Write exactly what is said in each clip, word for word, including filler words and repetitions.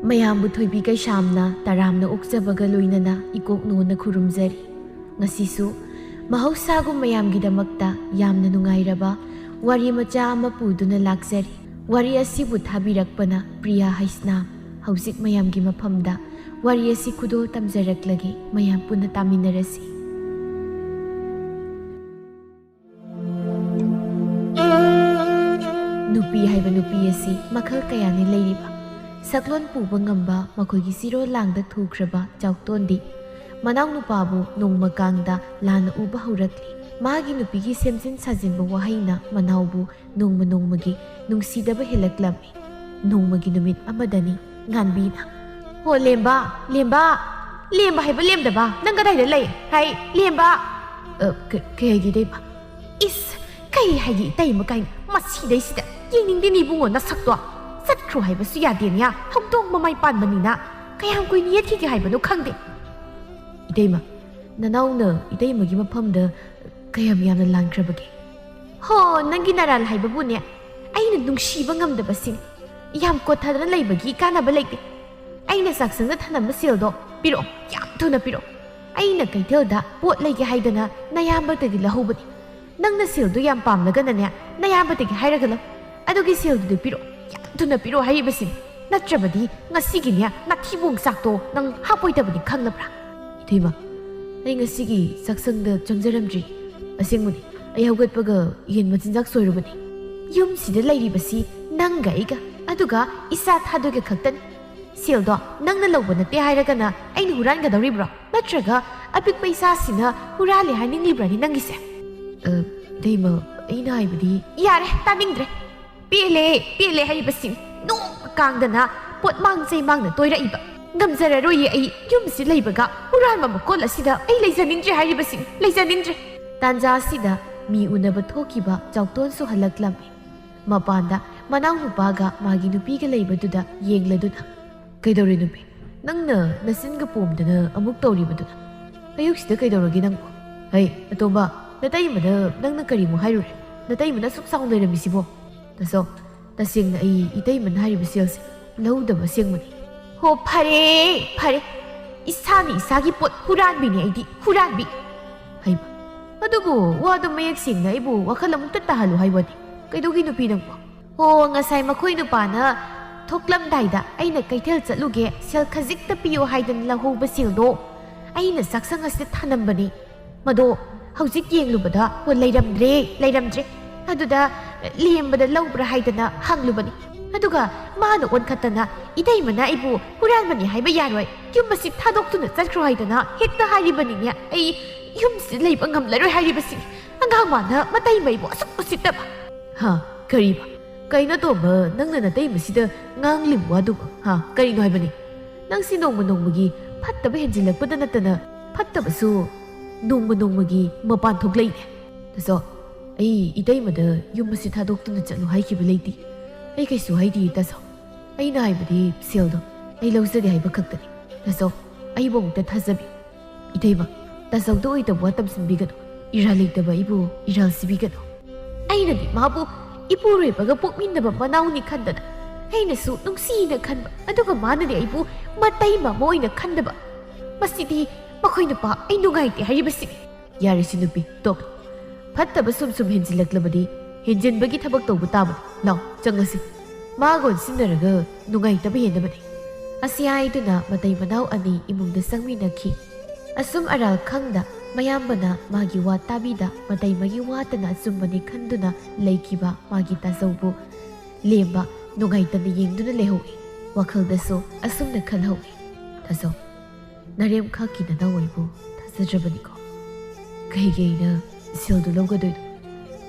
ꯃꯌꯥꯝꯕꯨ ꯊꯣꯏꯕꯤ ꯀꯩꯁꯥꯝꯅ ꯇꯔꯥꯝꯅ ꯑꯣꯛꯆꯕꯒ ꯂꯣꯏꯅꯅ ꯏꯀꯣꯛ ꯅꯣꯟꯅ ꯈꯨꯔꯨꯝꯖꯔꯤ꯫ ꯉꯁꯤꯁꯨ ꯃꯍꯧꯁꯥꯒꯨꯝ ꯃꯌꯥꯝꯒꯤꯗꯃꯛꯇ ꯌꯥꯝꯅ ꯅꯨꯡꯉꯥꯏꯔꯕ ꯋꯥꯔꯤ ꯃꯆꯥ ꯑꯃ ꯄꯨꯗꯨꯅ ꯂꯥꯛꯆꯔꯤ꯫ ꯋꯥꯔꯤ ꯑꯁꯤꯕꯨ ꯊꯥꯕꯤꯔꯛꯄꯅ ꯄ꯭ꯔꯤꯌꯥ ꯍꯩꯁꯅꯥꯝ꯫ ꯍꯧꯖꯤꯛ ꯃꯌꯥꯝꯒꯤ ꯃꯐꯝꯗ ꯋꯥꯔꯤ ꯑꯁꯤ ꯈꯨꯗꯣꯜ ꯇꯝꯖꯔꯛꯂꯒꯦ, ꯃꯌꯥꯝ ꯄꯨꯟꯅ ꯇꯥꯃꯤꯟꯅꯔꯁꯤ꯫ ꯅꯨꯄꯤ ꯍꯥꯏꯕ ꯅꯨꯄꯤ ꯑꯁꯤ ꯃꯈꯜ ꯀꯌꯥꯅꯤ ꯂꯩꯔꯤꯕ꯫ ꯁꯛꯂꯣꯟ ꯄꯨꯕ ꯉꯝꯕ, ꯃꯈꯣꯏꯒꯤ ꯆꯤꯔꯣꯜ ꯂꯥꯡꯗ ꯊꯨꯈ꯭ꯔꯕ ꯆꯥꯎꯇꯣꯟꯗꯤ ꯃꯅꯥꯎꯅꯨꯄꯥꯕꯨ ꯅꯣꯡꯃ ꯀꯥꯡꯗ ꯂꯥꯟꯅ ꯎꯕ ꯍꯧꯔꯛꯂꯤ꯫ ꯃꯥꯒꯤ ꯅꯨꯄꯤꯒꯤ ꯁꯦꯝꯖꯤꯟ ꯁꯥꯖꯤꯟꯕ ꯋꯥꯍꯩꯅ ꯃꯅꯥꯎꯕꯨ ꯅꯣꯡꯃ ꯅꯣꯡꯃꯒꯤ ꯅꯨꯡꯁꯤꯗꯕ ꯍꯦꯜꯂꯛꯂꯝꯃꯤ꯫ ꯅꯣꯡꯃꯒꯤ ꯅꯨꯃꯤꯠ ꯑꯃꯗꯅꯤ ꯉꯥꯟꯕꯤꯅ, "ꯍꯣ ꯂꯦꯝꯕ, ꯂꯦꯝꯕ, ꯂꯦꯝꯕ ꯍꯥꯏꯕ ꯂꯦꯝꯗꯕ, ꯅꯪ ꯀꯗꯥꯏꯗ ꯂꯩ? ꯍꯥꯏ, ꯂꯦꯝꯕ!" "ꯑ, ꯀ-, ꯀꯩ ꯍꯥꯏꯒꯦ ꯏꯇꯩꯃ?" "ꯏꯁ, ꯀꯩ ꯍꯥꯏꯒꯦ ꯏꯇꯩꯃ ꯀꯥꯏꯅ? ꯃꯁꯤꯗꯩꯁꯤꯗ ꯌꯦꯡꯅꯤꯡꯗꯦꯅꯦ ꯏꯕꯨꯡꯉꯣ ꯅꯁꯛꯇꯣ꯫ ꯆꯠꯈ꯭ꯔꯣ ꯍꯥꯏꯕꯁꯨ ꯌꯥꯗꯦꯅꯦ, ꯍꯧꯗꯣꯡ ꯃꯃꯥꯏ ꯄꯥꯟꯕꯅꯤꯅ꯫ ꯀꯌꯥꯝ ꯀꯨꯏꯅ ꯌꯦꯠꯈꯤꯒꯦ ꯍꯥꯏꯕꯅꯣ ꯈꯪꯗꯦ꯫" "ꯏꯇꯩꯃ, ꯅꯅꯥꯎꯅ ꯏꯇꯩꯃꯒꯤ ꯃꯐꯝꯗ ꯀꯌꯥꯝ ꯌꯥꯝꯅ ꯂꯥꯟꯈ꯭ꯔꯕꯒꯦ?" "ꯍꯣ, ꯅꯪꯒꯤ ꯅꯔꯥꯜ ꯍꯥꯏꯕꯕꯨꯅꯦ, ꯑꯩꯅ ꯅꯨꯡꯁꯤꯕ ꯉꯝꯗꯕꯁꯤꯡ ꯌꯥꯝ ꯀꯣꯠꯊꯗꯅ ꯂꯩꯕꯒꯤ ꯀꯥꯟꯅꯕ ꯂꯩꯇꯦ꯫ ꯑꯩꯅ ꯆꯥꯛꯁꯪꯗ ꯊꯅꯝꯕ ꯁꯦꯜꯗꯣ ꯄꯤꯔꯛꯑꯣ, ꯌꯥꯝ ꯊꯨꯅ ꯄꯤꯔꯛꯑꯣ꯫ ꯑꯩꯅ ꯀꯩꯊꯦꯜꯗ ꯄꯣꯠ ꯂꯩꯒꯦ ꯍꯥꯏꯗꯅ ꯅꯌꯥꯝꯕꯗꯒꯤ ꯂꯧꯍꯧꯕꯅꯤ꯫ ꯅꯪꯅ ꯁꯦꯜꯗꯣ ꯌꯥꯝ ꯄꯥꯝꯂꯒꯅꯅꯦ, ꯅꯌꯥꯝꯕꯗꯒꯤ ꯍꯥꯏꯔꯒ ꯂꯧ꯫ ꯑꯗꯨꯒꯤ ꯁꯦꯜꯗꯨꯗꯤ ꯄꯤꯔꯛꯑꯣ, ꯌꯥꯝ ꯊꯨꯅ ꯄꯤꯔꯛꯑꯣ ꯍꯥꯏꯔꯤꯕꯁꯤꯅꯤ꯫ ꯅꯠꯇ꯭ꯔꯕꯗꯤ ꯉꯁꯤꯒꯤꯅꯦ, ꯅꯥꯊꯤꯕꯣꯡ ꯆꯥꯛꯇꯣ ꯅꯪ ꯍꯥꯞꯄꯣꯏꯗꯕꯅꯤ, ꯈꯪꯂꯕ꯭ꯔꯥ?" "ꯏꯇꯩꯃ, ꯑꯩ ꯉꯁꯤꯒꯤ ꯆꯥꯛꯁꯪꯗ ꯆꯪꯖꯔꯝꯗ꯭ꯔꯤ꯫ ꯑꯁꯦꯡꯕꯅꯤ, ꯑꯩ ꯍꯧꯒꯠꯄꯒ ꯌꯦꯟ ꯃꯆꯤꯟꯖꯥꯛ ꯁꯣꯏꯔꯨꯕꯅꯤ꯫" "ꯌꯨꯝꯁꯤꯗ ꯂꯩꯔꯤꯕꯁꯤ ꯅꯪꯒ ꯑꯩꯒ, ꯑꯗꯨꯒ ꯏꯆꯥ ꯊꯥꯗꯣꯏꯒ ꯈꯛꯇꯅꯤ꯫ ꯁꯦꯜꯗꯣ ꯅꯪꯅ ꯂꯧꯕ ꯅꯠꯇꯦ ꯍꯥꯏꯔꯒꯅ ꯑꯩꯅ ꯍꯨꯔꯥꯟꯒꯗꯧꯔꯤꯕ꯭ꯔꯣ? ꯅꯠꯇ꯭ꯔꯒ ꯑꯄꯤꯛꯄ ꯏꯆꯥꯁꯤꯅ ꯍꯨꯔꯥꯜꯂꯦ ꯍꯥꯏꯅꯤꯡꯂꯤꯕ꯭ꯔꯥꯅꯦ ꯅꯪꯒꯤꯁꯦ?" "ꯑ, ꯏꯇꯩꯃ, ꯑꯩꯅ ꯍꯥꯏꯕꯗꯤ..." "ꯌꯥꯔꯦ, ꯇꯥꯅꯤꯡꯗ꯭ꯔꯦ꯫ ꯄꯦꯜꯂꯦ, ꯄꯦꯜꯂꯦ ꯍꯥꯏꯔꯤꯕꯁꯤꯡ꯫ ꯅꯣꯡꯃ ꯀꯥꯡꯗꯅ ꯄꯣꯠ ꯃꯥꯡ ꯆꯩ ꯃꯥꯡꯅ ꯇꯣꯏꯔꯛꯏꯕ꯫ ꯉꯝꯖꯔꯔꯣꯏꯌꯦ ꯑꯩ꯫ ꯌꯨꯝꯁꯤ ꯂꯩꯕꯒ ꯍꯨꯔꯥꯟꯕ ꯃꯈꯣꯜ ꯑꯁꯤꯗ ꯑꯩ ꯂꯩꯖꯅꯤꯡꯗ꯭ꯔꯦ ꯍꯥꯏꯔꯤꯕꯁꯤꯡ, ꯂꯩꯖꯅꯤꯡꯗ꯭ꯔꯦ꯫" ꯇꯥꯟꯖꯥ ꯑꯁꯤꯗ ꯃꯤ ꯎꯅꯕ ꯊꯣꯛꯈꯤꯕ ꯆꯥꯎꯇꯣꯟꯁꯨ ꯍꯜꯂꯛꯂꯝꯃꯤ꯫ ꯃꯄꯥꯟꯗ ꯃꯅꯥꯎꯅꯨꯄꯥꯒ ꯃꯥꯒꯤ ꯅꯨꯄꯤꯒ ꯂꯩꯕꯗꯨꯗ ꯌꯦꯡꯂꯗꯨꯅ, "ꯀꯩꯗꯧꯔꯦ ꯅꯨꯄꯤ? ꯅꯪꯅ ꯅꯆꯤꯟꯒ ꯄꯣꯝꯗꯅ ꯑꯃꯨꯛ ꯇꯧꯔꯤꯕꯗꯨꯅ? ꯑꯌꯨꯛꯁꯤꯗ ꯀꯩꯗꯧꯔꯒꯦ ꯅꯪꯕꯨ?" ꯍꯩ, ꯑꯇꯣꯝꯕ, ꯅꯇꯩꯃꯗ ꯅꯪꯅ ꯀꯔꯤꯃꯨꯛ ꯍꯥꯏꯔꯨꯔꯦ? ꯅꯇꯩꯃꯅ ꯑꯁꯨꯛ ꯆꯥꯎꯅ ꯂꯩꯔꯝꯃꯤꯁꯤꯕꯣ? ꯇꯥꯆꯧ, ꯇꯁꯦꯡꯅ ꯑꯩ ꯏꯇꯩꯃꯅ ꯍꯥꯏꯔꯤꯕ ꯁꯦꯜꯁꯦ ꯂꯧꯗꯕ ꯑꯁꯦꯡꯕꯅꯤ꯫ ꯍꯣ, ꯐꯔꯦ, ꯐꯔꯦ꯫ ꯏꯁꯥꯅ ꯏꯁꯥꯒꯤ ꯄꯣꯠ ꯍꯨꯔꯥꯟꯕꯤꯅꯤ ꯑꯩꯗꯤ, ꯍꯨꯔꯥꯟꯕꯤ꯫ ꯍꯩꯃ, ꯑꯗꯨꯕꯨ ꯋꯥꯗꯣ ꯃꯌꯦꯛ ꯁꯦꯡꯅ ꯑꯩꯕꯨ ꯋꯥꯈꯜ ꯑꯃꯨꯛꯇ ꯇꯥꯍꯜꯂꯨ ꯍꯥꯏꯕꯅꯤ꯫ ꯀꯩꯗꯧꯒꯤ ꯅꯨꯄꯤ ꯅꯪꯕꯣ? ꯍꯣ, ꯉꯁꯥꯏ ꯃꯈꯣꯏ ꯅꯨꯄꯥꯅ ꯊꯣꯛꯂꯝꯗꯥꯏꯗ ꯑꯩꯅ ꯀꯩꯊꯦꯜ ꯆꯠꯂꯨꯒꯦ, ꯁꯦꯜ ꯈꯖꯤꯛꯇ ꯄꯤꯌꯣ ꯍꯥꯏꯗꯅ ꯂꯧꯍꯧꯕ ꯁꯦꯜꯗꯣ ꯑꯩꯅ ꯆꯥꯛꯁꯪ ꯑꯁꯤꯗ ꯊꯅꯝꯕꯅꯤ꯫ ꯃꯗꯣ ꯍꯧꯖꯤꯛ ꯌꯦꯡꯂꯨꯕꯗ, ꯍꯣ, ꯂꯩꯔꯝꯗ꯭ꯔꯦ, ꯂꯩꯔꯝꯗ꯭ꯔꯦ꯫ ꯑꯗꯨꯗ ꯂꯦꯝꯕꯗ ꯂꯧꯕ꯭ꯔꯥ ꯍꯥꯏꯗꯅ ꯍꯪꯂꯨꯕꯅꯤ꯫ ꯑꯗꯨꯒ ꯃꯥꯅ ꯑꯣꯟꯈꯠꯇꯅ, "ꯏꯇꯩꯃꯅ ꯑꯩꯕꯨ ꯍꯨꯔꯥꯟꯕꯅꯤ ꯍꯥꯏꯕ ꯌꯥꯔꯣꯏ, ꯌꯨꯝ ꯑꯁꯤ ꯊꯥꯗꯣꯛꯇꯨꯅ ꯆꯠꯈ꯭ꯔꯣ ꯍꯥꯏꯗꯅ ꯍꯦꯛꯇ ꯍꯥꯏꯔꯤꯕꯅꯤꯅꯦ꯫ ꯑꯩ ꯌꯨꯝꯁꯤꯗ ꯂꯩꯕ ꯉꯝꯂꯔꯣꯏ" ꯍꯥꯏꯔꯤꯕꯁꯤꯅꯤ꯫ ꯑꯉꯥꯡ ꯃꯥꯅ ꯃꯇꯩꯃ ꯑꯩꯕꯨ ꯑꯁꯨꯛ ꯎꯁꯤꯠꯇꯕ꯫ ꯍꯥ, ꯀꯔꯤꯕ? ꯀꯩꯅꯣ ꯇꯣꯝꯕ, ꯅꯪꯅ ꯅꯇꯩꯃꯁꯤꯗ ꯉꯥꯡꯂꯤꯕ ꯋꯥꯗꯨꯕꯨ? ꯍꯥ, ꯀꯔꯤꯅꯣ ꯍꯥꯏꯕꯅꯤ? ꯅꯪꯁꯤ ꯅꯣꯡꯃ ꯅꯣꯡꯃꯒꯤ ꯐꯠꯇꯕ ꯍꯦꯟꯖꯤꯜꯂꯛꯄꯗ ꯅꯠꯇꯅ ꯐꯠꯇꯕꯁꯨ ꯅꯣꯡꯃ ꯅꯣꯡꯃꯒꯤ ꯃꯄꯥꯟ ꯊꯣꯛꯂꯛꯏꯅꯦ꯫ ꯇꯥꯆꯧ, ꯑꯩ ꯏꯇꯩꯃꯗ ꯌꯨꯝ ꯑꯁꯤ ꯊꯥꯗꯣꯛꯇꯨꯅ ꯆꯠꯂꯨ ꯍꯥꯏꯈꯤꯕ ꯂꯩꯇꯦ꯫ ꯑꯩ ꯀꯩꯁꯨ ꯍꯥꯏꯗꯦ, ꯇꯥꯆꯧ꯫ ꯑꯩꯅ ꯍꯥꯏꯕꯗꯤ ꯁꯦꯜꯗꯣ ꯑꯩ ꯂꯧꯖꯗꯦ ꯍꯥꯏꯕ ꯈꯛꯇꯅꯤ꯫ ꯇꯥꯆꯧ, ꯑꯩꯕꯨ ꯑꯃꯨꯛꯇ ꯊꯥꯖꯕꯤꯌꯨ꯫ ꯏꯇꯩꯃ, ꯇꯥꯆꯧꯗ ꯑꯣꯏꯗꯕ ꯋꯥ ꯇꯝꯁꯤꯟꯕꯤꯒꯅꯨ꯫ ꯏꯔꯥꯜ ꯂꯩꯇꯕ ꯑꯩꯕꯨ ꯏꯔꯥꯜ ꯁꯤꯕꯤꯒꯅꯨ꯫ ꯑꯩꯅꯗꯤ ꯃꯥꯕꯨ ꯏꯄꯨꯔꯣꯏꯕꯒ ꯄꯣꯛꯃꯤꯟꯅꯕ ꯃꯅꯥꯎꯅꯤ ꯈꯟꯗꯅ ꯑꯩꯅꯁꯨ ꯅꯨꯡꯁꯤꯅ ꯈꯟꯕ, ꯑꯗꯨꯒ ꯃꯥꯅꯗꯤ ꯑꯩꯕꯨ ꯃꯇꯩꯃ ꯑꯃ ꯑꯣꯏꯅ ꯈꯟꯗꯕ꯫ ꯃꯁꯤꯗꯤ ꯃꯈꯣꯏ ꯅꯨꯄꯥ ꯑꯩ ꯅꯨꯡꯉꯥꯏꯇꯦ ꯍꯥꯏꯔꯤꯕꯁꯤꯅꯤ꯫ ꯌꯥꯔꯦꯁꯤ ꯅꯨꯄꯤ, ꯇꯣꯛ꯫ ꯐꯠꯇꯕ ꯁꯨꯝ ꯁꯨꯝ ꯍꯦꯟꯖꯤꯜꯂꯛꯂꯕꯗꯤ ꯍꯦꯟꯖꯤꯟꯕꯒꯤ ꯊꯕꯛ ꯇꯧꯕ ꯇꯥꯕꯅꯤ꯫ ꯂꯥꯎ, ꯆꯪꯂꯁꯤ꯫ ꯃꯥꯒ ꯑꯣꯟꯁꯤꯟꯅꯔꯒ ꯅꯨꯡꯉꯥꯏꯇꯕ ꯍꯦꯟꯅꯕꯅꯤ꯫ ꯑꯁꯤ ꯍꯥꯏꯗꯨꯅ ꯃꯇꯩ ꯃꯅꯥꯎ ꯑꯅꯤ ꯏꯃꯨꯡꯗ ꯆꯪꯃꯤꯟꯅꯈꯤ꯫ ꯑꯁꯨꯝ ꯑꯔꯥꯜ ꯈꯪꯗ ꯃꯌꯥꯝꯕꯅ ꯃꯥꯒꯤ ꯋꯥ ꯇꯥꯕꯤꯗ ꯃꯇꯩꯃꯒꯤ ꯋꯥꯇꯅ ꯑꯆꯨꯝꯕꯅꯤ ꯈꯟꯗꯨꯅ ꯂꯩꯈꯤꯕ ꯃꯥꯒꯤ ꯇꯥꯆꯧꯕꯨ ꯂꯦꯝꯕ ꯅꯨꯡꯉꯥꯏꯇꯅ ꯌꯦꯡꯗꯨꯅ ꯂꯩꯍꯧꯏ꯫ ꯋꯥꯈꯜꯗꯁꯨ ꯑꯁꯨꯝꯅ ꯈꯜꯍꯧꯏ, "ꯇꯥꯆꯧ, ꯅꯔꯦꯝꯈꯥꯛꯀꯤ ꯅꯅꯥꯎ ꯑꯩꯕꯨ ꯊꯥꯖꯗ꯭ꯔꯕꯅꯤꯀꯣ? ꯀꯩꯒꯤ ꯑꯩꯅ ꯁꯦꯜꯗꯨ ꯂꯧꯒꯗꯣꯏꯅꯣ?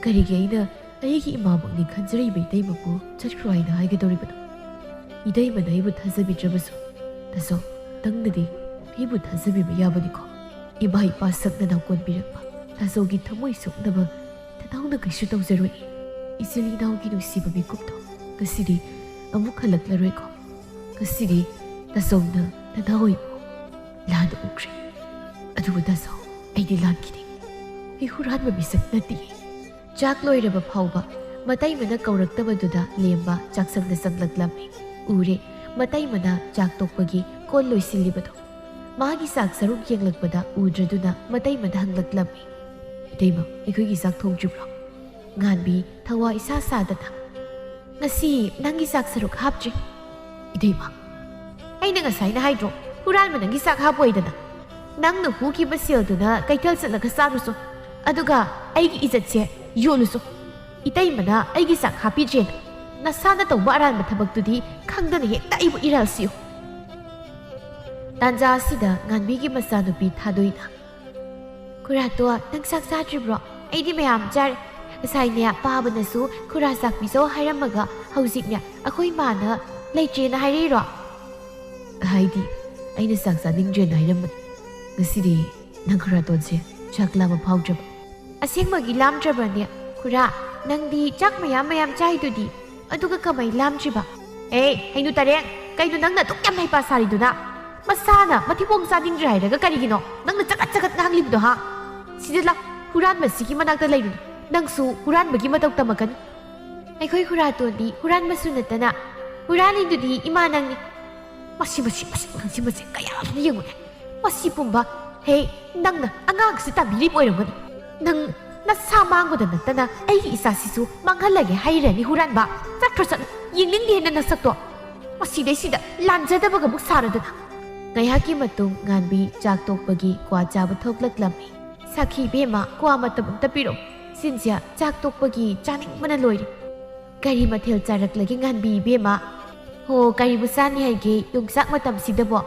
ꯀꯔꯤꯒꯤ ꯑꯩꯅ ꯑꯩꯒꯤ ꯏꯃꯥꯃꯛꯅꯤ ꯈꯟꯖꯔꯤꯕ ꯏꯇꯩꯃꯕꯨ ꯆꯠꯈ꯭ꯔꯣ ꯍꯥꯏꯅ ꯍꯥꯏꯒꯗꯧꯔꯤꯕꯅꯣ? ꯏꯇꯩꯃꯅ ꯑꯩꯕꯨ ꯊꯥꯖꯕꯤꯗ꯭ꯔꯕꯁꯨ, ꯇꯥꯆꯧ, ꯅꯪꯅꯗꯤ ꯑꯩꯕꯨ ꯊꯥꯖꯕꯤꯕ ꯌꯥꯕꯅꯤꯀꯣ? ꯏꯃꯥ ꯏꯄꯥ ꯁꯛꯅ ꯅꯥꯎꯀꯣꯟꯕꯤꯔꯛꯄ ꯇꯥꯆꯧꯒꯤ ꯊꯃꯣꯏ ꯁꯣꯛꯅꯕ ꯅꯅꯥꯎꯅ ꯀꯩꯁꯨ ꯇꯧꯖꯔꯣꯏ꯫ ꯏꯆꯤꯜ ꯏꯅꯥꯎꯒꯤ ꯅꯨꯡꯁꯤꯕ ꯃꯤꯀꯨꯞꯇꯣ ꯉꯁꯤꯗꯤ ꯑꯃꯨꯛ ꯍꯜꯂꯛꯂꯔꯣꯏꯀꯣ? ꯉꯁꯤꯗꯤ ꯇꯥꯆꯧꯅ ꯅꯅꯥꯎ ꯑꯩꯕꯨ ꯂꯥꯟꯅ ꯎꯈ꯭ꯔꯦ꯫ ꯑꯗꯨꯕꯨ ꯇꯥꯆꯧ, ꯑꯩꯗꯤ ꯂꯥꯟꯈꯤꯗꯦ꯫ ꯑꯩ ꯍꯨꯔꯥꯟꯕ ꯃꯤꯁꯛ ꯅꯠꯇꯦ꯫ ꯆꯥꯛ ꯂꯣꯏꯔꯕ ꯐꯥꯎꯕ ꯃꯇꯩꯃꯅ ꯀꯧꯔꯛꯇꯕꯗꯨꯗ ꯂꯦꯝꯕ ꯆꯥꯛꯁꯪꯗ ꯆꯪꯂꯛꯂꯝꯃꯤ꯫ ꯎꯔꯦ, ꯃꯇꯩꯃꯅ ꯆꯥꯛ ꯇꯣꯛꯄꯒꯤ ꯀꯣꯟ ꯂꯣꯏꯁꯤꯜꯂꯤꯕꯗꯣ꯫ ꯃꯥꯒꯤ ꯆꯥꯛ ꯁꯔꯨꯛ ꯌꯦꯡꯂꯛꯄꯗ ꯎꯗ꯭ꯔꯗꯨꯅ ꯃꯇꯩꯃꯗ ꯍꯪꯂꯛꯂꯝꯃꯤ, "ꯏꯇꯩꯃ, ꯑꯩꯈꯣꯏꯒꯤ ꯆꯥꯛ ꯊꯣꯡꯗ꯭ꯔꯤꯕ꯭ꯔꯣ?" ꯉꯥꯟꯕꯤ ꯊꯋꯥ ꯏꯁꯥ ꯁꯥꯗꯅ, "ꯉꯁꯤ ꯅꯪꯒꯤ ꯆꯥꯛ ꯁꯔꯨꯛ ꯍꯥꯞꯇ꯭ꯔꯤ꯫" "ꯏꯇꯩꯃ, ꯑꯩꯅ ꯉꯁꯥꯏꯅ ꯍꯥꯏꯗ꯭ꯔꯣ, ꯍꯨꯔꯥꯟꯕ ꯅꯪꯒꯤ ꯆꯥꯛ ꯍꯥꯞꯄꯣꯏꯗꯅ? ꯅꯪꯅ ꯍꯨꯈꯤꯕ ꯁꯦꯜꯗꯨꯅ ꯀꯩꯊꯦꯜ ꯆꯠꯂꯒ ꯆꯥꯔꯨꯆꯣ, ꯑꯗꯨꯒ ꯑꯩꯒꯤ ꯏꯖꯠꯁꯦ ꯌꯣꯜꯂꯨꯆꯣ꯫ ꯏꯇꯩꯃꯅ ꯑꯩꯒꯤ ꯆꯥꯛ ꯍꯥꯞꯄꯤꯗ꯭ꯔꯦꯅ ꯅꯁꯥꯅ ꯇꯧꯕ ꯑꯔꯥꯟꯕ ꯊꯕꯛꯇꯨꯗꯤ ꯈꯪꯗꯅ ꯍꯦꯛꯇ ꯑꯩꯕꯨ ꯏꯔꯥꯜꯁꯤꯌꯨ꯫" ꯇꯥꯟꯖꯥ ꯑꯁꯤꯗ ꯉꯥꯟꯕꯤꯒꯤ ꯃꯆꯥꯅꯨꯄꯤ ꯊꯥꯗꯣꯏꯅ, "ꯈꯨꯔꯥꯇꯣꯟ, ꯅꯪ ꯆꯥꯛ ꯆꯥꯗ꯭ꯔꯤꯕ꯭ꯔꯣ? ꯑꯩꯗꯤ ꯃꯌꯥꯝ ꯆꯥꯔꯦ꯫ ꯉꯁꯥꯏꯅꯦ, ꯄꯥꯕꯅꯁꯨ ꯈꯨꯔꯥ ꯆꯥꯛ ꯄꯤꯖꯧ ꯍꯥꯏꯔꯝꯃꯒ, ꯍꯧꯖꯤꯛꯅꯦ, ꯑꯩꯈꯣꯏ ꯃꯥꯅ ꯂꯩꯇ꯭ꯔꯦꯅ ꯍꯥꯏꯔꯛꯏꯔꯣ?" "ꯍꯥꯏꯗꯤ, ꯑꯩꯅ ꯆꯥꯛ ꯆꯥꯅꯤꯡꯗ꯭ꯔꯦꯅ ꯍꯥꯏꯔꯝꯕꯅꯤ꯫ ꯉꯁꯤꯗꯤ ꯅꯪ ꯈꯨꯔꯥꯇꯣꯟꯁꯦ ꯆꯥꯛ ꯂꯥꯝꯕ ꯐꯥꯎꯗ꯭ꯔꯕ꯫" "ꯑꯁꯦꯡꯕꯒꯤ ꯂꯥꯝꯗ꯭ꯔꯕꯅꯦ? ꯈꯨꯔꯥ, ꯅꯪꯗꯤ ꯆꯥꯛ ꯃꯌꯥꯝ ꯃꯌꯥꯝ ꯆꯥꯏꯗꯨꯗꯤ, ꯑꯗꯨꯒ ꯀꯃꯥꯏ ꯂꯥꯝꯗ꯭ꯔꯤꯕ?" "ꯑꯦ, ꯍꯩꯅꯨ ꯇꯔꯦꯡ, ꯀꯩꯅꯣ ꯅꯪꯅ ꯑꯗꯨꯛ ꯌꯥꯝ ꯍꯩꯄꯥ ꯁꯥꯔꯤꯗꯨꯅ? ꯃꯁꯥꯅ ꯃꯊꯤꯕꯣꯡ ꯆꯥꯅꯤꯡꯗ꯭ꯔꯦ ꯍꯥꯏꯔꯒ ꯀꯔꯤꯒꯤꯅꯣ ꯅꯪꯅ ꯆꯒꯠ ꯆꯒꯠ ꯉꯥꯡꯂꯤꯕꯗꯣ, ꯍꯥ? ꯁꯤꯗ ꯂꯥ, ꯍꯨꯔꯥꯟꯕꯁꯤꯒꯤ ꯃꯅꯥꯛꯇ ꯂꯩꯔꯨꯅꯨ꯫ ꯅꯪꯁꯨ ꯍꯨꯔꯥꯟꯕꯒꯤ ꯃꯇꯧ ꯇꯝꯃꯛꯀꯅꯤ꯫" "ꯑꯩꯈꯣꯏ ꯈꯨꯔꯥꯇꯣꯟꯗꯤ ꯍꯨꯔꯥꯟꯕꯁꯨ ꯅꯠꯇꯅ ꯍꯨꯔꯥꯜꯂꯤꯗꯨꯗꯤ ꯏꯃꯥ ꯅꯪꯅꯤ꯫" "ꯃꯁꯤ, ꯃꯁꯤ, ꯃꯁꯤ, ꯃꯁꯤ, ꯃꯁꯤ ꯀꯌꯥ ꯑꯃ ꯌꯦꯡꯉꯨꯅꯦ꯫ ꯃꯁꯤ ꯄꯨꯝꯕ, ꯍꯦ, ꯅꯪꯅ ꯑꯉꯥꯡꯁꯤ ꯇꯝꯕꯤꯔꯤꯕ ꯑꯣꯏꯔꯝꯒꯅꯤ꯫ ꯅꯪ ꯅꯁꯥ ꯃꯥꯡꯕꯗ ꯅꯠꯇꯅ ꯑꯩꯒꯤ ꯏꯆꯥꯁꯤꯁꯨ ꯃꯥꯡꯍꯜꯂꯒꯦ ꯍꯥꯏꯔꯅꯤ ꯍꯨꯔꯥꯟꯕ꯫ ꯆꯠꯈ꯭ꯔꯣ, ꯆꯠꯂꯣ, ꯌꯦꯡꯅꯤꯡꯗꯦ ꯅꯪ ꯅꯁꯛꯇꯣ꯫ ꯃꯁꯤꯗꯩꯁꯤꯗ ꯂꯥꯟꯖꯗꯕꯒ ꯑꯃꯨꯛ ꯁꯥꯔꯗꯅ꯫" ꯉꯥꯏꯍꯥꯛꯀꯤ ꯃꯇꯨꯡ ꯉꯥꯟꯕꯤ ꯆꯥꯛ ꯇꯣꯛꯄꯒꯤ ꯀ꯭ꯋꯥ ꯆꯥꯕ ꯊꯣꯛꯂꯛꯂꯝꯃꯤ꯫ "ꯁꯥꯈꯤ ꯏꯕꯦꯝꯃ, ꯀ꯭ꯋꯥ ꯃꯇꯞ ꯑꯝꯇ ꯄꯤꯔꯛꯑꯣ꯫ ꯁꯤꯟꯁꯤꯌꯥ ꯆꯥꯛ ꯇꯣꯛꯄꯒꯤ ꯆꯥꯅꯤꯡꯕꯅ ꯂꯣꯏꯔꯦ꯫ ꯀꯔꯤ ꯃꯊꯦꯜ ꯆꯥꯔꯛꯂꯒꯦ ꯉꯥꯟꯕꯤ ꯏꯕꯦꯝꯃ?" "ꯍꯣ, ꯀꯔꯤꯕꯨ ꯆꯥꯅꯤ ꯍꯥꯏꯒꯦ ꯌꯣꯡꯆꯥꯛ ꯃꯇꯝꯁꯤꯗꯕꯣ?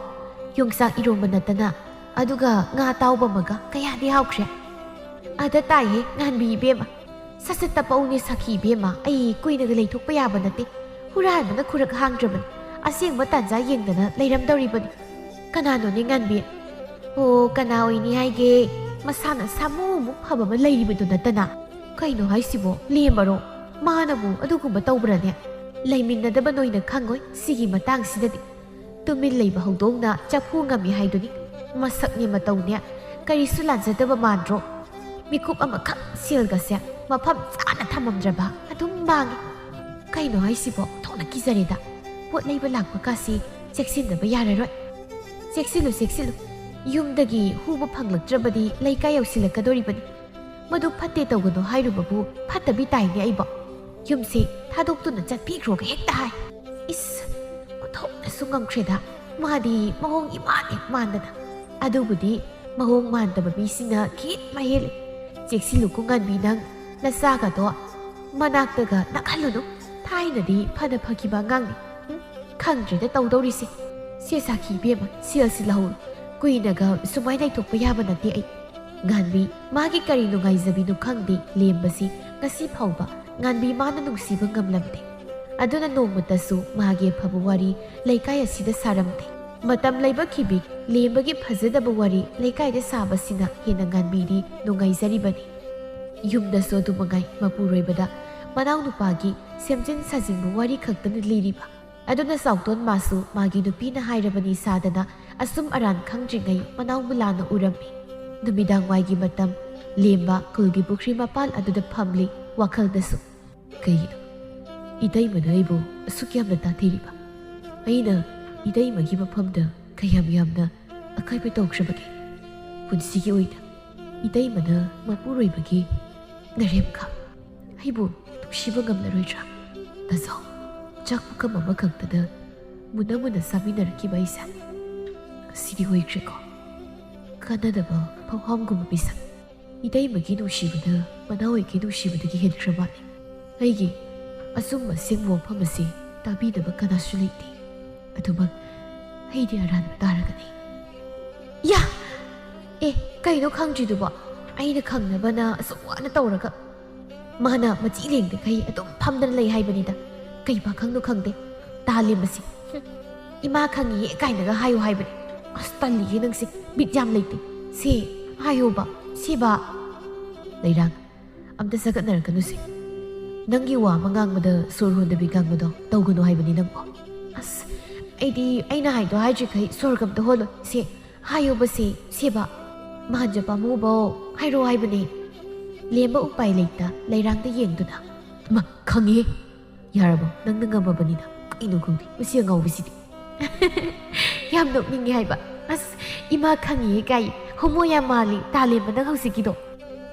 ꯌꯣꯡꯆꯥꯛ ꯏꯔꯣꯝꯕ ꯅꯠꯇꯅ, ꯑꯗꯨꯒ ꯉꯥ ꯑꯇꯥꯎꯕ ꯑꯃꯒ꯫ ꯀꯌꯥꯗꯤ ꯍꯥꯎꯈ꯭ꯔꯦ!" "ꯑꯗ ꯇꯥꯏꯍꯦ ꯉꯥꯟꯕꯤ ꯏꯕꯦꯝꯃ꯫ ꯁꯠ ꯁꯠ ꯇꯞꯄꯛꯎꯅꯦ ꯁꯥꯈꯤ ꯏꯕꯦꯝꯃ, ꯑꯩ ꯀꯨꯏꯅꯒ ꯂꯩꯊꯣꯛꯄ ꯌꯥꯕ ꯅꯠꯇꯦ꯫ ꯍꯨꯔꯥꯟꯕꯅ ꯈꯨꯔꯛ ꯍꯥꯡꯗ꯭ꯔꯕꯅꯤ꯫ ꯑꯁꯦꯡꯕ ꯇꯥꯟꯖꯥ ꯌꯦꯡꯗꯅ ꯂꯩꯔꯝꯗꯧꯔꯤꯕꯅꯤ꯫ ꯀꯅꯥꯅꯣꯅꯦ ꯉꯥꯟꯕꯤ?" "ꯑꯣ, ꯀꯅꯥ ꯑꯣꯏꯅꯤ ꯍꯥꯏꯒꯦ? ꯃꯁꯥꯅ ꯁꯥꯃꯨꯃꯨꯛ ꯐꯕ ꯑꯃ ꯂꯩꯔꯤꯕꯗꯨ ꯅꯠꯇꯅ꯫" "ꯀꯩꯅꯣ ꯍꯥꯏꯁꯤꯕꯣ, ꯂꯦꯝꯕꯔꯣ? ꯃꯥꯅꯕꯨ ꯑꯗꯨꯒꯨꯝꯕ ꯇꯧꯕ꯭ꯔꯅꯦ? ꯂꯩꯃꯤꯟꯅꯗꯕ ꯅꯣꯏꯅ ꯈꯪꯉꯣꯏ ꯁꯤꯒꯤ ꯃꯇꯥꯡꯁꯤꯗꯗꯤ꯫ ꯇꯨꯃꯤꯟ ꯂꯩꯕ ꯍꯧꯗꯣꯡꯅ ꯆꯐꯨ ꯉꯝꯃꯤ ꯍꯥꯏꯗꯨꯅꯤ꯫ ꯃꯁꯛꯅꯦ ꯃꯇꯧꯅꯦ ꯀꯔꯤꯁꯨ ꯂꯥꯟꯖꯗꯕ ꯃꯥꯟꯗ꯭ꯔꯣ?" ꯃꯤꯀꯨꯞ ꯑꯃꯈꯛ ꯁꯦꯜꯒꯁꯦ ꯃꯐꯝ ꯆꯥꯅ ꯊꯝꯃꯝꯗ꯭ꯔꯕ ꯑꯗꯨꯝ ꯃꯥꯡꯉꯤ꯫ ꯀꯩꯅꯣ ꯍꯥꯏꯁꯤꯕꯣ? ꯊꯣꯛꯅ ꯀꯤꯖꯔꯦꯗ꯫ ꯄꯣꯠ ꯂꯩꯕ ꯂꯥꯛꯄ ꯀꯥꯁꯤ ꯆꯦꯛꯁꯤꯟꯗꯕ ꯌꯥꯔꯔꯣꯏ꯫ ꯆꯦꯛꯁꯤꯜꯂꯨ, ꯆꯦꯛꯁꯤꯜꯂꯨ꯫ ꯌꯨꯝꯗꯒꯤ ꯍꯨꯕ ꯐꯪꯂꯛꯇ꯭ꯔꯕꯗꯤ ꯂꯩꯀꯥꯏ ꯌꯧꯁꯤꯜꯂꯛꯀꯗꯧꯔꯤꯕꯅꯤ꯫ ꯃꯗꯨ ꯐꯠꯇꯦ ꯇꯧꯒꯅꯨ ꯍꯥꯏꯔꯨꯕꯕꯨ ꯐꯠꯇꯕꯤ ꯇꯥꯏꯅꯦ ꯑꯩꯕꯣ꯫ ꯌꯨꯝꯁꯦ ꯊꯥꯗꯣꯛꯇꯨꯅ ꯆꯠꯄꯤꯈ꯭ꯔꯣꯒ ꯍꯦꯛꯇ ꯍꯥꯏ꯫ ꯏꯁ, ꯑꯣꯟꯊꯣꯛꯅꯁꯨ ꯉꯝꯈ꯭ꯔꯦꯗ꯫ ꯃꯥꯗꯤ ꯃꯑꯣꯡ ꯏꯃꯥꯟ ꯍꯦꯛ ꯃꯥꯟꯗꯅ꯫ ꯑꯗꯨꯕꯨꯗꯤ ꯃꯑꯣꯡ ꯃꯥꯟꯗꯕ ꯃꯤꯁꯤꯅ ꯈꯤꯠ ꯃꯍꯦꯜꯂꯦ꯫ ꯆꯦꯛꯁꯤꯜꯂꯨꯀꯣ ꯉꯥꯟꯕꯤ ꯅꯪ, ꯅꯆꯥꯒꯗꯣ ꯃꯅꯥꯛꯇꯒ ꯅꯛꯍꯜꯂꯨꯅꯨ꯫ ꯊꯥꯏꯅꯗꯤ ꯐꯅ ꯐꯈꯤꯕ ꯑꯉꯥꯡꯅꯤ꯫ ꯎꯝ, ꯈꯪꯗ꯭ꯔꯦꯗ ꯇꯧꯗꯧꯔꯤꯁꯦ꯫ ꯁꯦ ꯁꯥꯈꯤ ꯏꯕꯦꯝꯃ, ꯁꯦꯜꯁꯤ ꯂꯧꯍꯧꯔꯣ꯫ ꯀꯨꯏꯅꯒ ꯁꯨꯃꯥꯏꯅ ꯂꯩꯊꯣꯛꯄ ꯌꯥꯕ ꯅꯠꯇꯦ ꯑꯩ꯫ ꯉꯥꯟꯕꯤ, ꯃꯥꯒꯤ ꯀꯔꯤ ꯅꯨꯡꯉꯥꯏꯖꯕꯤꯅꯣ ꯈꯪꯗꯦ, ꯂꯦꯝꯕꯁꯤ ꯉꯁꯤ ꯐꯥꯎꯕ ꯉꯥꯟꯕꯤ ꯃꯥꯅ ꯅꯨꯡꯁꯤꯕ ꯉꯝꯂꯝꯗꯦ꯫ ꯑꯗꯨꯅ ꯅꯣꯡꯃꯇꯁꯨ ꯃꯥꯒꯤ ꯑꯐꯕ ꯋꯥꯔꯤ ꯂꯩꯀꯥꯏ ꯑꯁꯤꯗ ꯁꯥꯔꯝꯗꯦ꯫ ꯃꯇꯝ ꯂꯩꯕ ꯈꯤꯕꯤꯛ ꯂꯦꯝꯕꯒꯤ ꯐꯖꯗꯕ ꯋꯥꯔꯤ ꯂꯩꯀꯥꯏꯗ ꯁꯥꯕꯁꯤꯅ ꯍꯦꯟꯅ ꯉꯥꯟꯕꯤꯗꯤ ꯅꯨꯡꯉꯥꯏꯖꯔꯤꯕꯅꯤ꯫ ꯌꯨꯝꯗꯁꯨ ꯑꯗꯨ ꯃꯉꯥꯏ, ꯃꯄꯨꯔꯣꯏꯕꯗ ꯃꯅꯥꯎꯅꯨꯄꯥꯒꯤ ꯁꯦꯝꯖꯤꯟ ꯁꯥꯖꯤꯟꯕ ꯋꯥꯔꯤ ꯈꯛꯇꯅ ꯂꯤꯔꯤꯕ꯫ ꯑꯗꯨꯅ ꯆꯥꯎꯇꯣꯟ ꯃꯥꯁꯨ ꯃꯥꯒꯤ ꯅꯨꯄꯤꯅ ꯍꯥꯏꯔꯕꯅꯤ ꯁꯥꯗꯅ ꯑꯁꯨꯝ ꯑꯔꯥꯟ ꯈꯪꯗ꯭ꯔꯤꯉꯩ ꯃꯅꯥꯎ ꯃꯨꯂꯥꯅ ꯎꯔꯝꯃꯤ꯫ ꯅꯨꯃꯤꯗꯥꯡ ꯋꯥꯏꯒꯤ ꯃꯇꯝ, ꯂꯦꯝꯕ ꯈꯨꯜꯒꯤ ꯄꯨꯈ꯭ꯔꯤ ꯃꯄꯥꯜ ꯑꯗꯨꯗ ꯐꯝꯂꯤ, ꯋꯥꯈꯜꯗꯁꯨ꯫ ꯀꯩꯒꯤꯅꯣ? ꯏꯇꯩꯃꯅ ꯑꯩꯕꯨ ꯑꯁꯨꯛ ꯌꯥꯝꯅ ꯇꯥꯊꯤꯔꯤꯕ? ꯑꯩꯅ ꯏꯇꯩꯃꯒꯤ ꯃꯐꯝꯗ ꯀꯌꯥꯝ ꯌꯥꯝꯅ ꯑꯀꯥꯏꯕ ꯇꯧꯈ꯭ꯔꯕꯒꯦ? ꯄꯨꯟꯁꯤꯒꯤ ꯑꯣꯏꯅ ꯏꯇꯩꯃꯅ ꯃꯄꯨꯔꯣꯏꯕꯒꯤ ꯅꯔꯦꯝꯈꯥ ꯑꯩꯕꯨ ꯅꯨꯡꯁꯤꯕ ꯉꯝꯂꯔꯣꯏꯗ꯭ꯔꯥ? ꯇꯥꯖꯧ, ꯆꯥꯛ ꯄꯨꯈꯝ ꯑꯃꯈꯛꯇꯗ ꯃꯨꯟꯅ ꯃꯨꯟꯅ ꯆꯥꯃꯤꯟꯅꯔꯛꯈꯤꯕ ꯑꯩꯁꯦ ꯉꯁꯤꯗꯤ ꯑꯣꯏꯈ꯭ꯔꯦꯀꯣ꯫ ꯀꯥꯟꯅꯗꯕ ꯐꯥꯎꯍꯥꯝꯒꯨꯝꯕ ꯃꯤꯁꯛ꯫ ꯏꯇꯩꯃꯒꯤ ꯅꯨꯡꯁꯤꯕꯗ ꯃꯅꯥꯎ ꯑꯣꯏꯒꯤ ꯅꯨꯡꯁꯤꯕꯗꯒꯤ ꯍꯦꯟꯈ꯭ꯔ ꯃꯥꯜꯂꯦ꯫ ꯑꯩꯒꯤ ꯑꯆꯨꯝꯕ ꯑꯁꯦꯡꯕ ꯋꯥꯐꯝ ꯑꯁꯤ ꯇꯥꯕꯤꯅꯕ ꯀꯅꯥꯁꯨ ꯂꯩꯇꯦ꯫ ꯑꯗꯨꯃꯛ ꯑꯩꯗꯤ ꯑꯔꯥꯟꯕ ꯇꯥꯔꯒꯅꯤ꯫ ꯌꯥ! ꯑꯦ, ꯀꯩꯅꯣ ꯈꯪꯗ꯭ꯔꯤꯗꯨꯕꯣ? ꯑꯩꯅ ꯈꯪꯅꯕꯅ ꯑꯁꯨꯛ ꯋꯥꯅ ꯇꯧꯔꯒ꯫ ꯃꯥꯅ ꯃꯆꯤ ꯂꯦꯡꯗꯈꯩ ꯑꯗꯨꯝ ꯐꯝꯗꯅ ꯂꯩ ꯍꯥꯏꯕꯅꯤꯗ꯫ ꯀꯩ ꯄꯥꯈꯪꯅꯣ ꯈꯪꯗꯦ꯫ ꯇꯥ ꯂꯦꯝꯕꯁꯤ꯫ ꯍꯨꯝ, ꯏꯃꯥ ꯈꯪꯉꯤꯌꯦ ꯀꯥꯏꯅꯒ ꯍꯥꯏꯌꯨ ꯍꯥꯏꯕꯅꯤ꯫ ꯑꯁ, ꯇꯜꯂꯤꯌꯦ ꯅꯪꯁꯦ꯫ ꯕꯤꯠ ꯌꯥꯝ ꯂꯩꯇꯦ꯫ ꯁꯦ, ꯍꯥꯏꯌꯣꯕ꯫ ꯁꯦꯕ꯫ ꯂꯩꯔꯥꯡ, ꯑꯝꯇ ꯁꯥꯒꯠꯅꯔꯛꯀꯅꯨꯁꯦ꯫ ꯅꯪꯒꯤ ꯋꯥ ꯑꯃ ꯉꯥꯡꯕꯗ ꯁꯣꯔ ꯍꯣꯟꯗꯕꯤ ꯉꯥꯡꯕꯗꯣ ꯇꯧꯒꯅꯨ ꯍꯥꯏꯕꯅꯤ ꯅꯪꯕꯣ꯫ ꯑꯁ, ꯑꯩꯗꯤ ꯑꯩꯅ ꯍꯥꯏꯗꯣ ꯍꯥꯏꯗ꯭ꯔꯤꯈꯩ ꯁꯣꯔꯒ ꯑꯝꯇ ꯍꯣꯜꯂꯣꯏ꯫ ꯁꯦ, ꯍꯥꯏꯌꯣꯕꯁꯦ, ꯁꯦꯕ꯫ ꯃꯍꯥꯖꯄꯥ ꯃꯨꯕꯧ, ꯍꯥꯏꯔꯣ ꯍꯥꯏꯕꯅꯦ꯫ ꯂꯦꯝꯕ ꯎꯄꯥꯏ ꯂꯩꯇ ꯂꯩꯔꯥꯡꯗ ꯌꯦꯡꯗꯨꯅ꯫ ꯃꯥ, ꯈꯪꯉꯦ꯫ ꯌꯥꯔꯕꯣ? ꯅꯪꯅ ꯉꯝꯃꯕꯅꯤꯅ꯫ ꯀꯩꯅꯣ ꯈꯪꯗꯦ, ꯃꯁꯤ ꯑꯉꯥꯎꯕꯤꯁꯤꯗꯤ꯫ ꯌꯥꯝ ꯅꯣꯛꯅꯤꯡꯉꯦ ꯍꯥꯏꯕ꯫ ꯑꯁ, ꯏꯃꯥ ꯈꯪꯉꯤꯍꯦ ꯀꯥꯏ꯫ ꯍꯣꯃꯣ ꯌꯥꯝ ꯃꯥꯜꯂꯤ, ꯇꯥꯂꯦꯝꯕ ꯅꯪ ꯍꯧꯖꯤꯛꯀꯤꯗꯣ꯫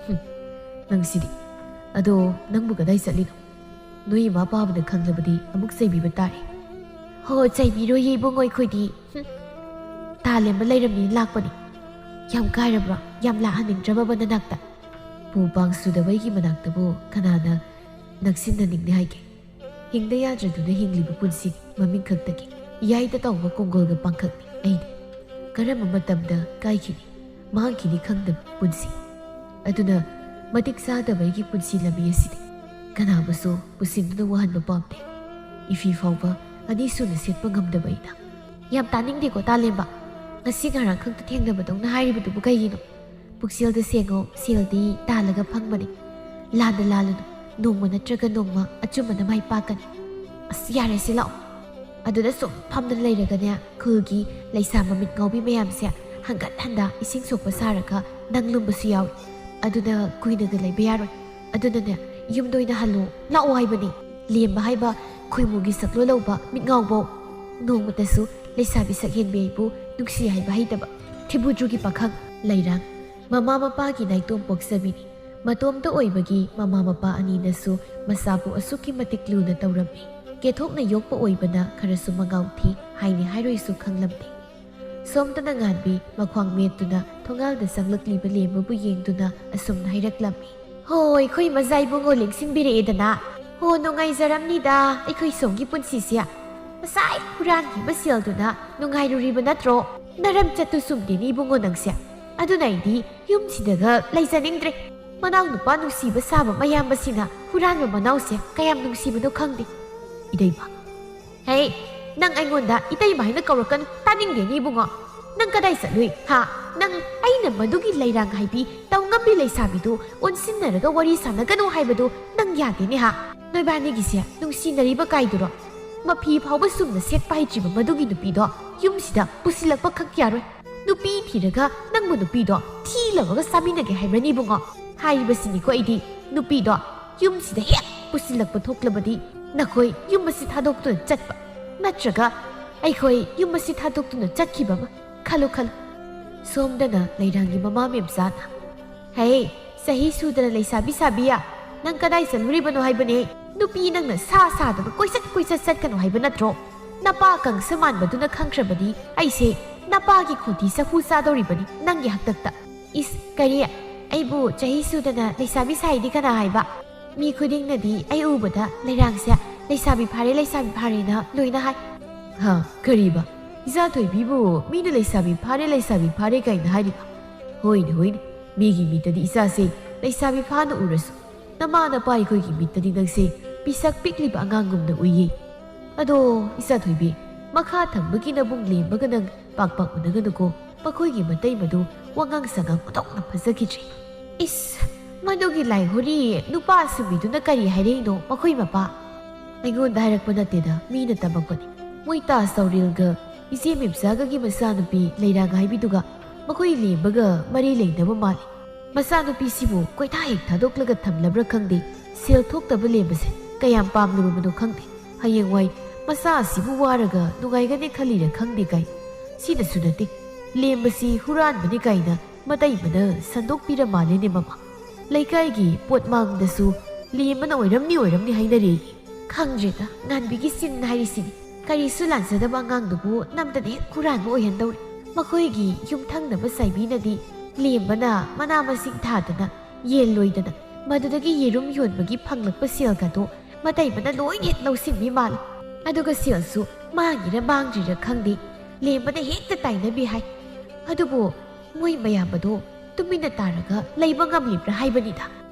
ꯍꯨꯝ, ꯅꯪꯁꯤꯗꯤ꯫ ꯑꯗꯣ ꯅꯪꯕꯨ ꯀꯗꯥꯏ ꯆꯠꯂꯤꯅꯣ? ꯅꯣꯏ ꯏꯃꯥ ꯄꯥꯕꯅ ꯈꯪꯂꯕꯗꯤ ꯑꯃꯨꯛ ꯆꯩꯕꯤꯕ ꯇꯥꯔꯦ꯫ ꯍꯣ, ꯆꯩꯕꯤꯔꯣꯏꯌꯦ ꯏꯕꯨꯡꯉꯣ ꯑꯩꯈꯣꯏꯗꯤ꯫ ꯍꯨꯝ, ꯇꯥꯂꯦꯝꯕ ꯂꯩꯔꯝꯃꯤ ꯂꯥꯛꯄꯅꯤ꯫ ꯌꯥꯝ ꯀꯥꯏꯔꯕ꯭ꯔꯥ? ꯌꯥꯝ ꯂꯥꯛꯍꯟꯅꯤꯡꯗ꯭ꯔꯕꯕ ꯅꯅꯥꯛꯇ? ꯄꯨ ꯄꯥꯡ ꯁꯨꯗꯕ ꯑꯩꯒꯤ ꯃꯅꯥꯛꯇꯕꯨ ꯀꯅꯥꯅ ꯅꯛꯁꯤꯟꯅꯅꯤꯡꯅꯤ ꯍꯥꯏꯒꯦ? ꯍꯤꯡꯗ ꯌꯥꯗ꯭ꯔꯗꯨꯅ ꯍꯤꯡꯂꯤꯕ ꯄꯨꯟꯁꯤꯅꯤ ꯃꯃꯤꯡ ꯈꯛꯇꯒꯤ꯫ ꯌꯥꯏꯗ ꯇꯧꯕ ꯀꯣꯡꯒꯣꯜꯒ ꯄꯥꯡꯈꯛꯅꯤ ꯑꯩꯗꯤ꯫ ꯀꯔꯝꯕ ꯃꯇꯝꯗ ꯀꯥꯏꯈꯤꯅꯤ, ꯃꯥꯡꯈꯤꯅꯤ ꯈꯪꯗꯕ ꯄꯨꯟꯁꯤ꯫ ꯑꯗꯨꯅ ꯃꯇꯤꯛ ꯆꯥꯗꯕ ꯑꯩꯒꯤ ꯄꯨꯟꯁꯤ ꯂꯝꯕꯤ ꯑꯁꯤꯗꯤ ꯀꯅꯥꯕꯨꯁꯨ ꯄꯨꯁꯤꯟꯗꯨꯅ ꯋꯥꯍꯟꯕ ꯄꯥꯝꯗꯦ꯫ ꯏꯐꯤ ꯐꯥꯎꯕ ꯑꯅꯤꯁꯨꯅ ꯁꯦꯠꯄ ꯉꯝꯗꯕ ꯑꯩꯅ꯫ ꯌꯥꯝ ꯇꯥꯅꯤꯡꯗꯦꯀꯣ ꯇꯥꯂꯦꯝꯕ꯫ ꯉꯁꯤ ꯉꯔꯥꯡ ꯈꯛꯇ ꯊꯦꯡꯅꯕꯗꯧꯅ ꯍꯥꯏꯔꯤꯕꯗꯨꯕꯨ ꯀꯩꯒꯤꯅꯣ? ꯄꯨꯛꯆꯦꯜꯗ ꯁꯦꯡꯉꯣ, ꯁꯦꯜꯗꯤ ꯇꯥꯜꯂꯒ ꯐꯪꯕꯅꯤ꯫ ꯂꯥꯟꯗ ꯂꯥꯜꯂꯨꯅꯨ, ꯅꯣꯡꯃ ꯅꯠꯇ꯭ꯔꯒ ꯅꯣꯡꯃ ꯑꯆꯨꯝꯕꯅ ꯃꯥꯏ ꯄꯥꯛꯀꯅꯤ꯫ ꯑꯁ, ꯌꯥꯔꯦ, ꯁꯤ ꯂꯥꯛꯑꯣ꯫ ꯑꯗꯨꯗ ꯁꯨꯝ ꯐꯝꯗꯨꯅ ꯂꯩꯔꯒꯅꯦ, ꯈꯨꯜꯒꯤ ꯂꯩꯁꯥ ꯃꯃꯤꯠ ꯉꯥꯎꯕꯤ ꯃꯌꯥꯝꯁꯦ ꯍꯪꯒꯠ ꯍꯟꯗ ꯏꯁꯤꯡ ꯁꯣꯛꯄ ꯁꯥꯔꯒ ꯅꯪ ꯂꯨꯝꯕꯁꯨ ꯌꯥꯎꯏ꯫ ꯑꯗꯨꯅ ꯀꯨꯏꯅꯒ ꯂꯩꯕ ꯌꯥꯔꯣꯏ꯫ ꯑꯗꯨꯅꯅꯦ, ꯌꯨꯝꯗ ꯑꯣꯏꯅ ꯍꯜꯂꯣ, ꯂꯥꯛꯑꯣ ꯍꯥꯏꯕꯅꯤ꯫ ꯂꯦꯝꯕ ꯍꯥꯏꯕ ꯈꯣꯏꯃꯨꯒꯤ ꯁꯛꯂꯣꯟ ꯂꯧꯕ ꯃꯤꯠ ꯉꯥꯎꯕꯧ ꯅꯣꯡꯃꯇꯁꯨ ꯂꯩꯁꯥꯕꯤ ꯁꯛꯍꯦꯟꯕꯤ ꯑꯩꯕꯨ ꯅꯨꯡꯁꯤ ꯍꯥꯏꯕ ꯍꯩꯇꯕ ꯊꯤꯕꯨꯗ꯭ꯔꯨꯒꯤ ꯄꯥꯈꯪ ꯂꯩꯔꯥꯡ꯫ ꯃꯃꯥ ꯃꯄꯥꯒꯤ ꯅꯥꯏꯇꯣꯝ ꯄꯣꯛꯆꯕꯤꯅꯤ꯫ ꯃꯇꯣꯝꯇ ꯑꯣꯏꯕꯒꯤ ꯃꯃꯥ ꯃꯄꯥ ꯑꯅꯤꯅꯁꯨ ꯃꯆꯥꯕꯨ ꯑꯁꯨꯛꯀꯤ ꯃꯇꯤꯛ ꯂꯨꯅ ꯇꯧꯔꯝꯃꯤ꯫ ꯀꯦꯊꯣꯛꯅ ꯌꯣꯛꯄ ꯑꯣꯏꯕꯅ ꯈꯔꯁꯨ ꯃꯉꯥꯎ ꯊꯤ ꯍꯥꯏꯅꯤ ꯍꯥꯏꯔꯣꯏꯁꯨ ꯈꯪꯂꯝꯗꯦ꯫ ꯁꯣꯝꯗꯅ ꯉꯥꯟꯕꯤ ꯃꯈ꯭ꯋꯥꯡ ꯃꯦꯠꯇꯨꯅ ꯊꯣꯡꯒꯥꯜꯗ ꯆꯪꯂꯛꯂꯤꯕ ꯂꯦꯝꯕꯕꯨ ꯌꯦꯡꯗꯨꯅ ꯑꯁꯨꯝꯅ ꯍꯥꯏꯔꯛꯂꯝꯃꯤ꯫ ꯍꯣ, ꯑꯩꯈꯣꯏ ꯃꯖꯥ ꯏꯕꯨꯡꯉꯣ ꯂꯦꯡꯁꯤꯟꯕꯤꯔꯛꯑꯦꯗꯅ꯫ ꯍꯣ, ꯅꯨꯡꯉꯥꯏꯖꯔꯝꯅꯤꯗ ꯑꯩꯈꯣꯏ ꯁꯣꯝꯒꯤ ꯄꯨꯟꯁꯤꯁꯦ꯫ ꯉꯁꯥꯏ ꯍꯨꯔꯥꯟꯈꯤꯕ ꯁꯦꯜꯗꯨꯅ ꯅꯨꯡꯉꯥꯏꯔꯨꯔꯤꯕ ꯅꯠꯇ꯭ꯔꯣ? ꯅꯔꯝ ꯆꯠꯇꯨ ꯆꯨꯝꯗꯦꯅꯦ ꯏꯕꯨꯡꯉꯣ ꯅꯪꯁꯦ꯫ ꯑꯗꯨꯅ ꯑꯩꯗꯤ ꯌꯨꯝꯁꯤꯗꯒ ꯂꯩꯖꯅꯤꯡꯗ꯭ꯔꯦ꯫ ꯃꯅꯥꯎ ꯅꯨꯄꯥ ꯅꯨꯡꯁꯤꯕ ꯁꯥꯕ ꯃꯌꯥꯝꯕꯁꯤꯅ ꯍꯨꯔꯥꯟꯕ ꯃꯅꯥꯎꯁꯦ ꯀꯌꯥꯝ ꯅꯨꯡꯁꯤꯕꯅꯣ ꯈꯪꯗꯦ꯫ ꯏꯇꯩꯃ꯫ ꯍꯦ, ꯅꯪ ꯑꯩꯉꯣꯟꯗ ꯏꯇꯩꯃ ꯍꯥꯏꯅ ꯀꯧꯔꯛꯀꯅꯨ꯫ ꯇꯥꯅꯤꯡꯗꯦꯅꯦ ꯏꯕꯨꯡꯉꯣ꯫ ꯅꯪ ꯀꯗꯥꯏ ꯆꯠꯂꯨꯏ? ꯍꯥ? ꯅꯪ ꯑꯩꯅ ꯃꯗꯨꯒꯤ ꯂꯩꯔꯥꯡ ꯍꯥꯏꯕꯤ ꯇꯧꯉꯝꯕꯤ ꯂꯩꯁꯥꯕꯤꯗꯨ ꯑꯣꯟꯁꯤꯟꯅꯔꯒ ꯋꯥꯔꯤ ꯁꯥꯟꯅꯒꯅꯨ ꯍꯥꯏꯕꯗꯨ ꯅꯪ ꯌꯥꯗꯦꯅꯦ ꯍꯥ? ꯅꯣꯏꯕꯥꯅꯤꯒꯤꯁꯦ ꯅꯨꯡꯁꯤꯅꯔꯤꯕ ꯀꯥꯏꯗꯨꯔꯣ? ꯃꯐꯤ ꯐꯥꯎꯕ ꯆꯨꯝꯅ ꯁꯦꯠꯄ ꯍꯩꯇ꯭ꯔꯤꯕ ꯃꯗꯨꯒꯤ ꯅꯨꯄꯤꯗꯣ ꯌꯨꯝꯁꯤꯗ ꯄꯨꯁꯤꯜꯂꯛꯄ ꯈꯛ ꯌꯥꯔꯣꯏ꯫ ꯅꯨꯄꯤ ꯊꯤꯔꯒ ꯅꯪꯕꯨ ꯅꯨꯄꯤꯗꯣ ꯊꯤ ꯂꯧꯔꯒ ꯆꯥꯃꯤꯟꯅꯒꯦ ꯍꯥꯏꯕ꯭ꯔꯅꯤ ꯏꯕꯨꯡꯉꯣ? ꯍꯥꯏꯔꯤꯕꯁꯤꯅꯤꯀꯣ ꯑꯩꯗꯤ, ꯅꯨꯄꯤꯗꯣ ꯌꯨꯝꯁꯤꯗ ꯍꯦꯛ ꯄꯨꯁꯤꯜꯂꯛꯄ ꯊꯣꯛꯂꯕꯗꯤ ꯅꯈꯣꯏ ꯌꯨꯝ ꯑꯁꯤ ꯊꯥꯗꯣꯛꯇꯨꯅ ꯆꯠꯄ, ꯅꯠꯇ꯭ꯔꯒ ꯑꯩꯈꯣꯏ ꯌꯨꯝ ꯑꯁꯤ ꯊꯥꯗꯣꯛꯇꯨꯅ ꯆꯠꯈꯤꯕ ꯑꯃ꯫ ꯈꯜꯂꯨ ꯈꯜꯂꯨ꯫ ꯁꯣꯝꯗꯅ ꯂꯩꯔꯥꯡꯒꯤ ꯃꯃꯥ ꯃꯦꯝꯆꯥꯅ, "ꯍꯦ, ꯆꯍꯤ ꯁꯨꯗꯅ ꯂꯩꯁꯥꯕꯤ ꯁꯥꯕꯤꯌꯥ, ꯅꯪ ꯀꯗꯥꯏ ꯆꯠꯂꯨꯔꯤꯕꯅꯣ ꯍꯥꯏꯕꯅꯦ? ꯅꯨꯄꯤ ꯅꯪꯅ ꯁꯥ ꯁꯥꯗꯅ ꯀꯣꯏꯆꯠ ꯀꯣꯏꯆꯠ ꯆꯠꯀꯅꯨ ꯍꯥꯏꯕ ꯅꯠꯇ꯭ꯔꯣ? ꯅꯄꯥ ꯀꯪꯁ ꯃꯥꯟꯕꯗꯨꯅ ꯈꯪꯈ꯭ꯔꯕꯗꯤ ꯑꯩꯁꯦ ꯅꯄꯥꯒꯤ ꯈꯣꯟꯊꯤ ꯆꯐꯨ ꯆꯥꯗꯧꯔꯤꯕꯅꯤ ꯅꯪꯒꯤ ꯍꯥꯛꯇꯛꯇ꯫ ꯏꯁ, ꯀꯔꯤ? ꯑꯩꯕꯨ ꯆꯍꯤ ꯁꯨꯗꯅ ꯂꯩꯁꯥꯕꯤ ꯁꯥꯏꯗꯤ ꯀꯅꯥ ꯍꯥꯏꯕ? ꯃꯤ ꯈꯨꯗꯤꯡꯅꯗꯤ ꯑꯩ ꯎꯕꯗ ꯂꯩꯔꯥꯡꯁꯦ ꯂꯩꯁꯥꯕꯤ ꯐꯥꯔꯦ, ꯂꯩꯁꯥꯕꯤ ꯐꯥꯔꯦꯅ ꯂꯣꯏꯅ ꯍꯥꯏ꯫" "ꯍꯥ, ꯀꯔꯤꯕ? ꯏꯆꯥ ꯊꯣꯏꯕꯤꯕꯨ ꯃꯤꯅ ꯂꯩꯁꯥꯕꯤ ꯐꯥꯔꯦ, ꯂꯩꯁꯥꯕꯤ ꯐꯥꯔꯦ ꯀꯥꯏꯅ ꯍꯥꯏꯔꯤꯕ?" "ꯍꯣꯏꯅꯦ, ꯍꯣꯏꯅꯦ, ꯃꯤꯒꯤ ꯃꯤꯠꯇꯗꯤ ꯏꯆꯥꯁꯦ ꯂꯩꯁꯥꯕꯤ ꯐꯥꯅ ꯎꯔꯁꯨ, ꯅꯃꯥ ꯅꯄꯥ ꯑꯩꯈꯣꯏꯒꯤ ꯃꯤꯠꯇꯗꯤ ꯅꯪꯁꯦ ꯄꯤꯁꯛ ꯄꯤꯛꯂꯤꯕ ꯑꯉꯥꯡꯒꯨꯝꯅ ꯎꯏꯌꯦ꯫ ꯑꯗꯣ ꯏꯆꯥ ꯊꯣꯏꯕꯤ, ꯃꯈꯥ ꯊꯪꯕꯒꯤ ꯅꯕꯨꯡ ꯂꯦꯝꯕꯒ ꯅꯪ ꯄꯥꯛ ꯄꯥꯛ ꯎꯅꯒꯅꯨꯀꯣ꯫ ꯃꯈꯣꯏꯒꯤ ꯃꯇꯩ ꯃꯗꯨ ꯋꯥꯉꯥꯡ ꯁꯉꯥꯡ ꯑꯣꯟꯊꯣꯛꯅ ꯐꯖꯈꯤꯗ꯭ꯔꯦ꯫" "ꯏꯁ, ꯃꯗꯨꯒꯤ ꯂꯥꯏꯍꯣꯔꯤ ꯅꯨꯄꯥ ꯑꯁꯨꯝꯕꯤꯗꯨꯅ ꯀꯔꯤ ꯍꯥꯏꯔꯛꯏꯅꯣ ꯃꯈꯣꯏ ꯃꯄꯥ?" "ꯑꯩꯉꯣꯟꯗ ꯍꯥꯏꯔꯛꯄ ꯅꯠꯇꯦꯗ, ꯃꯤꯅ ꯇꯝꯃꯛꯄꯅꯤ꯫ ꯃꯣꯏ ꯇꯥꯖ ꯇꯧꯔꯦꯜꯒ ꯏꯆꯦ ꯃꯦꯝꯆꯥꯒꯒꯤ ꯃꯆꯥꯅꯨꯄꯤ ꯂꯩꯔꯥꯡ ꯍꯥꯏꯕꯤꯗꯨꯒ ꯃꯈꯣꯏ ꯂꯦꯝꯕꯒ ꯃꯔꯤ ꯂꯩꯅꯕ ꯃꯥꯜꯂꯤ꯫ ꯃꯆꯥꯅꯨꯄꯤꯁꯤꯕꯨ ꯀꯣꯏꯊꯥ ꯍꯦꯛ ꯊꯥꯗꯣꯛꯂꯒ ꯊꯝꯂꯕ꯭ꯔꯥ ꯈꯪꯗꯦ, ꯁꯦꯜ ꯊꯣꯛꯇꯕ ꯂꯦꯝꯕꯁꯦ ꯀꯌꯥꯝ ꯄꯥꯝꯂꯨꯔꯕꯅꯣ ꯈꯪꯗꯦ꯫ ꯍꯌꯦꯡꯋꯥꯏ ꯃꯆꯥ ꯑꯁꯤꯕꯨ ꯋꯥꯔꯒ ꯅꯨꯡꯉꯥꯏꯒꯅꯤ ꯈꯜꯂꯤꯔ ꯈꯪꯗꯦ ꯀꯥꯏ꯫ ꯁꯤꯗꯁꯨ ꯅꯠꯇꯦ, ꯂꯦꯝꯕꯁꯤ ꯍꯨꯔꯥꯟꯕꯅꯤ ꯀꯥꯏꯅ ꯃꯇꯩꯕꯅ ꯁꯟꯗꯣꯛꯄꯤꯔ ꯃꯥꯜꯂꯦꯅꯦ ꯃꯃꯥ꯫ ꯂꯩꯀꯥꯏꯒꯤ ꯄꯣꯠ ꯃꯥꯡꯗꯁꯨ ꯂꯦꯝꯕꯅ ꯑꯣꯏꯔꯝꯅꯤ ꯑꯣꯏꯔꯝꯅꯤ ꯍꯥꯏꯅꯔꯦ꯫" "ꯈꯪꯗ꯭ꯔꯦꯗ, ꯉꯥꯟꯕꯤꯒꯤ ꯆꯤꯟ ꯍꯥꯏꯔꯤꯁꯤꯅꯤ꯫ ꯀꯔꯤꯁꯨ ꯂꯥꯟꯖꯗꯕ ꯑꯉꯥꯡꯗꯨꯕꯨ ꯅꯝꯗꯅ ꯍꯦꯛ ꯍꯨꯔꯥꯟꯕ ꯑꯣꯏꯍꯟꯗꯧꯔꯤ꯫" ꯃꯈꯣꯏꯒꯤ ꯌꯨꯝꯊꯪꯅꯕ ꯆꯥꯏꯕꯤꯅꯗꯤ ꯂꯦꯝꯕꯅ ꯃꯅꯥ ꯃꯁꯤꯡ ꯊꯥꯗꯅ, ꯌꯦꯟ ꯂꯣꯏꯗꯅ, ꯃꯗꯨꯗꯒꯤ ꯌꯦꯔꯨꯝ ꯌꯣꯟꯕꯒꯤ ꯐꯪꯂꯛꯄ ꯁꯦꯜꯒꯗꯣ ꯃꯇꯩꯕꯅ ꯂꯣꯏꯅ ꯍꯦꯛ ꯂꯧꯁꯤꯟꯕꯤ ꯃꯥꯜꯂꯤ꯫ ꯑꯗꯨꯒ ꯁꯦꯜꯁꯨ ꯃꯥꯡꯉꯤꯔ ꯃꯥꯡꯗ꯭ꯔꯤꯔ ꯈꯪꯗꯦ, ꯂꯦꯝꯕꯅ ꯍꯦꯛꯇ ꯇꯥꯏꯅꯕꯤ ꯍꯥꯏ꯫ ꯑꯗꯨꯕꯨ ꯃꯣꯏ ꯃꯌꯥꯝ ꯑꯗꯣ ꯇꯨꯃꯤꯟꯅ ꯇꯥꯔꯒ ꯂꯩꯕ ꯉꯝꯂꯤꯕ꯭ꯔꯥ ꯍꯥꯏꯕꯅꯤꯗ꯫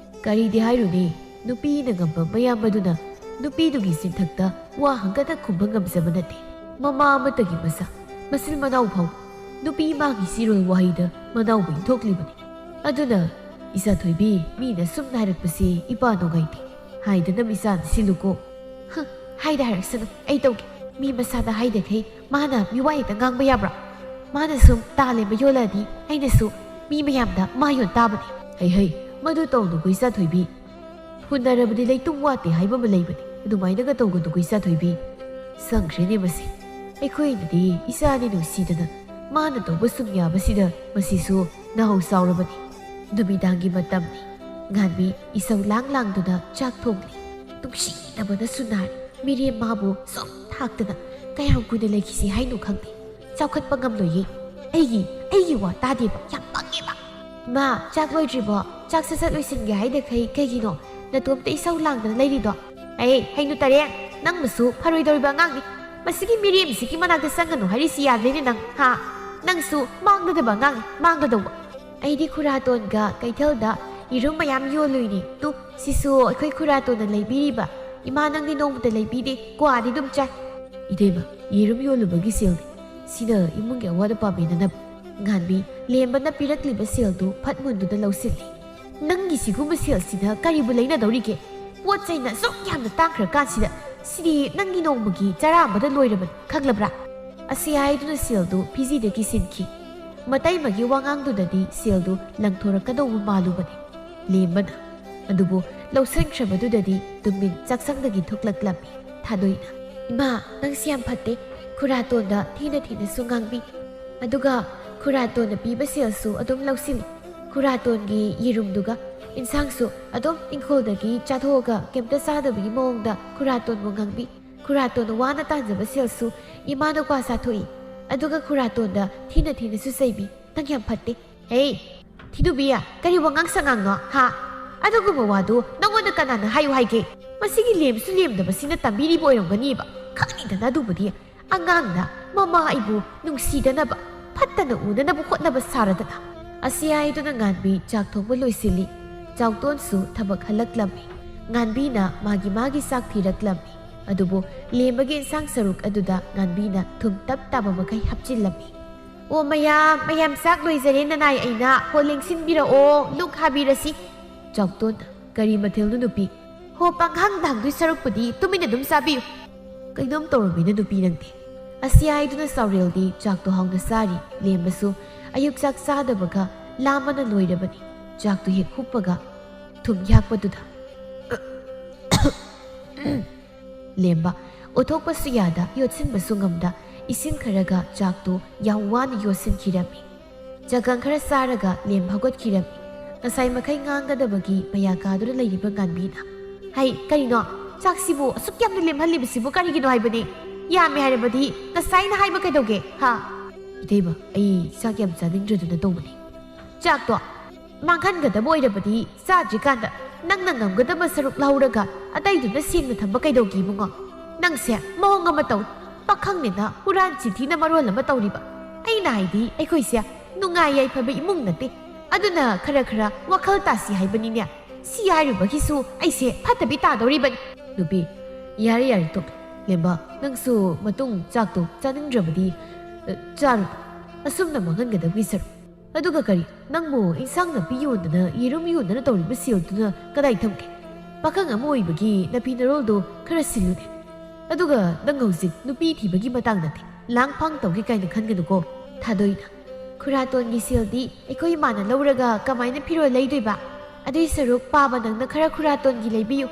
ꯀꯔꯤꯗꯤ ꯍꯥꯏꯔꯨꯅꯤ, ꯅꯨꯄꯤꯅ ꯉꯝꯕ ꯃꯌꯥꯝ ꯑꯗꯨꯅ ꯅꯨꯄꯤꯗꯨꯒꯤ ꯆꯤꯟꯊꯛꯇ ꯋꯥ ꯍꯪꯒꯠꯅ ꯈꯨꯝꯕ ꯉꯝꯖꯕ ꯅꯠꯇꯦ꯫ ꯃꯃꯥ ꯑꯃꯠꯇꯒꯤ ꯃꯆꯥ, ꯃꯆꯤꯟ ꯃꯅꯥꯎ ꯐꯥꯎ ꯅꯨꯄꯤ ꯃꯥꯒꯤ ꯆꯤꯔꯣꯜ ꯋꯥꯍꯩꯗ ꯃꯅꯥꯎꯕ ꯏꯟꯊꯣꯛꯂꯤꯕꯅꯤ꯫ ꯑꯗꯨꯅ ꯏꯆꯥ ꯊꯣꯏꯕꯤ, ꯃꯤꯅ ꯁꯨꯝꯅ ꯍꯥꯏꯔꯛꯄꯁꯤ ꯏꯄꯥ ꯅꯨꯡꯉꯥꯏꯇꯦ ꯍꯥꯏꯗꯅ ꯏꯆꯥꯅ ꯁꯤꯜꯂꯨꯀꯣ꯫ "ꯍ, ꯍꯥꯏꯗ ꯍꯥꯏꯔꯛꯁꯅꯨ, ꯑꯩ ꯇꯧꯒꯦ꯫ ꯃꯤ ꯃꯁꯥꯗ ꯍꯥꯏꯗꯈꯩ ꯃꯥꯅ ꯃꯤꯋꯥ ꯍꯦꯛꯇ ꯉꯥꯡꯕ ꯌꯥꯕ꯭ꯔꯥ? ꯃꯥꯅ ꯁꯨꯝ ꯇꯥ ꯂꯦꯝꯕ ꯌꯣꯜꯂꯛꯑꯗꯤ ꯑꯩꯅꯁꯨ ꯃꯤ ꯃꯌꯥꯝꯗ ꯃꯥ ꯌꯣꯟ ꯇꯥꯕꯅꯤ꯫ "ꯍꯩ ꯍꯩ, ꯃꯗꯨ ꯇꯧꯅꯨꯀꯣ ꯏꯆꯥꯊꯣꯏꯕꯤ꯫ ꯍꯨꯟꯅꯔꯕꯗꯤ ꯂꯩꯇꯨꯝ ꯋꯥꯠꯇꯦ ꯍꯥꯏꯕ ꯑꯃ ꯂꯩꯕꯅꯤ꯫ ꯑꯗꯨꯃꯥꯏꯅꯒ ꯇꯧꯒꯅꯨꯀꯣ ꯏꯆꯥꯊꯣꯏꯕꯤ꯫ ꯁꯪꯈ꯭ꯔꯦꯅꯦ ꯃꯁꯤ꯫ ꯑꯩꯈꯣꯏꯅꯗꯤ ꯏꯆꯥꯅꯤ ꯅꯨꯡꯁꯤꯗꯅ ꯃꯥꯅ ꯇꯧꯕ ꯁꯨꯝ ꯌꯥꯕꯁꯤꯗ ꯃꯁꯤꯁꯨ ꯅꯥꯍꯧ ꯆꯥꯎꯔꯕꯅꯤ꯫" ꯅꯨꯃꯤꯗꯥꯡꯒꯤ ꯃꯇꯝꯅꯤ꯫ ꯉꯥꯟꯕꯤ ꯏꯁꯧ ꯂꯥꯡ ꯂꯥꯡꯗꯨꯅ ꯆꯥꯛ ꯊꯣꯡꯂꯤ꯫ ꯅꯨꯡꯁꯤꯗꯕꯅꯁꯨ ꯅꯥꯔꯤ꯫ ꯃꯤꯔꯦꯝ ꯃꯥꯕꯨ ꯁꯨꯝ ꯊꯥꯛꯇꯅ ꯀꯌꯥꯝ ꯀꯨꯏꯅ ꯂꯩꯈꯤꯁꯤ ꯍꯥꯏꯅꯣ ꯈꯪꯗꯦ꯫ ꯆꯥꯎꯈꯠꯄ ꯉꯝꯂꯣꯏꯌꯦ꯫ ꯑꯩꯒꯤ, ꯑꯩꯒꯤ ꯋꯥ ꯇꯥꯗꯦꯕ꯫ ꯌꯥꯝ ꯄꯪꯉꯦꯕ꯫ "ꯏꯃꯥ, ꯆꯥꯛ ꯂꯣꯏꯗ꯭ꯔꯤꯕꯣ? ꯆꯥꯛ ꯁꯠ ꯁꯠ ꯂꯣꯏꯁꯤꯟꯒꯦ ꯍꯥꯏꯗ ꯈꯩ ꯀꯩꯒꯤꯅꯣ ꯅꯇꯣꯝꯇ ꯏꯁꯧ ꯂꯥꯡꯗꯅ ꯂꯩꯔꯤꯗꯣ?" "ꯑꯩ, ꯍꯩꯅꯨ ꯇꯔꯦꯡ, ꯅꯪꯕꯨꯁꯨ ꯐꯔꯣꯏꯗꯧꯔꯤꯕ ꯑꯉꯥꯡꯅꯤ꯫ ꯃꯁꯤꯒꯤ ꯃꯤꯔꯦꯝꯁꯤꯒꯤ ꯃꯅꯥꯛꯇ ꯆꯪꯒꯅꯨ ꯍꯥꯏꯔꯤꯁꯤ ꯌꯥꯗ꯭ꯔꯦꯅꯦ ꯅꯪ, ꯍꯥ? ꯅꯪꯁꯨ ꯃꯥꯡꯒꯗꯕ ꯑꯉꯥꯡꯅꯤ, ꯃꯥꯡꯒꯗꯧꯕ꯫" "ꯑꯩꯗꯤ ꯈꯨꯔꯥꯇꯣꯟꯒ ꯀꯩꯊꯦꯜꯗ ꯌꯦꯔꯨꯝ ꯃꯌꯥꯝ ꯌꯣꯜꯂꯨꯏꯅꯦ꯫ ꯇꯨ, ꯁꯤꯁꯨ ꯑꯩꯈꯣꯏ ꯈꯨꯔꯥꯇꯣꯟꯅ ꯂꯩꯕꯤꯔꯤꯕ꯫ ꯏꯃꯥ, ꯅꯪꯗꯤ ꯅꯣꯡꯃꯇ ꯂꯩꯕꯤꯗꯦ, ꯀ꯭ꯋꯥꯗꯤ ꯑꯗꯨꯝ ꯆꯥꯏ꯫" "ꯏꯇꯩꯃ, ꯌꯦꯔꯨꯝ ꯌꯣꯜꯂꯨꯕꯒꯤ ꯁꯦꯜꯅꯤ꯫ ꯁꯤꯅ ꯏꯃꯨꯡꯒꯤ ꯑꯋꯥꯠ ꯑꯄꯥ ꯃꯦꯟꯅꯅꯕ꯫" ꯉꯥꯟꯕꯤ, ꯂꯦꯝꯕꯅ ꯄꯤꯔꯛꯂꯤꯕ ꯁꯦꯜꯗꯨ ꯐꯠ ꯃꯨꯟꯗꯨꯅ ꯂꯧꯁꯤꯜꯂꯤ꯫ "ꯅꯪꯒꯤ ꯁꯤꯒꯨꯝꯕ ꯁꯦꯜꯁꯤꯅ ꯀꯔꯤꯕꯨ ꯂꯩꯅꯗꯧꯔꯤꯒꯦ? ꯄꯣꯠ ꯆꯩꯅ ꯑꯁꯨꯛ ꯌꯥꯝꯅ ꯇꯥꯡꯈ꯭ꯔꯀꯥꯟꯁꯤꯗ, ꯁꯤꯗꯤ ꯅꯪꯒꯤ ꯅꯣꯡꯃꯒꯤ ꯆꯔꯥ ꯑꯃꯗ ꯂꯣꯏꯔꯕꯅꯤ, ꯈꯪꯂꯕ꯭ꯔꯥ?" ꯑꯁꯤ ꯍꯥꯏꯗꯨꯅ ꯁꯦꯜꯗꯨ ꯐꯤꯖꯤꯗꯒꯤ ꯁꯤꯟꯈꯤ꯫ ꯃꯇꯩꯃꯒꯤ ꯋꯥꯉꯥꯡꯗꯨꯗꯗꯤ ꯁꯦꯜꯗꯨ ꯂꯪꯊꯣꯔꯛꯀꯗꯧꯕ ꯃꯥꯜꯂꯨꯕꯅꯤ꯫ ꯂꯦꯝꯕꯅ꯫ ꯑꯗꯨꯕꯨ ꯂꯧꯁꯤꯟꯈ꯭ꯔꯕꯗꯨꯗꯗꯤ ꯇꯨꯃꯤꯟ ꯆꯥꯛꯁꯪꯗꯒꯤ ꯊꯣꯛꯂꯛꯂꯝꯃꯤ꯫ ꯊꯥꯗꯣꯏꯅ, "ꯏꯃꯥ, ꯅꯪꯁꯤ ꯌꯥꯝ ꯐꯠꯇꯦ꯫ ꯈꯨꯔꯥꯇꯣꯟꯗ ꯊꯤꯅ ꯊꯤꯅꯁꯨ ꯉꯥꯡꯕꯤ꯫ ꯑꯗꯨꯒ ꯈꯨꯔꯥꯇꯣꯟꯅ ꯄꯤꯕ ꯁꯦꯜꯁꯨ ꯑꯗꯨꯝ ꯂꯧꯁꯤꯜꯂꯤ꯫ ꯈꯨꯔꯥꯇꯣꯟꯒꯤ ꯌꯦꯔꯨꯝꯗꯨꯒ ꯏꯟꯁꯥꯡꯁꯨ ꯑꯗꯨꯝ ꯏꯪꯈꯣꯜꯗꯒꯤ ꯆꯥꯊꯣꯛꯑꯒ ꯀꯩꯝꯇ ꯆꯥꯗꯕꯒꯤ ꯃꯑꯣꯡꯗ ꯈꯨꯔꯥꯇꯣꯟꯕꯨ ꯉꯥꯡꯕꯤ꯫ ꯈꯨꯔꯥꯇꯣꯟꯅ ꯋꯥꯅ ꯇꯥꯟꯖꯕ ꯁꯦꯜꯁꯨ ꯏꯃꯥꯅ ꯀ꯭ꯋꯥ ꯆꯥꯊꯣꯛꯏ꯫ ꯑꯗꯨꯒ ꯈꯨꯔꯥꯇꯣꯟꯗ ꯊꯤꯅ ꯊꯤꯅꯁꯨ ꯆꯩꯕꯤ꯫ ꯅꯪ ꯌꯥꯝ ꯐꯠꯇꯦ꯫" "ꯍꯦ, ꯊꯤꯗꯨꯕꯤ, ꯀꯔꯤ ꯋꯥꯉꯥꯡ ꯁꯉꯥꯡꯅꯣ, ꯍꯥ? ꯑꯗꯨꯒꯨꯝꯕ ꯋꯥꯗꯨ ꯅꯪꯉꯣꯟꯗ ꯀꯅꯥꯅ ꯍꯥꯏꯌꯨ ꯍꯥꯏꯒꯦ? ꯃꯁꯤꯒꯤ ꯂꯦꯝꯁꯨ ꯂꯦꯝꯗꯕꯁꯤꯅ ꯇꯝꯕꯤꯔꯤꯕ ꯑꯣꯏꯔꯝꯒꯅꯤꯕ꯫ ꯈꯪꯉꯤꯗꯅ ꯑꯗꯨꯕꯨꯗꯤ꯫ ꯑꯉꯥꯡꯅ ꯃꯃꯥ ꯑꯩꯕꯨ ꯅꯨꯡꯁꯤꯗꯅꯕ, ꯐꯠꯇꯅ ꯎꯅꯅꯕ ꯍꯣꯠꯅꯕ ꯁꯥꯔꯗꯅ꯫" ꯑꯁꯤ ꯍꯥꯏꯗꯨꯅ ꯉꯥꯟꯕꯤ ꯆꯥꯛ ꯊꯣꯡꯕ ꯂꯣꯏꯁꯤꯜꯂꯤ꯫ ꯆꯥꯎꯇꯣꯟꯁꯨ ꯊꯕꯛ ꯍꯜꯂꯛꯂꯝꯃꯤ꯫ ꯉꯥꯟꯕꯤꯅ ꯃꯥꯒꯤ ꯃꯥꯒꯤ ꯆꯥꯛ ꯊꯤꯔꯛꯂꯝꯃꯤ꯫ ꯑꯗꯨꯕꯨ ꯂꯦꯝꯕꯒꯤ ꯏꯟꯁꯥꯡ ꯁꯔꯨꯛ ꯑꯗꯨꯗ ꯉꯥꯟꯕꯤꯅ ꯊꯨꯝ ꯇꯞ ꯇꯥꯕ ꯃꯈꯩ ꯍꯥꯞꯆꯤꯜꯂꯝꯃꯤ꯫ "ꯑꯣ ꯃꯌꯥꯝ, ꯃꯌꯥꯝ ꯆꯥꯛ ꯂꯣꯏꯖꯔꯦ, ꯅꯅꯥꯏ ꯑꯩꯅ꯫ ꯍꯣ, ꯂꯦꯡꯁꯤꯟꯕꯤꯔꯛꯑꯣ, ꯂꯨꯛ ꯍꯥꯕꯤꯔꯁꯤ꯫" ꯆꯥꯎꯇꯣꯟ, "ꯀꯔꯤ ꯃꯊꯦꯜꯅꯣ ꯅꯨꯄꯤ?" "ꯍꯣ, ꯄꯪꯍꯥꯡ ꯍꯥꯡꯗꯣꯏ ꯁꯔꯨꯛꯄꯨꯗꯤ ꯇꯨꯃꯤꯟꯅ ꯑꯗꯨꯝ ꯆꯥꯕꯤꯌꯨ꯫" "ꯀꯩꯅꯣꯝ ꯇꯧꯔꯝꯃꯤꯅ ꯅꯨꯄꯤ ꯅꯪꯗꯤ꯫" ꯑꯁꯤ ꯍꯥꯏꯗꯨꯅ ꯆꯥꯎꯔꯦꯜꯗꯤ ꯆꯥꯛꯇꯣ ꯍꯥꯎꯅ ꯆꯥꯔꯤ꯫ ꯂꯦꯝꯕꯁꯨ ꯑꯌꯨꯛ ꯆꯥꯛ ꯆꯥꯗꯕꯒ ꯂꯥꯝꯕꯅ ꯂꯣꯏꯔꯕꯅꯤ꯫ ꯆꯥꯛꯇꯨ ꯍꯦꯛ ꯍꯨꯞꯄꯒ ꯊꯨꯝ ꯌꯥꯛꯄꯗꯨꯗ ꯂꯦꯝꯕ ꯑꯣꯊꯣꯛꯄꯁꯨ ꯌꯥꯗ, ꯌꯣꯠꯁꯤꯟꯕꯁꯨ ꯉꯝꯗ, ꯏꯁꯤꯡ ꯈꯔꯒ ꯆꯥꯛꯇꯨ ꯌꯥꯝ ꯋꯥꯅ ꯌꯣꯠꯁꯤꯟꯈꯤꯔꯝꯃꯤ꯫ ꯆꯒꯪ ꯈꯔ ꯆꯥꯔꯒ ꯂꯦꯝꯕ ꯍꯧꯒꯠꯈꯤꯔꯝꯃꯤ꯫ ꯉꯁꯥꯏ ꯃꯈꯩ ꯉꯥꯡꯒꯗꯕꯒꯤ ꯃꯌꯥ ꯀꯥꯗꯨꯅ ꯂꯩꯔꯤꯕ ꯉꯥꯟꯕꯤꯅ, "ꯍꯩ, ꯀꯔꯤꯅꯣ? ꯆꯥꯛꯁꯤꯕꯨ ꯑꯁꯨꯛ ꯌꯥꯝꯅ ꯂꯦꯝꯍꯜꯂꯤꯕꯁꯤꯕꯨ ꯀꯔꯤꯒꯤꯅꯣ ꯍꯥꯏꯕꯅꯤ? ꯌꯥꯝꯃꯦ ꯍꯥꯏꯔꯕꯗꯤ ꯉꯁꯥꯏꯅ ꯍꯥꯏꯕ ꯀꯩꯗꯧꯒꯦ, ꯍꯥ?" "ꯏꯇꯩꯃ, ꯑꯩ ꯆꯥꯛ ꯌꯥꯝ ꯆꯥꯅꯤꯡꯗ꯭ꯔꯗꯨꯅ ꯇꯧꯕꯅꯤ꯫ ꯆꯥꯛꯇꯣ ꯃꯥꯡꯍꯟꯒꯗꯕ ꯑꯣꯏꯔꯕꯗꯤ ꯆꯥꯗ꯭ꯔꯤꯀꯥꯟꯗ ꯅꯪꯅ ꯉꯝꯒꯗꯕ ꯁꯔꯨꯛ ꯂꯧꯔꯒ ꯑꯇꯩꯗꯨꯅ ꯁꯦꯡꯅ ꯊꯝꯕ ꯀꯩꯗꯧꯒꯦ, ꯏꯕꯨꯡꯉꯣ? ꯅꯪꯁꯦ ꯃꯑꯣꯡ ꯑꯃ ꯇꯧ꯫ ꯄꯥꯈꯪꯅꯤꯅ ꯍꯨꯔꯥꯟ ꯆꯤꯟꯊꯤꯅ ꯃꯔꯣꯜ ꯑꯃ ꯇꯧꯔꯤꯕ꯫ ꯑꯩꯅ ꯍꯥꯏꯗꯤ, ꯑꯩꯈꯣꯏꯁꯦ ꯅꯨꯡꯉꯥꯏ ꯌꯥꯏꯐꯕ ꯏꯃꯨꯡ ꯅꯠꯇꯦ꯫ ꯑꯗꯨꯅ ꯈꯔ ꯈꯔ ꯋꯥꯈꯜ ꯇꯥꯁꯤ ꯍꯥꯏꯕꯅꯤꯅꯦ꯫ ꯁꯤ ꯍꯥꯏꯔꯨꯕꯒꯤꯁꯨ ꯑꯩꯁꯦ ꯐꯠꯇꯕꯤ ꯇꯥꯗꯧꯔꯤꯕꯅꯤ꯫" "ꯅꯨꯄꯤ, ꯌꯥꯔꯦ, ꯌꯥꯔꯦ, ꯇꯣꯛ꯫ ꯂꯦꯝꯕ, ꯅꯪꯁꯨ ꯃꯇꯨꯡ ꯆꯥꯛꯇꯣ ꯆꯥꯅꯤꯡꯗ꯭ꯔꯕꯗꯤ, ꯑ, ꯆꯥꯔꯨꯅꯨ꯫ ꯑꯁꯨꯝꯅ ꯃꯥꯡꯍꯟꯒꯗꯕꯒꯤ ꯁꯔꯨꯛ꯫ ꯑꯗꯨꯒ ꯀꯔꯤ, ꯅꯪꯕꯨ ꯏꯟꯁꯥꯡ ꯅꯥꯄꯤ ꯌꯣꯟꯗꯅ, ꯌꯦꯔꯨꯝ ꯌꯣꯟꯗꯅ ꯇꯧꯔꯤꯕ ꯁꯦꯜꯗꯨꯅ ꯀꯗꯥꯏ ꯊꯝꯒꯦ? ꯄꯥꯈꯪ ꯑꯃ ꯑꯣꯏꯕꯒꯤ ꯅꯥꯄꯤ ꯅꯔꯣꯜꯗꯣ ꯈꯔ ꯁꯤꯜꯂꯨꯅꯦ꯫ ꯑꯗꯨꯒ ꯅꯪ ꯍꯧꯖꯤꯛ ꯅꯨꯄꯤ ꯊꯤꯕꯒꯤ ꯃꯇꯥꯡ ꯅꯠꯇꯦ꯫ ꯂꯥꯡ ꯐꯥꯡ ꯇꯧꯒꯦ ꯀꯥꯏꯅ ꯈꯟꯒꯅꯨꯀꯣ꯫" ꯊꯥꯗꯣꯏꯅ, "ꯈꯨꯔꯥꯇꯣꯟꯒꯤ ꯁꯦꯜꯗꯤ ꯑꯩꯈꯣꯏ ꯏꯃꯥꯅ ꯂꯧꯔꯒ ꯀꯃꯥꯏꯅ ꯐꯤꯔꯣꯜ ꯂꯩꯗꯣꯏꯕ? ꯑꯗꯨꯏ ꯁꯔꯨꯛ ꯄꯥꯕ ꯅꯪꯅ ꯈꯔ ꯈꯨꯔꯥꯇꯣꯟꯒꯤ ꯂꯩꯕꯤꯌꯨ꯫"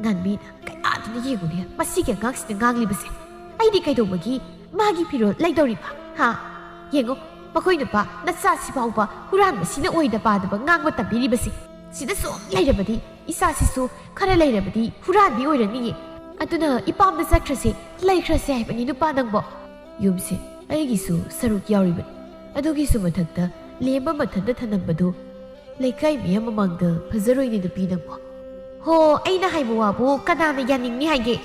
ꯉꯥꯟꯕꯤꯅ, "ꯀꯌꯥꯗꯨꯅ ꯌꯦꯡꯉꯨꯅꯦ, ꯃꯁꯤꯒꯤ ꯑꯉꯥꯡꯁꯤꯅ ꯉꯥꯡꯂꯤꯕꯁꯦ꯫ ꯑꯩꯗꯤ ꯀꯩꯗꯧꯕꯒꯤ ꯃꯥꯒꯤ ꯐꯤꯔꯣꯜ ꯂꯩꯗꯧꯔꯤꯕ, ꯍꯥ? ꯌꯦꯡꯉꯣ, ꯃꯈꯣꯏ ꯅꯨꯄꯥ ꯅꯆꯥꯁꯤ ꯐꯥꯎꯕ ꯍꯨꯔꯥꯟꯕꯁꯤꯅ ꯑꯣꯏꯗ ꯄꯥꯗꯕ ꯉꯥꯡꯕ ꯇꯝꯕꯤꯔꯤꯕꯁꯦ꯫ ꯁꯤꯗ ꯁꯨꯝ ꯂꯩꯔꯕꯗꯤ ꯏꯆꯥꯁꯤꯁꯨ ꯈꯔ ꯂꯩꯔꯕꯗꯤ ꯍꯨꯔꯥꯟꯕꯤ ꯑꯣꯏꯔꯅꯤꯌꯦ꯫ ꯑꯗꯨꯅ ꯏꯄꯥꯝꯗ ꯆꯠꯈ꯭ꯔꯁꯦ, ꯂꯩꯈ꯭ꯔꯁꯦ ꯍꯥꯏꯕꯅꯤ ꯅꯨꯄꯥ ꯅꯪꯕꯣ꯫" ꯌꯨꯝꯁꯦ ꯑꯩꯒꯤꯁꯨ ꯁꯔꯨꯛ ꯌꯥꯎꯔꯤꯕꯅꯤ꯫ ꯑꯗꯨꯒꯤꯁꯨ ꯃꯊꯛꯇ ꯂꯦꯝꯕ ꯃꯊꯟꯇ ꯊꯅꯝꯕꯗꯨ ꯂꯩꯀꯥꯏ ꯃꯤꯌꯥꯝ ꯃꯃꯥꯡꯗ ꯐꯖꯔꯣꯏꯅꯦ ꯅꯨꯄꯤ ꯅꯪꯕꯣ꯫ "ꯍꯣ, ꯑꯩꯅ ꯍꯥꯏꯕ ꯋꯥꯕꯨ ꯀꯅꯥꯅ ꯌꯥꯅꯤꯡꯅꯤ ꯍꯥꯏꯒꯦ?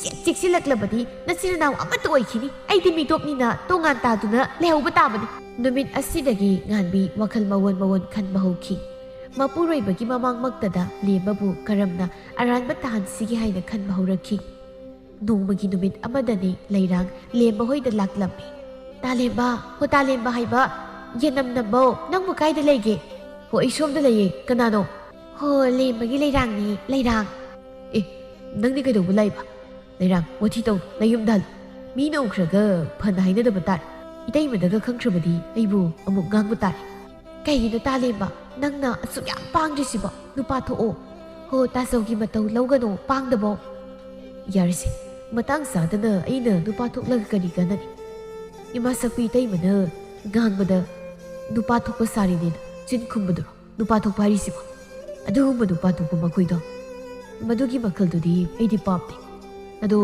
ꯆꯦꯛ ꯆꯦꯛꯁꯤꯜꯂꯛꯂꯕꯗꯤ ꯅꯆꯤꯟ ꯅꯅꯥꯎ ꯑꯃꯠꯇ ꯑꯣꯏꯈꯤꯅꯤ꯫ ꯑꯩꯗꯤ ꯃꯤꯇꯣꯞꯅꯤꯅ ꯇꯣꯉꯥꯟ ꯇꯥꯗꯨꯅ ꯂꯩꯍꯧꯕ ꯇꯥꯕꯅꯤ꯫" ꯅꯨꯃꯤꯠ ꯑꯁꯤꯗꯒꯤ ꯉꯥꯟꯕꯤ ꯋꯥꯈꯜ ꯃꯑꯣꯟ ꯃꯑꯣꯟ ꯈꯟꯕ ꯍꯧꯈꯤ꯫ ꯃꯄꯨꯔꯣꯏꯕꯒꯤ ꯃꯃꯥꯡꯃꯛꯇꯗ ꯂꯦꯝꯕꯕꯨ ꯀꯔꯝꯅ ꯑꯔꯥꯟꯕ ꯇꯥꯍꯟꯁꯤꯒꯦ ꯍꯥꯏꯅ ꯈꯟꯕ ꯍꯧꯔꯛꯈꯤ꯫ ꯅꯣꯡꯃꯒꯤ ꯅꯨꯃꯤꯠ ꯑꯃꯗꯅꯤ ꯂꯩꯔꯥꯡ ꯂꯦꯝꯕ ꯍꯣꯏꯗ ꯂꯥꯛꯂꯝꯃꯤ꯫ "ꯇꯥꯂꯦꯝꯕ, ꯍꯣ ꯇꯥꯂꯦꯝꯕ ꯍꯥꯏꯕ, ꯌꯦꯅꯝ ꯅꯝꯕꯧ, ꯅꯪꯕꯨ ꯀꯥꯏꯗ ꯂꯩꯒꯦ?" "ꯍꯣ, ꯑꯩ ꯁꯣꯝꯗ ꯂꯩꯌꯦ, ꯀꯅꯥꯅꯣ?" "ꯍꯣ, ꯂꯦꯝꯕꯒꯤ ꯂꯩꯔꯥꯡꯅꯤ, ꯂꯩꯔꯥꯡ꯫" "ꯑꯦ, ꯅꯪꯗꯤ ꯀꯩꯗꯧꯕ ꯂꯥꯛꯏꯕ? ꯂꯩꯔꯥꯡ, ꯋꯥꯊꯤ ꯇꯧ, ꯅꯌꯨꯝꯗ ꯍꯜꯂꯨ꯫ ꯃꯤꯅ ꯎꯈ꯭ꯔꯒ ꯐꯅ ꯍꯥꯏꯅꯗꯕ ꯇꯥꯔꯦ꯫ ꯏꯇꯩꯃꯗꯒ ꯈꯪꯈ꯭ꯔꯕꯗꯤ ꯑꯩꯕꯨ ꯑꯃꯨꯛ ꯉꯥꯡꯕ ꯇꯥꯔꯦ꯫" ꯀꯩꯒꯤꯅꯣ ꯇꯥꯂꯦꯝꯕ? ꯅꯪꯅ ꯑꯁꯨꯛ ꯌꯥꯝ ꯄꯥꯡꯗ꯭ꯔꯤꯁꯤꯕꯣ? ꯅꯨꯄꯥ ꯊꯣꯛꯑꯣ꯫ ꯍꯣ, ꯇꯥꯆꯧꯒꯤ ꯃꯇꯧ ꯂꯧꯒꯅꯣ, ꯄꯥꯡꯗꯕꯧ꯫ ꯌꯥꯔꯦꯁꯦ, ꯃꯇꯥꯡ ꯆꯥꯗꯅ ꯑꯩꯅ ꯅꯨꯄꯥ ꯊꯣꯛꯂꯒ ꯀꯔꯤ ꯀꯥꯟꯅꯅꯤ? ꯏꯃꯥ ꯁꯛꯄꯤ ꯏꯇꯩꯃꯅ ꯉꯥꯡꯕꯗ ꯅꯨꯄꯥ ꯊꯣꯛꯄ ꯁꯥꯔꯤꯅꯦꯅ ꯆꯤꯟ ꯈꯨꯝꯕꯗꯨꯔꯣ ꯅꯨꯄꯥ ꯊꯣꯛꯄ ꯍꯥꯏꯔꯤꯁꯤꯕꯣ? ꯑꯗꯨꯒꯨꯝꯕ ꯅꯨꯄꯥ ꯊꯣꯛꯄ ꯃꯈꯣꯏꯗꯣ꯫ ꯃꯗꯨꯒꯤ ꯃꯈꯜꯗꯨꯗꯤ ꯑꯩꯗꯤ ꯄꯥꯝꯗꯦ꯫ ꯑꯗꯣ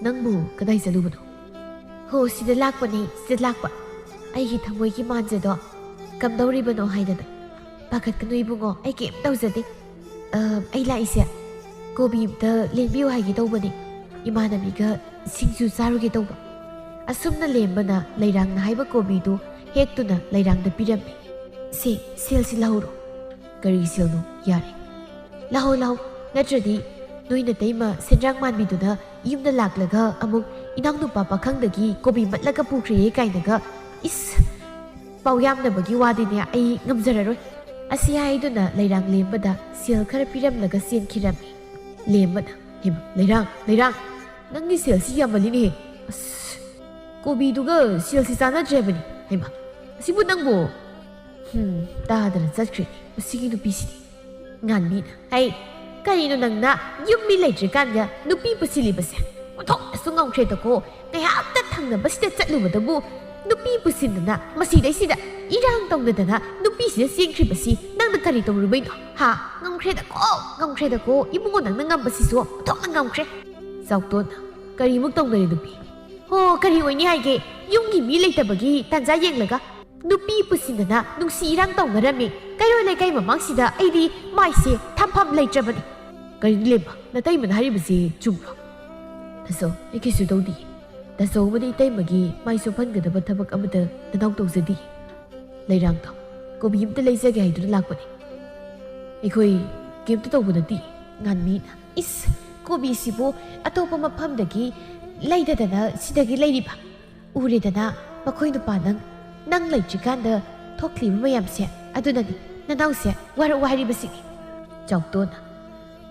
ꯅꯪꯕꯨ ꯀꯗꯥꯏ ꯆꯠꯂꯨꯕꯅꯣ? ꯍꯣ, ꯁꯤꯗ ꯂꯥꯛꯄꯅꯦ, ꯁꯤꯗ ꯂꯥꯛꯄ꯫ ꯑꯩꯒꯤ ꯊꯃꯣꯏꯒꯤ ꯃꯥꯟꯖꯗꯣ ꯀꯝꯗꯧꯔꯤꯕꯅꯣ ꯍꯥꯏꯗꯅ꯫ ꯄꯥꯈꯠꯀꯅꯨ ꯏꯕꯨꯡꯉꯣ, ꯑꯩ ꯀꯩꯝ ꯇꯧꯖꯗꯦ꯫ ꯑ, ꯑꯩ ꯂꯥꯛꯏꯁꯦ ꯀꯣꯕꯤ ꯑꯝꯇ ꯂꯦꯡꯕꯤꯌꯨ ꯍꯥꯏꯒꯦ ꯇꯧꯕꯅꯦ꯫ ꯏꯃꯥꯟꯅꯕꯤꯒ ꯁꯤꯡꯖꯨ ꯆꯥꯔꯨꯒꯦ ꯇꯧꯕ꯫ ꯑꯁꯨꯝꯅ ꯂꯦꯝꯕꯅ ꯂꯩꯔꯥꯡꯅ ꯍꯥꯏꯕ ꯀꯣꯕꯤꯗꯨ ꯍꯦꯛꯇꯨꯅ ꯂꯩꯔꯥꯡꯗ ꯄꯤꯔꯝꯃꯤ꯫ "ꯁꯦ, ꯁꯦꯜꯁꯤ ꯂꯧꯍꯧꯔꯣ꯫" "ꯀꯔꯤ ꯁꯦꯜꯅꯣ? ꯌꯥꯔꯦ꯫ ꯂꯧꯍꯧ, ꯂꯧꯍꯧ꯫ ꯅꯠꯇ꯭ꯔꯗꯤ ꯅꯣꯏ ꯅꯇꯩꯃ ꯁꯦꯟꯗ꯭ꯔꯥꯡ ꯃꯥꯟꯕꯤꯗꯨꯅ ꯌꯨꯝꯗ ꯂꯥꯛꯂꯒ ꯑꯃꯨꯛ ꯏꯅꯥꯎꯅꯨꯄꯥ ꯄꯥꯈꯪꯗꯒꯤ ꯀꯣꯕꯤ ꯃꯠꯂꯒ ꯄꯨꯈ꯭ꯔꯦ ꯀꯥꯏꯅꯒ, ꯏꯁ, ꯄꯥꯎ ꯌꯥꯝꯅꯕꯒꯤ ꯋꯥꯗꯤꯅꯦ ꯑꯩ ꯉꯝꯖꯔꯔꯣꯏ꯫" ꯑꯁꯤ ꯍꯥꯏꯗꯨꯅ ꯂꯩꯔꯥꯡ ꯂꯦꯝꯕꯗ ꯁꯦꯜ ꯈꯔ ꯄꯤꯔꯝꯂꯒ ꯆꯦꯟꯈꯤꯔꯝꯃꯤ꯫ ꯂꯦꯝꯕꯅ, "ꯍꯩꯃꯥ, ꯂꯩꯔꯥꯡ, ꯂꯩꯔꯥꯡ, ꯅꯪꯒꯤ ꯁꯦꯜꯁꯤ ꯌꯥꯝꯃꯜꯂꯤꯅꯦꯍꯦ꯫ ꯑꯁ, ꯀꯣꯕꯤꯗꯨꯒ ꯁꯦꯜꯁꯤ ꯆꯥꯟꯅꯗ꯭ꯔꯦ ꯍꯥꯏꯕꯅꯤ꯫ ꯍꯩꯃꯥ, ꯑꯁꯤꯕꯨ ꯅꯪꯕꯨ?" ꯍꯨꯝ, ꯇꯥꯗꯅ ꯆꯠꯈ꯭ꯔꯦ ꯃꯁꯤꯒꯤ ꯅꯨꯄꯤꯁꯤꯗꯤ꯫ ꯉꯥꯟꯕꯤꯅ, "ꯍꯩ, ꯀꯔꯤꯅꯣ ꯅꯪꯅ ꯌꯨꯝ ꯃꯤ ꯂꯩꯇ꯭ꯔꯤꯀꯥꯟꯗ ꯅꯨꯄꯤ ꯄꯨꯁꯤꯜꯂꯤꯕꯁꯦ? ꯑꯣꯟꯊꯣꯛꯅꯁꯨ ꯉꯝꯈ꯭ꯔꯦꯗꯀꯣ꯫ ꯉꯥꯏꯍꯥꯛꯇ ꯊꯪꯅꯕꯁꯤꯗ ꯆꯠꯂꯨꯕꯗꯕꯨ ꯅꯨꯄꯤ ꯄꯨꯁꯤꯟꯗꯅ ꯃꯁꯤꯗꯩꯁꯤꯗ ꯏꯔꯥꯡ ꯇꯧꯅꯗꯅ ꯅꯨꯄꯤꯁꯤꯗ ꯆꯦꯟꯈ꯭ꯔꯤꯕꯁꯤ ꯅꯪꯅ ꯀꯔꯤ ꯇꯧꯔꯨꯕꯩꯅꯣ? ꯍꯥ? ꯉꯝꯈ꯭ꯔꯦꯗꯀꯣ, ꯉꯝꯈ꯭ꯔꯦꯗꯀꯣ꯫ ꯏꯕꯨꯡꯉꯣ, ꯅꯪꯅ ꯉꯝꯕꯁꯤꯁꯨ ꯑꯣꯟꯊꯣꯛꯅ ꯉꯝꯈ꯭ꯔꯦ꯫" ꯆꯥꯎꯇꯣꯟ, "ꯀꯔꯤꯃꯨꯛ ꯇꯧꯅꯔꯦ ꯅꯨꯄꯤ? ꯍꯣ, ꯀꯔꯤ ꯑꯣꯏꯅꯤ ꯍꯥꯏꯒꯦ? ꯌꯨꯝꯒꯤ ꯃꯤ ꯂꯩꯇꯕꯒꯤ ꯇꯥꯟꯖꯥ ꯌꯦꯡꯂꯒ ꯅꯨꯄꯤ ꯄꯨꯁꯤꯟꯗꯅ ꯅꯨꯡꯁꯤ ꯏꯔꯥꯡ ꯇꯧꯅꯔꯝꯃꯤ꯫ ꯀꯩꯔꯣꯏ ꯂꯩꯀꯥꯏ ꯃꯃꯥꯡꯁꯤꯗ ꯑꯩꯗꯤ ꯃꯥꯏꯁꯦ ꯊꯝꯐꯝ ꯂꯩꯇ꯭ꯔꯕꯅꯤ꯫" "ꯀꯔꯤꯅꯣ ꯂꯦꯝꯕ, ꯅꯇꯩꯃꯅ ꯍꯥꯏꯔꯤꯕꯁꯤ ꯆꯨꯝꯕ꯭ꯔꯣ?" "ꯇꯥꯆꯧ, ꯑꯩ ꯀꯩꯁꯨ ꯇꯧꯗꯦ꯫ ꯇꯥꯆꯧ ꯑꯃꯗꯤ ꯏꯇꯩꯃꯒꯤ ꯃꯥꯏ ꯆꯣꯞꯍꯟꯒꯗꯕ ꯊꯕꯛ ꯑꯃꯠꯇ ꯅꯅꯥꯎ ꯇꯧꯖꯗꯦ꯫" ꯂꯩꯔꯥꯡꯗꯣ, "ꯀꯣꯕꯤ ꯑꯃꯇ ꯂꯩꯖꯒꯦ ꯍꯥꯏꯗꯨꯅ ꯂꯥꯛꯄꯅꯤ꯫ ꯑꯩꯈꯣꯏ ꯀꯩꯝꯇ ꯇꯧꯕ ꯅꯠꯇꯦ꯫" ꯉꯥꯟꯕꯤꯅ, "ꯏꯁ, ꯀꯣꯕꯤꯁꯤꯕꯨ ꯑꯇꯣꯞꯄ ꯃꯐꯝꯗꯒꯤ ꯂꯩꯗꯗꯅ ꯁꯤꯗꯒꯤ ꯂꯩꯔꯤꯕ? ꯎꯔꯦꯗꯅ, ꯃꯈꯣꯏ ꯅꯨꯄꯥ ꯅꯪ, ꯅꯪ ꯂꯩꯇ꯭ꯔꯤꯀꯥꯟꯗ ꯊꯣꯛꯂꯤꯕ ꯃꯌꯥꯝꯁꯦ, ꯑꯗꯨꯅꯅꯤ ꯅꯅꯥꯎꯁꯦ ꯋꯥꯔꯛꯎ ꯍꯥꯏꯔꯤꯕꯁꯤꯅꯤ꯫" ꯆꯥꯎꯇꯣꯟꯅ,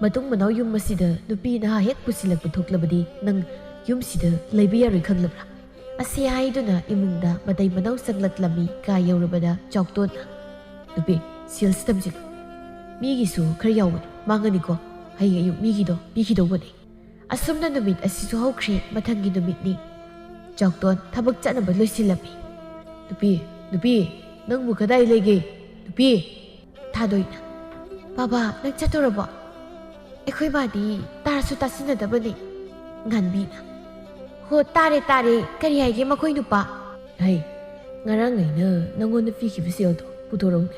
"ꯃꯇꯨꯡ ꯃꯅꯥꯎ ꯌꯨꯝ ꯑꯁꯤꯗ ꯅꯨꯄꯤ ꯅꯍꯥ ꯍꯦꯛ ꯄꯨꯁꯤꯜꯂꯛꯄ ꯊꯣꯛꯂꯕꯗꯤ ꯅꯪ ꯌꯨꯝꯁꯤꯗ ꯂꯩꯕ ꯌꯥꯔꯣꯏ ꯈꯪꯂꯕ꯭ꯔꯥ?" ꯑꯁꯤ ꯍꯥꯏꯗꯨꯅ ꯏꯃꯨꯡꯗ ꯃꯇꯩ ꯃꯅꯥꯎ ꯆꯪꯂꯛꯂꯝꯃꯤ꯫ ꯀꯥ ꯌꯧꯔꯕꯗ ꯆꯥꯎꯇꯣꯟꯅ, ꯅꯨꯄꯤ, ꯁꯦꯜꯁꯤ ꯊꯝꯖꯤꯜꯂꯨ꯫ ꯃꯤꯒꯤꯁꯨ ꯈꯔ ꯌꯥꯎꯕꯅꯤ, ꯃꯥꯡꯉꯅꯤꯀꯣ꯫ ꯍꯌꯦꯡ ꯑꯌꯨꯛ ꯃꯤꯒꯤꯗꯣ ꯄꯤꯈꯤꯗꯧꯕꯅꯤ꯫ ꯑꯁꯨꯝꯅ ꯅꯨꯃꯤꯠ ꯑꯁꯤꯁꯨ ꯍꯧꯈ꯭ꯔꯦ, ꯃꯊꯪꯒꯤ ꯅꯨꯃꯤꯠꯅꯤ꯫ ꯆꯥꯎꯇꯣꯟ ꯊꯕꯛ ꯆꯠꯅꯕ ꯂꯣꯏꯁꯤꯜꯂꯝꯃꯤ꯫ ꯅꯨꯄꯤ, ꯅꯨꯄꯤ, ꯅꯪꯕꯨ ꯀꯗꯥꯏ ꯂꯩꯒꯦ? ꯅꯨꯄꯤ! ꯊꯥꯗꯣꯏꯅ, "ꯕꯥꯕꯥ, ꯅꯪ ꯆꯠꯇꯣꯔꯕꯣ? ꯑꯩꯈꯣꯏ ꯃꯥꯗꯤ ꯇꯥꯔꯁꯨ ꯇꯥꯁꯤꯟꯅꯗꯕꯅꯦ"꯫ ꯉꯥꯟꯕꯤꯅ, "ꯍꯣ, ꯇꯥꯔꯦ, ꯇꯥꯔꯦ꯫ ꯀꯔꯤ ꯍꯥꯏꯒꯦ ꯃꯈꯣꯏ ꯅꯨꯄꯥ?" "ꯍꯩ, ꯉꯔꯥꯡ ꯑꯩꯅ ꯅꯪꯉꯣꯟꯗ ꯄꯤꯈꯤꯕ ꯁꯦꯜꯗꯣ ꯄꯨꯊꯣꯔꯛꯎꯅꯦ꯫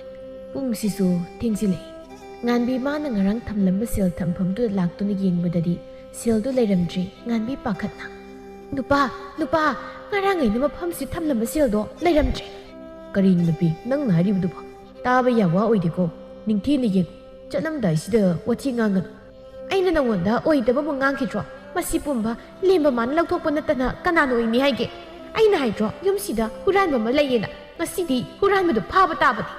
ꯄꯨꯡꯁꯤꯁꯨ ꯊꯦꯡꯖꯤꯜꯂꯛꯏ"꯫ ꯉꯥꯟꯕꯤ ꯃꯥꯅ ꯉꯔꯥꯡ ꯊꯝꯂꯝꯕ ꯁꯦꯜ ꯊꯝꯐꯝꯗꯨꯗ ꯂꯥꯛꯇꯨꯅ ꯌꯦꯡꯕꯗꯗꯤ ꯁꯦꯜꯗꯨ ꯂꯩꯔꯝꯗ꯭ꯔꯦ꯫ ꯉꯥꯟꯕꯤ ꯄꯥꯈꯠꯅ, "ꯅꯨꯄꯥ, ꯅꯨꯄꯥ, ꯉꯔꯥꯡ ꯑꯩꯅ ꯃꯐꯝꯁꯤ ꯊꯝꯂꯝꯕ ꯁꯦꯜꯗꯣ ꯂꯩꯔꯝꯗ꯭ꯔꯦ"꯫ "ꯀꯔꯤꯅꯣ ꯅꯨꯄꯤ, ꯅꯪꯅ ꯍꯥꯏꯔꯤꯕꯗꯨꯕꯣ? ꯇꯥꯕ ꯌꯥꯕ ꯑꯣꯏꯗꯦꯀꯣ꯫ ꯅꯤꯡꯊꯤꯅ ꯌꯦꯡꯉꯨ꯫ ꯆꯠꯂꯝꯗꯥꯏꯁꯤꯗ ꯋꯥꯊꯤ ꯉꯥꯡꯒꯅꯨ꯫ ꯑꯩꯅ ꯅꯉꯣꯟꯗ ꯑꯣꯏꯗꯕ ꯑꯃ ꯉꯥꯡꯈꯤꯗ꯭ꯔꯣ? ꯃꯁꯤ ꯄꯨꯝꯕ ꯂꯦꯝꯕ ꯃꯥꯅ ꯂꯧꯊꯣꯛꯄ ꯅꯠꯇꯅ ꯀꯅꯥꯅ ꯑꯣꯏꯅꯤ ꯍꯥꯏꯒꯦ? ꯑꯩꯅ ꯍꯥꯏꯗ꯭ꯔꯣ, ꯌꯨꯝꯁꯤꯗ ꯍꯨꯔꯥꯟꯕ ꯑꯃ ꯂꯩꯌꯦꯅ? ꯉꯁꯤꯗꯤ ꯍꯨꯔꯥꯟꯕꯗꯨ ꯐꯥꯕ ꯇꯥꯕꯅꯤ"꯫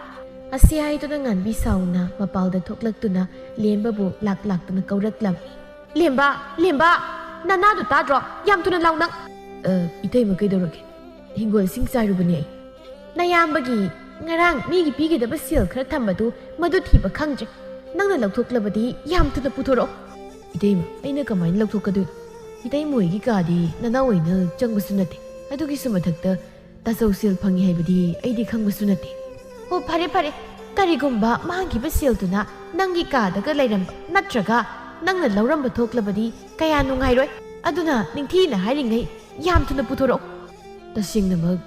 ꯑꯁꯤ ꯍꯥꯏꯗꯨꯅ ꯉꯥꯟꯕꯤ ꯁꯥꯎꯅ ꯃꯄꯥꯜꯗ ꯊꯣꯛꯂꯛꯇꯨꯅ ꯂꯦꯝꯕꯕꯨ ꯂꯥꯛ ꯂꯥꯛꯇꯨꯅ ꯀꯧꯔꯛꯂꯝꯃꯤ꯫ "ꯂꯦꯝꯕ, ꯂꯦꯝꯕ, ꯅꯅꯥꯗꯨ ꯇꯥꯗ꯭ꯔꯣ? ꯌꯥꯝ ꯊꯨꯅ ꯂꯥꯎ ꯅꯪ!" "ꯑ, ꯏꯇꯩꯃ, ꯀꯩꯗꯧꯔꯒꯦ? ꯍꯤꯡꯒꯣꯜ ꯏꯁꯤꯡ ꯆꯥꯏꯔꯨꯕꯅꯦ ꯑꯩ"꯫ "ꯅꯌꯥꯝꯕꯒꯤ ꯉꯔꯥꯡ ꯃꯤꯒꯤ ꯄꯤꯒꯗꯕ ꯁꯦꯜ ꯈꯔ ꯊꯝꯕꯗꯨ, ꯃꯗꯨ ꯊꯤꯕ ꯈꯪꯗ꯭ꯔꯦ꯫ ꯅꯪꯅ ꯂꯧꯊꯣꯛꯂꯕꯗꯤ ꯌꯥꯝ ꯊꯨꯅ ꯄꯨꯊꯣꯔꯛꯑꯣ"꯫ "ꯏꯇꯩꯃ, ꯑꯩꯅ ꯀꯃꯥꯏꯅ ꯂꯧꯊꯣꯛꯀꯗꯣꯏꯅꯣ? ꯏꯇꯩꯃ ꯍꯣꯏꯒꯤ ꯀꯥꯗꯤ ꯅꯅꯥꯎ ꯑꯣꯏꯅ ꯆꯪꯕꯁꯨ ꯅꯠꯇꯦ꯫ ꯑꯗꯨꯒꯤꯁꯨ ꯃꯊꯛꯇ ꯇꯥꯆꯧ ꯁꯦꯜ ꯐꯪꯉꯤ ꯍꯥꯏꯕꯗꯤ ꯑꯩꯗꯤ ꯈꯪꯕꯁꯨ ꯅꯠꯇꯦ"꯫ "ꯍꯣ, ꯐꯔꯦ, ꯐꯔꯦ꯫ ꯀꯔꯤꯒꯨꯝꯕ ꯃꯥꯡꯈꯤꯕ ꯁꯦꯜꯗꯨꯅ ꯅꯪꯒꯤ ꯀꯥꯗꯒ ꯂꯩꯔꯝꯕ ꯅꯠꯇ꯭ꯔꯒ ꯅꯪꯅ ꯂꯧꯔꯝꯕ ꯊꯣꯛꯂꯕꯗꯤ ꯀꯌꯥ ꯅꯨꯡꯉꯥꯏꯔꯣꯏ꯫ ꯑꯗꯨꯅ ꯅꯤꯡꯊꯤꯅ ꯍꯥꯏꯔꯤꯉꯩ ꯌꯥꯝ ꯊꯨꯅ ꯄꯨꯊꯣꯔꯛꯑꯣ"꯫ "ꯇꯁꯦꯡꯅꯃꯛ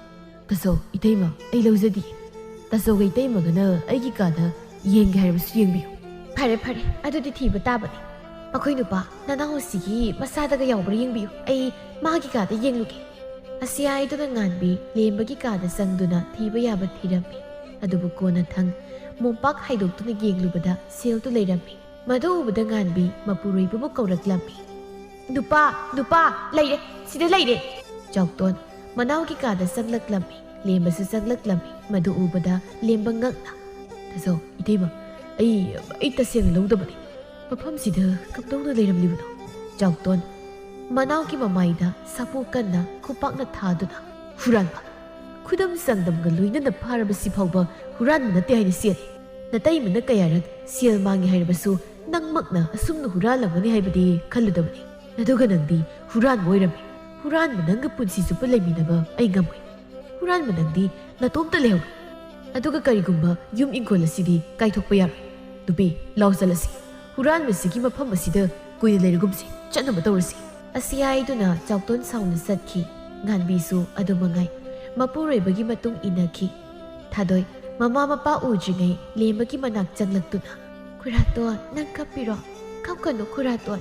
ꯇꯥꯆꯧ, ꯏꯇꯩꯃ, ꯑꯩ ꯂꯧꯖꯗꯦ꯫ ꯇꯥꯆꯧꯒ ꯏꯇꯩꯃꯒꯅ ꯑꯩꯒꯤ ꯀꯥꯗ ꯌꯦꯡꯒꯦ ꯍꯥꯏꯔꯕꯁꯨ ꯌꯦꯡꯕꯤꯌꯨ"꯫ "ꯐꯔꯦ, ꯐꯔꯦ, ꯑꯗꯨꯗꯤ ꯊꯤꯕ ꯇꯥꯕꯅꯤ꯫ ꯃꯈꯣꯏ ꯅꯨꯄꯥ, ꯅꯅꯥꯎ ꯑꯁꯤꯒꯤ ꯃꯁꯥꯗꯒ ꯌꯥꯎꯕ꯭ꯔꯥ ꯌꯦꯡꯕꯤꯌꯨ꯫ ꯑꯩ ꯃꯥꯒꯤ ꯀꯥꯗ ꯌꯦꯡꯂꯨꯒꯦ"꯫ ꯑꯁꯤ ꯍꯥꯏꯗꯨꯅ ꯉꯥꯟꯕꯤ ꯂꯦꯝꯕꯒꯤ ꯀꯥꯗ ꯆꯪꯗꯨꯅ ꯊꯤꯕ ꯌꯥꯕ ꯊꯤꯔꯝꯃꯤ꯫ ꯑꯗꯨꯕꯨ ꯀꯣꯟꯅꯊꯪ ꯃꯣꯝꯄꯥꯛ ꯍꯥꯏꯗꯣꯛꯇꯨꯅ ꯌꯦꯡꯂꯨꯕꯗ ꯁꯦꯜꯗꯨ ꯂꯩꯔꯝꯃꯤ꯫ ꯃꯗꯨ ꯎꯕꯗ ꯉꯥꯟꯕꯤ ꯃꯄꯨꯔꯣꯏꯕꯕꯨ ꯀꯧꯔꯛꯂꯝꯃꯤ꯫ "ꯅꯨꯄꯥ, ꯅꯨꯄꯥ, ꯂꯩꯔꯦ, ꯁꯤꯗ ꯂꯩꯔꯦ"꯫ ꯆꯥꯎꯇꯣꯟ ꯃꯅꯥꯎꯒꯤ ꯀꯥꯗ ꯆꯪꯂꯛꯂꯝꯃꯤ꯫ ꯂꯦꯝꯕꯁꯨ ꯆꯪꯂꯛꯂꯝꯃꯤ꯫ ꯃꯗꯨ ꯎꯕꯗ ꯂꯦꯝꯕ ꯉꯛꯅ, "ꯇꯥꯆꯧ, ꯏꯇꯩꯃ, ꯑꯩ, ꯑꯩ ꯇꯁꯦꯡꯅ ꯂꯧꯗꯕꯅꯤ꯫ ꯃꯐꯝꯁꯤꯗ ꯀꯝꯗꯧꯅ ꯂꯩꯔꯝꯂꯤꯕꯅꯣ?" ꯆꯥꯎꯇꯣꯟ ꯃꯅꯥꯎꯒꯤ ꯃꯃꯥꯏꯗ ꯁꯥꯐꯨ ꯀꯟꯅ ꯈꯨꯄꯥꯛꯅ ꯊꯥꯗꯨꯅ, "ꯍꯨꯔꯥꯟꯕ! ꯈꯨꯗꯝ ꯆꯥꯡꯗꯝꯒ ꯂꯣꯏꯅꯅ ꯐꯥꯔꯕꯁꯤ ꯐꯥꯎꯕ ꯍꯨꯔꯥꯟꯕ ꯅꯠꯇꯦ ꯍꯥꯏꯅ ꯆꯦꯜꯂꯤ꯫ ꯅꯇꯩꯃꯅ ꯀꯌꯥꯔꯛ ꯁꯦꯜ ꯃꯥꯡꯉꯤ ꯍꯥꯏꯔꯕꯁꯨ ꯅꯪꯃꯛꯅ ꯑꯁꯨꯝꯅ ꯍꯨꯔꯥꯜꯂꯝꯒꯅꯤ ꯍꯥꯏꯕꯗꯤ ꯈꯜꯂꯨꯗꯕꯅꯤ꯫ ꯑꯗꯨꯒ ꯅꯪꯗꯤ ꯍꯨꯔꯥꯟꯕ ꯑꯣꯏꯔꯝꯃꯤ꯫ ꯍꯨꯔꯥꯟꯕ ꯅꯪꯒ ꯄꯨꯟꯁꯤ ꯆꯨꯞꯄ ꯂꯩꯃꯤꯟꯅꯕ ꯑꯩ ꯉꯝꯃꯣꯏ꯫ ꯍꯨꯔꯥꯟꯕ ꯅꯪꯗꯤ ꯅꯇꯣꯝꯇ ꯂꯩꯍꯧꯔꯣ꯫ ꯑꯗꯨꯒ ꯀꯔꯤꯒꯨꯝꯕ ꯌꯨꯝ ꯏꯪꯈꯣꯜ ꯑꯁꯤꯗꯤ ꯀꯥꯏꯊꯣꯛꯄ ꯌꯥꯔꯣꯏ꯫ ꯅꯨꯄꯤ, ꯂꯥꯎ ꯆꯠꯂꯁꯤ꯫ ꯍꯨꯔꯥꯟꯕꯁꯤꯒꯤ ꯃꯐꯝ ꯑꯁꯤꯗ ꯀꯨꯏꯅ ꯂꯩꯔꯒꯨꯝꯁꯤ꯫ ꯆꯠꯅꯕ ꯇꯧꯔꯁꯤ꯫ ꯑꯁꯤ ꯍꯥꯏꯗꯨꯅ ꯆꯥꯎꯇꯣꯟ ꯁꯥꯎꯅ ꯆꯠꯈꯤ꯫ ꯉꯥꯟꯕꯤꯁꯨ ꯑꯗꯨ ꯃꯉꯥꯏ꯫ ꯃꯄꯨꯔꯣꯏꯕꯒꯤ ꯃꯇꯨꯡ ꯏꯟꯅꯈꯤ꯫ ꯊꯥꯗꯣꯏ ꯃꯃꯥ ꯃꯄꯥ ꯎꯗ꯭ꯔꯤꯉꯩ ꯂꯦꯝꯕꯒꯤ ꯃꯅꯥꯛ ꯆꯪꯂꯛꯇꯨꯅ, "ꯈꯨꯔꯥꯇꯣꯟ, ꯅꯪ ꯀꯞꯄꯤꯔꯣ? ꯀꯞꯀꯅꯨ ꯈꯨꯔꯥꯇꯣꯟ꯫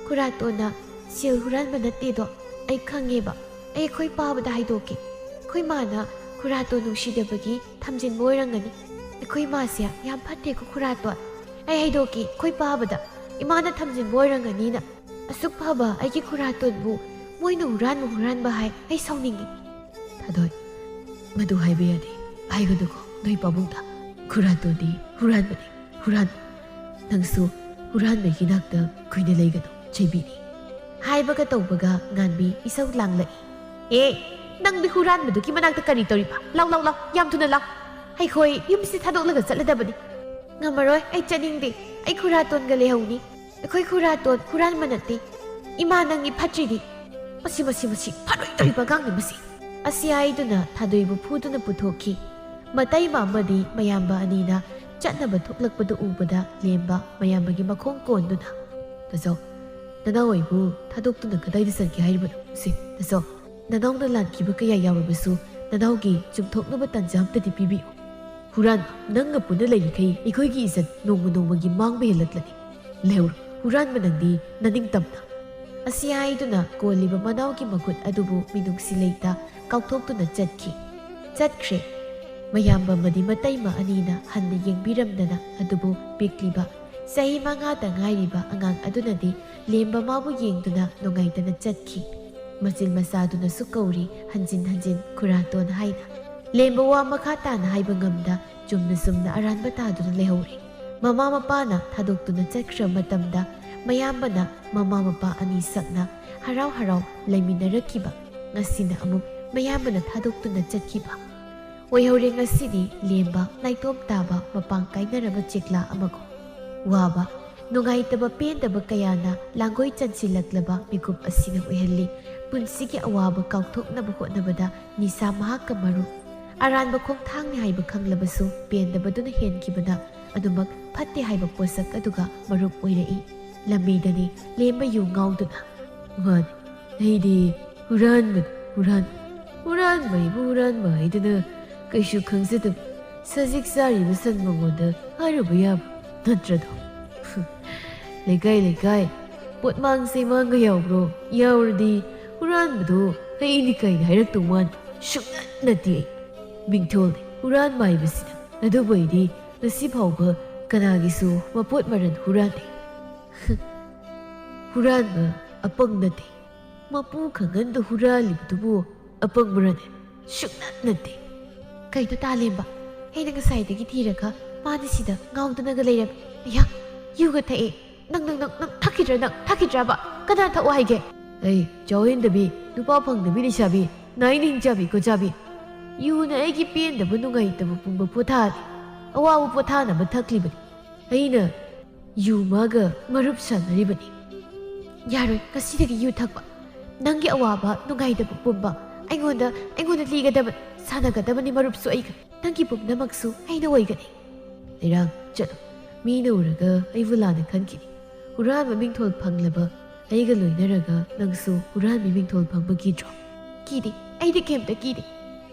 ꯈꯨꯔꯥꯇꯣꯟꯅ ꯁꯦꯜ ꯍꯨꯔꯥꯟꯕ ꯅꯠꯇꯦꯗꯣ ꯑꯩ ꯈꯪꯉꯦꯕ꯫ ꯑꯩ ꯑꯩꯈꯣꯏ ꯄꯥꯕꯗ ꯍꯥꯏꯗꯣꯛꯀꯦ꯫ ꯑꯩꯈꯣꯏ ꯃꯥꯅ ꯈꯨꯔꯥꯇꯣꯟ ꯅꯨꯡꯁꯤꯗꯕꯒꯤ ꯊꯝꯖꯤꯟꯕ ꯑꯣꯏꯔꯝꯒꯅꯤ꯫ ꯑꯩꯈꯣꯏ ꯃꯥꯁꯦ ꯌꯥꯝ ꯐꯠꯇꯦꯀꯣ ꯈꯨꯔꯥꯇꯣꯟ꯫ ꯑꯩ ꯍꯥꯏꯗꯣꯛꯀꯦ ꯑꯩꯈꯣꯏ ꯄꯥꯕꯗ꯫ ꯏꯃꯥꯅ ꯊꯝꯖꯤꯟꯕ ꯑꯣꯏꯔꯝꯒꯅꯤꯅ꯫ ꯑꯁꯨꯛ ꯐꯕ ꯑꯩꯒꯤ ꯈꯨꯔꯥꯇꯣꯟꯕꯨ ꯃꯣꯏꯅ ꯍꯨꯔꯥꯟꯕ ꯍꯨꯔꯥꯟꯕ ꯍꯥꯏ꯫ ꯑꯩ ꯁꯥꯎꯅꯤꯡꯉꯤ꯫" ꯊꯥꯗꯣꯏ, "ꯃꯗꯨ ꯍꯥꯏꯕ ꯌꯥꯗꯦ꯫ ꯍꯥꯏꯒꯅꯨꯀꯣ ꯅꯣꯏ ꯄꯥꯕꯨꯡꯗ꯫ ꯈꯨꯔꯥꯇꯣꯟꯗꯤ ꯍꯨꯔꯥꯟꯕꯅꯤ, ꯍꯨꯔꯥꯟꯕ꯫ ꯅꯪꯁꯨ ꯍꯨꯔꯥꯟꯕꯒꯤ ꯅꯥꯛꯇ ꯀꯨꯏꯅ ꯂꯩꯒꯅꯨ, ꯆꯩꯕꯤꯅꯤ" ꯍꯥꯏꯕꯒ ꯇꯧꯕꯒ ꯉꯥꯟꯕꯤ ꯏꯁꯧ ꯂꯥꯡꯂꯛꯏ꯫ "ꯑꯦ, ꯅꯪꯗꯤ ꯍꯨꯔꯥꯟꯕꯗꯨꯒꯤ ꯃꯅꯥꯛꯇ ꯀꯔꯤ ꯇꯧꯔꯤꯕ? ꯂꯥꯎ, ꯂꯥꯎ, ꯂꯥꯎ, ꯌꯥꯝ ꯊꯨꯅ ꯂꯥꯎ꯫ ꯑꯩꯈꯣꯏ ꯌꯨꯝꯁꯤ ꯊꯥꯗꯣꯛꯂꯒ ꯆꯠꯂꯗꯕꯅꯤ꯫" "ꯉꯝꯃꯔꯣꯏ, ꯑꯩ ꯆꯠꯅꯤꯡꯗꯦ꯫ ꯑꯩ ꯈꯨꯔꯥꯇꯣꯟꯒ ꯂꯩꯍꯧꯅꯤ꯫ ꯑꯩꯈꯣꯏ ꯈꯨꯔꯥꯇꯣꯟ ꯍꯨꯔꯥꯟꯕ ꯅꯠꯇꯦ꯫ ꯏꯃꯥ ꯅꯪꯒꯤ ꯐꯠꯇ꯭ꯔꯤꯗꯤ꯫" "ꯃꯁꯤ, ꯃꯁꯤ, ꯃꯁꯤ ꯐꯔꯣꯏꯗꯧꯔꯤꯕ ꯑꯉꯥꯡꯅꯤ ꯃꯁꯤ꯫" ꯑꯁꯤ ꯍꯥꯏꯗꯨꯅ ꯊꯥꯗꯣꯏꯕꯨ ꯐꯨꯗꯨꯅ ꯄꯨꯊꯣꯛꯈꯤ꯫ ꯃꯇꯩꯃ ꯑꯃꯗꯤ ꯃꯌꯥꯝꯕ ꯑꯅꯤꯅ ꯆꯠꯅꯕ ꯊꯣꯛꯂꯛꯄꯗꯨ ꯎꯕꯗ ꯂꯦꯝꯕ ꯃꯌꯥꯝꯕꯒꯤ ꯃꯈꯣꯡ ꯀꯣꯟꯗꯨꯅ, "ꯇꯥꯖꯧ, ꯅꯅꯥꯎ ꯑꯩꯕꯨ ꯊꯥꯗꯣꯛꯇꯨꯅ ꯀꯗꯥꯏꯗ ꯆꯠꯀꯦ ꯍꯥꯏꯔꯤꯕꯅꯣ? ꯁꯦ, ꯇꯥꯖꯧ, ꯅꯅꯥꯎꯅ ꯂꯥꯟꯈꯤꯕ ꯀꯌꯥ ꯌꯥꯎꯔꯕꯁꯨ ꯅꯅꯥꯎꯒꯤ ꯆꯨꯝꯊꯣꯛꯅꯕ ꯇꯥꯟꯖꯥ ꯑꯝꯇꯗꯤ ꯄꯤꯕꯤꯌꯨ꯫ ꯍꯨꯔꯥꯟꯕ, ꯅꯪꯒ ꯄꯨꯟꯅ ꯂꯩꯔꯤꯈꯩ ꯑꯩꯈꯣꯏꯒꯤ ꯏꯖꯠ ꯅꯣꯡꯃ ꯅꯣꯡꯃꯒꯤ ꯃꯥꯡꯕ ꯍꯦꯜꯂꯛꯂꯅꯤ꯫ ꯂꯩꯍꯧꯔꯣ, ꯍꯨꯔꯥꯟꯕ ꯅꯪꯗꯤ ꯅꯅꯤꯡꯇꯝꯅ꯫" ꯑꯁꯤ ꯍꯥꯏꯗꯨꯅ ꯀꯣꯜꯂꯤꯕ ꯃꯅꯥꯎꯒꯤ ꯃꯈꯨꯠ ꯑꯗꯨꯕꯨ ꯃꯤꯅꯨꯡꯁꯤ ꯂꯩꯇ ꯀꯥꯎꯊꯣꯛꯇꯨꯅ ꯆꯠꯈꯤ꯫ ꯆꯠꯈ꯭ꯔꯦ꯫ ꯃꯌꯥꯝꯕ ꯑꯃꯗꯤ ꯃꯇꯩꯃ ꯑꯅꯤꯅ ꯍꯟꯅ ꯌꯦꯡꯕꯤꯔꯝꯗꯅ ꯑꯗꯨꯕꯨ ꯄꯤꯛꯂꯤꯕ ꯆꯍꯤ ꯃꯉꯥꯗ ꯉꯥꯏꯔꯤꯕ ꯑꯉꯥꯡ ꯑꯗꯨꯅꯗꯤ ꯂꯦꯝꯕ ꯃꯥꯕꯨ ꯌꯦꯡꯗꯨꯅ ꯅꯨꯡꯉꯥꯏꯇꯅ ꯆꯠꯈꯤ꯫ ꯃꯆꯤꯟ ꯃꯆꯥꯗꯨꯅꯁꯨ ꯀꯧꯔꯤ ꯍꯟꯖꯤꯟ ꯍꯟꯖꯤꯟ "ꯈꯨꯔꯥꯇꯣꯟ" ꯍꯥꯏꯅ꯫ ꯂꯦꯝꯕ ꯋꯥ ꯃꯈꯥ ꯇꯥꯅ ꯍꯥꯏꯕ ꯉꯝꯗ ꯆꯨꯝꯅ ꯆꯨꯝꯅ ꯑꯔꯥꯟꯕ ꯇꯥꯗꯨꯅ ꯂꯩꯍꯧꯔꯦ꯫ ꯃꯃꯥ ꯃꯄꯥꯅ ꯊꯥꯗꯣꯛꯇꯨꯅ ꯆꯠꯈ꯭ꯔꯕ ꯃꯇꯝꯗ ꯃꯌꯥꯝꯕꯅ ꯃꯃꯥ ꯃꯄꯥ ꯑꯅꯤ ꯁꯛꯅ ꯍꯔꯥꯎ ꯍꯔꯥꯎ ꯂꯩꯃꯤꯟꯅꯔꯛꯈꯤꯕ ꯉꯁꯤꯅ ꯑꯃꯨꯛ ꯃꯌꯥꯝꯕꯅ ꯊꯥꯗꯣꯛꯇꯨꯅ ꯆꯠꯈꯤꯕ꯫ ꯑꯣꯏꯍꯧꯔꯦ ꯉꯁꯤꯗꯤ ꯂꯦꯝꯕ ꯅꯥꯏꯇꯣꯝ ꯇꯥꯕ ꯃꯄꯥꯡ ꯀꯥꯏꯅꯔꯕ ꯆꯦꯛꯂꯥ ꯑꯃꯒꯨꯝ꯫ ꯋꯥꯕ, ꯅꯨꯡꯉꯥꯏꯇꯕ, ꯄꯦꯟꯗꯕ ꯀꯌꯥꯅ ꯂꯥꯡꯒꯣꯏ ꯆꯟꯁꯤꯜꯂꯛꯂꯕ ꯃꯤꯀꯨꯞ ꯑꯁꯤꯅ ꯑꯣꯏꯍꯜꯂꯤ꯫ ꯄꯨꯟꯁꯤꯒꯤ ꯑꯋꯥꯕ ꯀꯥꯎꯊꯣꯛꯅꯕ ꯍꯣꯠꯅꯕꯗ ꯅꯤꯁꯥ ꯃꯍꯥꯛꯀ ꯃꯔꯨꯞ꯫ ꯑꯔꯥꯟꯕ ꯈꯣꯡꯊꯥꯡꯅꯤ ꯍꯥꯏꯕ ꯈꯪꯂꯕꯁꯨ ꯄꯦꯟꯗꯕꯗꯨꯅ ꯍꯦꯟꯈꯤꯕꯅ ꯑꯗꯨꯃꯛ ꯐꯠꯇꯦ ꯍꯥꯏꯕ ꯄꯣꯠꯁꯛ ꯑꯗꯨꯒ ꯃꯔꯨꯞ ꯑꯣꯏꯔꯛꯏ꯫ ꯂꯝꯕꯤꯗꯅꯤ ꯂꯦꯝꯕ ꯌꯨ ꯉꯥꯎꯗꯨꯅ꯫ ꯃꯥꯅꯤ, ꯑꯩꯗꯤ ꯍꯨꯔꯥꯟꯕꯅꯤ, ꯍꯨꯔꯥꯟ-, ꯍꯨꯔꯥꯟꯕ ꯍꯥꯏꯕꯨ ꯍꯨꯔꯥꯟꯕ ꯍꯥꯏꯗꯅ ꯀꯩꯁꯨ ꯈꯪꯖꯗꯕ ꯁꯖꯤꯛ ꯆꯥꯔꯤꯕ ꯁꯟ ꯃꯉꯣꯟꯗ ꯍꯥꯏꯔꯨꯕ ꯌꯥꯕ ꯅꯠꯇ꯭ꯔꯗꯣ? ꯂꯩꯀꯥꯏ, ꯂꯩꯀꯥꯏ, ꯄꯣꯠꯃꯥꯡ ꯆꯩꯃꯥꯡꯒ ꯌꯥꯎꯕ꯭ꯔꯣ? ꯌꯥꯎꯔꯗꯤ ꯍꯨꯔꯥꯟꯕꯗꯣ ꯑꯩꯅꯤ ꯀꯥꯏꯅ ꯍꯥꯏꯔꯛꯇꯧ ꯃꯥꯟꯗꯦ꯫ ꯁꯨꯡꯅꯠ ꯅꯠꯇꯦ ꯑꯩ꯫ ꯃꯤꯡꯊꯣꯜꯅꯤ ꯍꯨꯔꯥꯟꯕ ꯍꯥꯏꯕꯁꯤꯅ꯫ ꯑꯗꯨꯕꯨ ꯑꯩꯗꯤ ꯉꯁꯤ ꯐꯥꯎꯕ ꯀꯅꯥꯒꯤꯁꯨ ꯃꯄꯣꯠ ꯃꯔꯟ ꯍꯨꯔꯥꯟꯗꯦ꯫ ꯍꯨꯔꯥꯟꯕ ꯑꯄꯪ ꯅꯠꯇꯦ꯫ ꯃꯄꯨ ꯈꯪꯍꯟꯗ ꯍꯨꯔꯥꯜꯂꯤꯕꯗꯨꯕꯨ ꯑꯄꯪꯕꯔꯅꯦ? ꯁꯨꯡꯅꯠ ꯅꯠꯇꯦ꯫ ꯀꯩꯅꯣ ꯇꯥꯂꯦꯝꯕ? ꯑꯩꯅ ꯉꯁꯥꯏꯗꯒꯤ ꯊꯤꯔꯒ ꯃꯥꯗꯤ ꯁꯤꯗ ꯉꯥꯎꯗꯅꯒ ꯂꯩꯔꯝꯃꯤ꯫ ꯑꯌꯥ, ꯌꯨꯒ ꯊꯛꯑꯦ꯫ ꯅꯪ, ꯅꯪ, ꯅꯪ, ꯅꯪ ꯊꯛꯈꯤꯗ꯭ꯔꯥ ꯅꯪ? ꯊꯛꯈꯤꯗ꯭ꯔꯥꯕ? ꯀꯅꯥ ꯊꯛꯑꯣ ꯍꯥꯏꯒꯦ? ꯑꯩ ꯆꯥꯎꯍꯦꯟꯗꯕꯤ, ꯅꯨꯄꯥ ꯐꯪꯗꯕꯤ ꯂꯩꯁꯥꯕꯤ, ꯅꯥꯏꯅ ꯍꯤꯡꯆꯥꯕꯤ ꯀꯣꯆꯥꯕꯤ꯫ ꯌꯨꯅ ꯑꯩꯒꯤ ꯄꯦꯟꯗꯕ ꯅꯨꯡꯉꯥꯏꯇꯕ ꯄꯨꯝꯕ ꯄꯣꯊꯥꯍꯜꯂꯤ꯫ ꯑꯋꯥꯕ ꯄꯣꯊꯥꯅꯕ ꯊꯛꯂꯤꯕꯅꯤ꯫ ꯑꯩꯅ ꯌꯨ ꯃꯥꯒ ꯃꯔꯨꯞ ꯁꯥꯟꯅꯔꯤꯕꯅꯤ꯫ ꯌꯥꯔꯣꯏ ꯉꯁꯤꯗꯒꯤ ꯌꯨ ꯊꯛꯄ꯫ ꯅꯪꯒꯤ ꯑꯋꯥꯕ ꯅꯨꯡꯉꯥꯏꯇꯕ ꯄꯨꯝꯕ ꯑꯩꯉꯣꯟꯗ, ꯑꯩꯉꯣꯟꯗ ꯂꯤꯒꯗꯕꯅꯤ, ꯁꯥꯟꯅꯒꯗꯕꯅꯤ ꯃꯔꯨꯞꯁꯨ ꯑꯩꯒ꯫ ꯅꯪꯒꯤ ꯄꯨꯝꯅꯃꯛꯁꯨ ꯑꯩꯅ ꯑꯣꯏꯒꯅꯤ꯫ ꯂꯩꯔꯥꯡ, ꯆꯠꯂꯣ꯫ ꯃꯤꯅ ꯎꯔꯒ ꯑꯩꯕꯨ ꯂꯥꯟꯅ ꯈꯟꯈꯤꯅꯤ꯫ ꯍꯨꯔꯥꯟꯕ ꯃꯤꯡꯊꯣꯜ ꯐꯪꯂꯕ ꯑꯩꯒ ꯂꯣꯏꯅꯔꯒ ꯅꯪꯁꯨ ꯍꯨꯔꯥꯟꯕꯤ ꯃꯤꯡꯊꯣꯜ ꯐꯪꯕ ꯀꯤꯗ꯭ꯔꯣ? ꯀꯤꯗꯦ, ꯑꯩꯗꯤ ꯀꯩꯝꯇ ꯀꯤꯗꯦ꯫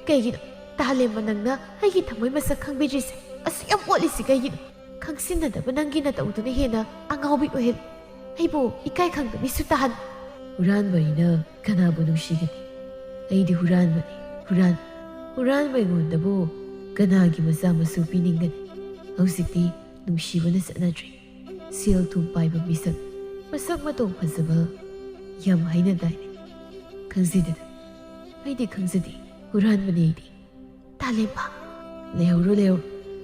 ꯀꯩꯒꯤꯅꯣ ꯇꯥꯂꯦꯝꯕ ꯅꯪꯅ ꯑꯩꯒꯤ ꯊꯃꯣꯏ ꯃꯁꯛ ꯈꯪꯕꯤꯗ꯭ꯔꯤꯁꯦ? ꯑꯁꯨꯛ ꯌꯥꯝ ꯑꯣꯠꯂꯤꯁꯤ ꯀꯩꯒꯤꯅꯣ? ꯈꯪꯁꯤꯟꯅꯗꯕ ꯅꯪꯒꯤ ꯅꯇꯧꯗꯨꯅ ꯍꯦꯟꯅ ꯑꯉꯥꯎꯕꯤ ꯑꯣꯏꯍꯜꯂꯤ꯫ ꯑꯩꯕꯨ ꯏꯀꯥꯏ ꯈꯪꯗꯕꯤꯁꯨ ꯇꯥꯍꯟ꯫ ꯍꯨꯔꯥꯟꯕ ꯑꯩꯅ ꯀꯅꯥꯕꯨ ꯅꯨꯡꯁꯤꯒꯅꯤ? ꯑꯩꯗꯤ ꯍꯨꯔꯥꯟꯕꯅꯤ, ꯍꯨꯔꯥꯟ-, ꯍꯨꯔꯥꯟꯕ ꯑꯩꯉꯣꯟꯗꯕꯨ ꯀꯅꯥꯒꯤ ꯃꯆꯥ ꯃꯁꯨ ꯄꯤꯅꯤꯡꯒꯅꯤ? ꯍꯧꯖꯤꯛꯇꯤ ꯅꯨꯡꯁꯤꯕꯅ ꯆꯠꯅꯗ꯭ꯔꯦ꯫ ꯁꯦꯜ ꯊꯨꯝ ꯄꯥꯏꯕ ꯃꯤꯁꯛ, ꯃꯁꯛ ꯃꯇꯧ ꯐꯖꯕ ꯌꯥꯝ ꯍꯥꯏꯅꯗꯥꯏꯅꯦ? ꯈꯪꯖꯗꯦꯗ꯫ ꯑꯩꯗꯤ ꯈꯪꯖꯗꯦ꯫ ꯍꯨꯔꯥꯟꯕꯅꯤ ꯑꯩꯗꯤ꯫ ꯇꯥꯂꯦꯝꯕ꯫ ꯂꯩꯍꯧꯔꯣ, ꯂꯩꯍꯧꯔꯣ꯫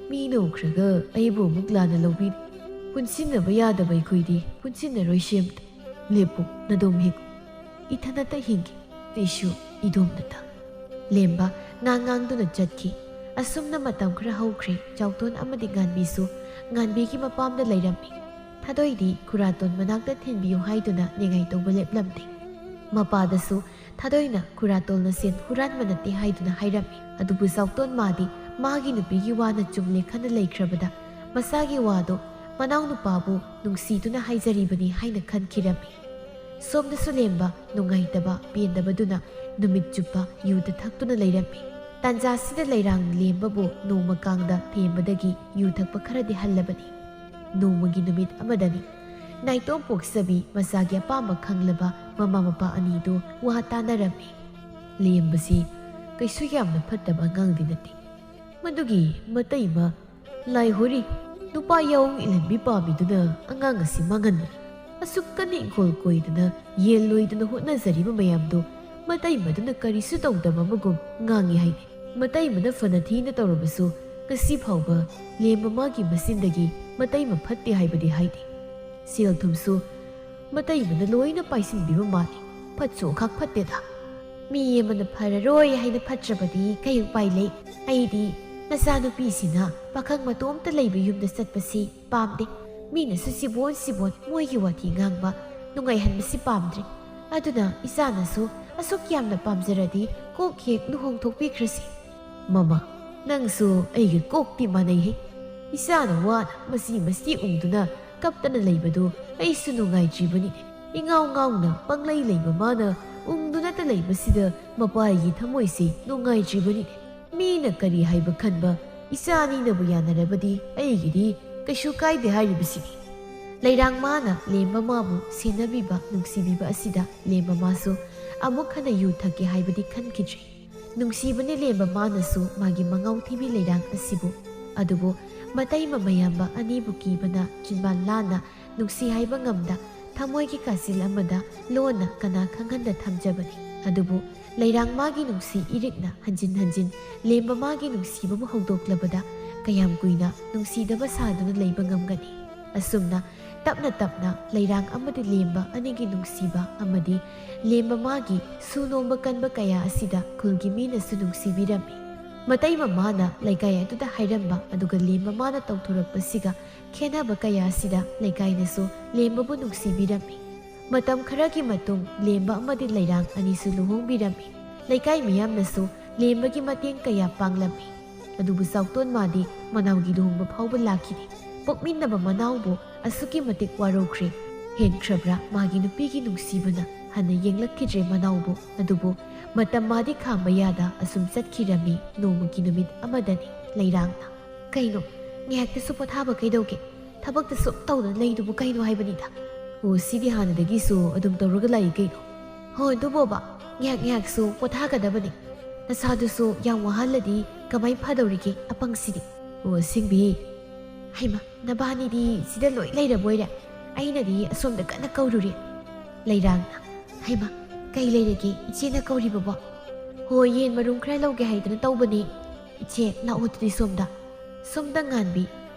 ꯃꯤꯅ ꯎꯈ꯭ꯔꯒ ꯑꯩꯕꯨ ꯑꯃꯨꯛ ꯂꯥꯟꯅ ꯂꯧꯕꯤꯅꯤ꯫ ꯄꯨꯟꯁꯤꯟꯅꯕ ꯌꯥꯗꯕ ꯑꯩꯈꯣꯏꯗꯤ ꯄꯨꯟꯁꯤꯟꯅꯔꯣꯏꯁꯦ ꯑꯝꯇ꯫ ꯂꯦꯞꯄꯨ, ꯅꯗꯣꯝ ꯍꯤꯛ꯫ ꯏꯊꯟꯅꯇ ꯍꯤꯡꯒꯦ꯫ ꯑꯩꯁꯨ ꯏꯗꯣꯝꯅꯇ꯫ ꯂꯦꯝꯕ ꯉꯥꯡ ꯉꯥꯡꯗꯨꯅ ꯆꯠꯈꯤ꯫ ꯑꯁꯨꯝꯅ ꯃꯇꯝ ꯈꯔ ꯍꯧꯈ꯭ꯔꯦ꯫ ꯆꯥꯎꯇꯣꯟ ꯑꯃꯗꯤ ꯉꯥꯟꯕꯤꯁꯨ ꯉꯥꯟꯕꯤꯒꯤ ꯃꯄꯥꯝꯗ ꯂꯩꯔꯝꯃꯤ꯫ ꯊꯥꯗꯣꯏꯗꯤ ꯈꯨꯔꯥꯇꯣꯟ ꯃꯅꯥꯛꯇ ꯊꯤꯟꯕꯤꯌꯨ ꯍꯥꯏꯗꯨꯅ ꯅꯤꯡꯉꯥꯏ ꯇꯧꯕ ꯂꯦꯞꯂꯝꯗꯦ꯫ ꯃꯄꯥꯗꯁꯨ ꯊꯥꯗꯣꯏꯅ ꯈꯨꯔꯥꯇꯣꯟꯅ ꯁꯦꯟ ꯍꯨꯔꯥꯟꯕ ꯅꯠꯇꯦ ꯍꯥꯏꯗꯨꯅ ꯍꯥꯏꯔꯝꯃꯤ꯫ ꯑꯗꯨꯕꯨ ꯆꯥꯎꯇꯣꯟ ꯃꯥꯗꯤ ꯃꯥꯒꯤ ꯅꯨꯄꯤꯒꯤ ꯋꯥꯅ ꯆꯨꯝꯂꯦ ꯈꯟꯅ ꯂꯩꯈ꯭ꯔꯕꯗ ꯃꯆꯥꯒꯤ ꯋꯥꯗꯣ ꯃꯅꯥꯎꯅꯨꯄꯥꯕꯨ ꯅꯨꯡꯁꯤꯗꯨꯅ ꯍꯥꯏꯖꯔꯤꯕꯅꯤ ꯍꯥꯏꯅ ꯈꯟꯈꯤꯔꯝꯃꯤ꯫ ꯁꯣꯝꯗꯁꯨ ꯂꯦꯝꯕ ꯅꯨꯡꯉꯥꯏꯇꯕ ꯄꯦꯟꯗꯕꯗꯨꯅ ꯅꯨꯃꯤꯠ ꯆꯨꯞꯄ ꯌꯨꯗ ꯊꯛꯇꯨꯅ ꯂꯩꯔꯝꯃꯤ꯫ ꯇꯥꯟꯖꯥꯁꯤꯗ ꯂꯩꯔꯥꯡ ꯂꯦꯝꯕꯕꯨ ꯅꯣꯡꯃ ꯀꯥꯡꯗ ꯊꯦꯝꯕꯗꯒꯤ ꯌꯨ ꯊꯛꯄ ꯈꯔꯗꯤ ꯍꯜꯂꯕꯅꯤ꯫ ꯅꯣꯡꯃꯒꯤ ꯅꯨꯃꯤꯠ ꯑꯃꯗꯅꯤ꯫ ꯅꯥꯏꯇꯣꯝ ꯄꯣꯛꯆꯕꯤ ꯃꯆꯥꯒꯤ ꯑꯄꯥꯝꯕ ꯈꯪꯂꯕ ꯃꯃꯥ ꯃꯄꯥ ꯑꯅꯤꯗꯨ ꯋꯥ ꯇꯥꯅꯔꯝꯃꯤ꯫ ꯂꯦꯝꯕꯁꯤ ꯀꯩꯁꯨ ꯌꯥꯝꯅ ꯐꯠꯇꯕ ꯑꯉꯥꯡꯗꯤ ꯅꯠꯇꯦ꯫ ꯃꯗꯨꯒꯤ ꯃꯇꯩꯃ ꯂꯥꯏꯍꯣꯔꯤ ꯅꯨꯄꯥ ꯌꯥꯑꯣꯡ ꯏꯜꯍꯟꯕꯤ ꯄꯥꯝꯃꯤꯗꯨꯅ ꯑꯉꯥꯡ ꯑꯁꯤ ꯃꯥꯡꯍꯟꯕꯅꯤ꯫ ꯑꯁꯨꯛ ꯀꯟꯅ ꯏꯪꯈꯣꯜ ꯀꯣꯏꯗꯨꯅ ꯌꯦꯟ ꯂꯣꯏꯗꯨꯅ ꯍꯣꯠꯅꯖꯔꯤꯕ ꯃꯌꯥꯝꯗꯨ ꯃꯇꯩꯃꯗꯨꯅ ꯀꯔꯤꯁꯨ ꯇꯧꯗꯕ ꯑꯃꯒꯨꯝ ꯉꯥꯡꯉꯤ ꯍꯥꯏꯅꯤ꯫ ꯃꯇꯩꯃꯅ ꯐꯅ ꯊꯤꯅ ꯇꯧꯔꯕꯁꯨ ꯉꯁꯤ ꯐꯥꯎꯕ ꯂꯦꯝꯕ ꯃꯥꯒꯤ ꯃꯆꯤꯟꯗꯒꯤ ꯃꯇꯩꯃ ꯐꯠꯇꯦ ꯍꯥꯏꯕꯗꯤ ꯍꯥꯏꯗꯦ꯫ ꯁꯦꯜ ꯊꯨꯝꯁꯨ ꯃꯇꯩꯃꯅ ꯂꯣꯏꯅ ꯄꯥꯏꯁꯤꯟꯕꯤꯕ ꯃꯥꯜꯂꯤ꯫ ꯐꯠꯁꯨ ꯈꯛ ꯐꯠꯇꯦꯗ꯫ ꯃꯤ ꯑꯃꯅ ꯐꯔꯔꯣꯏ ꯍꯥꯏꯅ ꯐꯠꯇ꯭ꯔꯕꯗꯤ ꯀꯩ ꯎꯄꯥꯏ ꯂꯩ? ꯑꯩꯗꯤ ꯅꯆꯥꯅꯨꯄꯤꯁꯤꯅ ꯄꯥꯈꯪ ꯃꯇꯣꯝꯇ ꯂꯩꯕ ꯌꯨꯝꯗ ꯆꯠꯄꯁꯤ ꯄꯥꯝꯗꯦ꯫ ꯃꯤꯅꯁꯨ ꯁꯤꯕꯣꯟ ꯁꯤꯕꯣꯟ ꯃꯣꯏꯒꯤ ꯋꯥꯊꯤ ꯉꯥꯡꯕ, ꯅꯨꯡꯉꯥꯏꯍꯟꯕꯁꯤ ꯄꯥꯝꯗ꯭ꯔꯦ꯫ ꯑꯗꯨꯅ ꯏꯆꯥꯅꯁꯨ ꯑꯁꯨꯛ ꯌꯥꯝꯅ ꯄꯥꯝꯖꯔꯗꯤ ꯀꯣꯛ ꯍꯦꯛ ꯂꯨꯍꯣꯡꯊꯣꯛꯄꯤꯈ꯭ꯔꯁꯤ꯫ ꯃꯃꯥ, ꯅꯪꯁꯨ ꯑꯩꯒ ꯀꯣꯛꯇꯤ ꯃꯥꯟꯅꯩꯍꯦ꯫ ꯏꯆꯥꯅ ꯋꯥꯅ ꯃꯁꯤ ꯃꯁꯤ ꯎꯪꯗꯨꯅ ꯀꯞꯇꯅ ꯂꯩꯕꯗꯨ ꯑꯩꯁꯨ ꯅꯨꯡꯉꯥꯏꯇ꯭ꯔꯤꯕꯅꯤ꯫ ꯏꯉꯥꯎ ꯉꯥꯎꯅ ꯄꯪꯂꯩ ꯂꯩꯕ ꯃꯥꯅ ꯎꯪꯗꯨꯅꯇ ꯂꯩꯕꯁꯤꯗ ꯃꯄꯥꯒꯤ ꯊꯃꯣꯏꯁꯤ ꯅꯨꯡꯉꯥꯏꯇ꯭ꯔꯤꯕꯅꯤ꯫ ꯃꯤꯅ ꯀꯔꯤ ꯍꯥꯏꯕ ꯈꯟꯕ, ꯏꯆꯥ ꯑꯅꯤꯅꯕꯨ ꯌꯥꯅꯔꯕꯗꯤ ꯑꯩꯒꯤꯗꯤ ꯀꯩꯁꯨ ꯀꯥꯏꯗꯦ ꯍꯥꯏꯔꯤꯕꯁꯤꯅꯤ꯫ ꯂꯩꯔꯥꯡ ꯃꯥꯅ ꯂꯦꯝꯕ ꯃꯥꯕꯨ ꯁꯦꯟꯅꯕꯤꯕ, ꯅꯨꯡꯁꯤꯕꯤꯕ ꯑꯁꯤꯗ ꯂꯦꯝꯕ ꯃꯥꯁꯨ ꯑꯃꯨꯛ ꯍꯟꯅ ꯌꯨ ꯊꯛꯀꯦ ꯍꯥꯏꯕꯗꯤ ꯈꯟꯈꯤꯗ꯭ꯔꯦ꯫ ꯅꯨꯡꯁꯤꯕꯅ ꯂꯦꯝꯕ ꯃꯥꯅꯁꯨ ꯃꯥꯒꯤ ꯃꯉꯥꯎ ꯊꯤꯕꯤ ꯂꯩꯔꯥꯡ ꯑꯁꯤꯕꯨ꯫ ꯑꯗꯨꯕꯨ ꯃꯇꯩꯃ ꯃꯌꯥꯝꯕ ꯑꯅꯤꯕꯨ ꯀꯤꯕꯅ ꯆꯤꯟꯕꯥꯟ ꯂꯥꯟꯅ ꯅꯨꯡꯁꯤ ꯍꯥꯏꯕ ꯉꯝꯗ ꯊꯃꯣꯏꯒꯤ ꯀꯥꯆꯤꯜ ꯑꯃꯗ ꯂꯣꯟꯅ ꯀꯅꯥ ꯈꯪꯍꯟꯗ ꯊꯝꯖꯕꯅꯤ꯫ ꯑꯗꯨꯕꯨ ꯂꯩꯔꯥꯡ ꯃꯥꯒꯤ ꯅꯨꯡꯁꯤ ꯏꯔꯤꯛꯅ ꯍꯟꯖꯤꯟ ꯍꯟꯖꯤꯟ ꯂꯦꯝꯕ ꯃꯥꯒꯤ ꯅꯨꯡꯁꯤꯕꯕꯨ ꯍꯧꯗꯣꯛꯂꯕꯗ ꯀꯌꯥꯝ ꯀꯨꯏꯅ ꯅꯨꯡꯁꯤꯗꯕ ꯁꯥꯗꯨꯅ ꯂꯩꯕ ꯉꯝꯒꯅꯤ? ꯑꯁꯨꯝꯅ ꯇꯞꯅ ꯇꯞꯅ ꯂꯩꯔꯥꯡ ꯑꯃꯗꯤ ꯂꯦꯝꯕ ꯑꯅꯤꯒꯤ ꯅꯨꯡꯁꯤꯕ ꯑꯃꯗꯤ ꯂꯦꯝꯕ ꯃꯥꯒꯤ ꯁꯨ ꯅꯣꯝꯕ ꯀꯟꯕ ꯀꯌꯥ ꯑꯁꯤꯗ ꯈꯨꯜꯒꯤ ꯃꯤꯅꯁꯨ ꯅꯨꯡꯁꯤꯕꯤꯔꯝꯃꯤ꯫ ꯃꯇꯩ ꯃꯃꯥꯅ ꯂꯩꯀꯥꯏ ꯑꯗꯨꯗ ꯍꯥꯏꯔꯝꯕ ꯑꯗꯨꯒ ꯂꯦꯝꯕ ꯃꯥꯅ ꯇꯧꯊꯣꯔꯛꯄꯁꯤꯒ ꯈꯦꯟꯅꯕ ꯀꯌꯥ ꯑꯁꯤꯗ ꯂꯩꯀꯥꯏꯅꯁꯨ ꯂꯦꯝꯕꯕꯨ ꯅꯨꯡꯁꯤꯕꯤꯔꯝꯃꯤ꯫ ꯃꯇꯝ ꯈꯔꯒꯤ ꯃꯇꯨꯡ ꯂꯦꯝꯕ ꯑꯃꯗꯤ ꯂꯩꯔꯥꯡ ꯑꯅꯤꯁꯨ ꯂꯨꯍꯣꯡꯕꯤꯔꯝꯃꯤ꯫ ꯂꯩꯀꯥꯏ ꯃꯤꯌꯥꯝꯅꯁꯨ ꯂꯦꯝꯕꯒꯤ ꯃꯇꯦꯡ ꯀꯌꯥ ꯄꯥꯡꯂꯝꯃꯤ꯫ ꯑꯗꯨꯕꯨ ꯆꯥꯎꯇꯣꯟ ꯃꯥꯗꯤ ꯃꯅꯥꯎꯒꯤ ꯂꯨꯍꯣꯡꯕ ꯐꯥꯎꯕ ꯂꯥꯛꯈꯤꯗꯦ꯫ ꯄꯣꯛꯃꯤꯟꯅꯕ ꯃꯅꯥꯎꯕꯨ ꯑꯁꯨꯛꯀꯤ ꯃꯇꯤꯛ ꯋꯥꯔꯧꯈ꯭ꯔꯦ꯫ ꯍꯦꯟꯈ꯭ꯔꯕ꯭ꯔꯥ ꯃꯥꯒꯤ ꯅꯨꯄꯤꯒꯤ ꯅꯨꯡꯁꯤꯕꯅ? ꯍꯟꯅ ꯌꯦꯡꯂꯛꯈꯤꯗ꯭ꯔꯦ ꯃꯅꯥꯎꯕꯨ꯫ ꯑꯗꯨꯕꯨ ꯃꯇꯝ ꯃꯥꯗꯤ ꯈꯥꯝꯕ ꯌꯥꯗ ꯑꯁꯨꯝ ꯆꯠꯈꯤꯔꯝꯃꯤ꯫ ꯅꯣꯡꯃꯒꯤ ꯅꯨꯃꯤꯠ ꯑꯃꯗꯅꯤ ꯂꯩꯔꯥꯡꯅ, "ꯀꯩꯅꯣ, ꯉꯥꯏꯍꯥꯛꯇꯁꯨ ꯄꯣꯊꯥꯕ ꯀꯩꯗꯧꯒꯦ? ꯊꯕꯛꯇ ꯁꯨꯝ ꯇꯧꯗꯨꯅ ꯂꯩꯗꯨꯕꯨ ꯀꯩꯅꯣ ꯍꯥꯏꯕꯅꯤꯗ?" "ꯑꯣ, ꯁꯤꯗꯤ ꯍꯥꯟꯅꯗꯒꯤꯁꯨ ꯑꯗꯨꯝ ꯇꯧꯔꯒ ꯂꯥꯛꯏ ꯀꯩꯅꯣ?" "ꯍꯣ, ꯑꯗꯨꯕꯣꯕ, ꯉꯥꯏꯍꯥꯛ ꯉꯥꯏꯍꯥꯛꯁꯨ ꯄꯣꯊꯥꯒꯗꯕꯅꯤ꯫ ꯅꯁꯥꯗꯨꯁꯨ ꯌꯥꯝ ꯋꯥꯍꯜꯂꯗꯤ ꯀꯃꯥꯏ ꯐꯗꯧꯔꯤꯒꯦ, ꯑꯄꯪꯁꯤꯗꯤ?" "ꯑꯣ, ꯁꯤꯡꯕꯤ, ꯍꯩꯃ, ꯅꯕꯥꯅꯤꯗꯤ ꯁꯤꯗ ꯂꯣꯏ ꯂꯩꯔꯕꯣꯏꯔꯦ? ꯑꯩꯅꯗꯤ ꯑꯁꯣꯝꯗ ꯀꯟꯅ ꯀꯧꯔꯨꯔꯦ꯫" ꯂꯩꯔꯥꯡꯅ, "ꯍꯩꯃ, ꯀꯩ ꯂꯩꯔꯒꯦ ꯏꯆꯦꯅ ꯀꯧꯔꯤꯕꯕꯣ?" "ꯍꯣ, ꯌꯦꯟ ꯃꯔꯨꯝ ꯈꯔ ꯂꯧꯒꯦ ꯍꯥꯏꯗꯅ ꯇꯧꯕꯅꯤ ꯏꯆꯦ꯫ ꯂꯥꯛꯑꯣ ꯑꯗꯨꯗꯤ ꯁꯣꯝꯗ꯫" ꯁꯣꯝꯗ ꯉꯥꯟꯕꯤ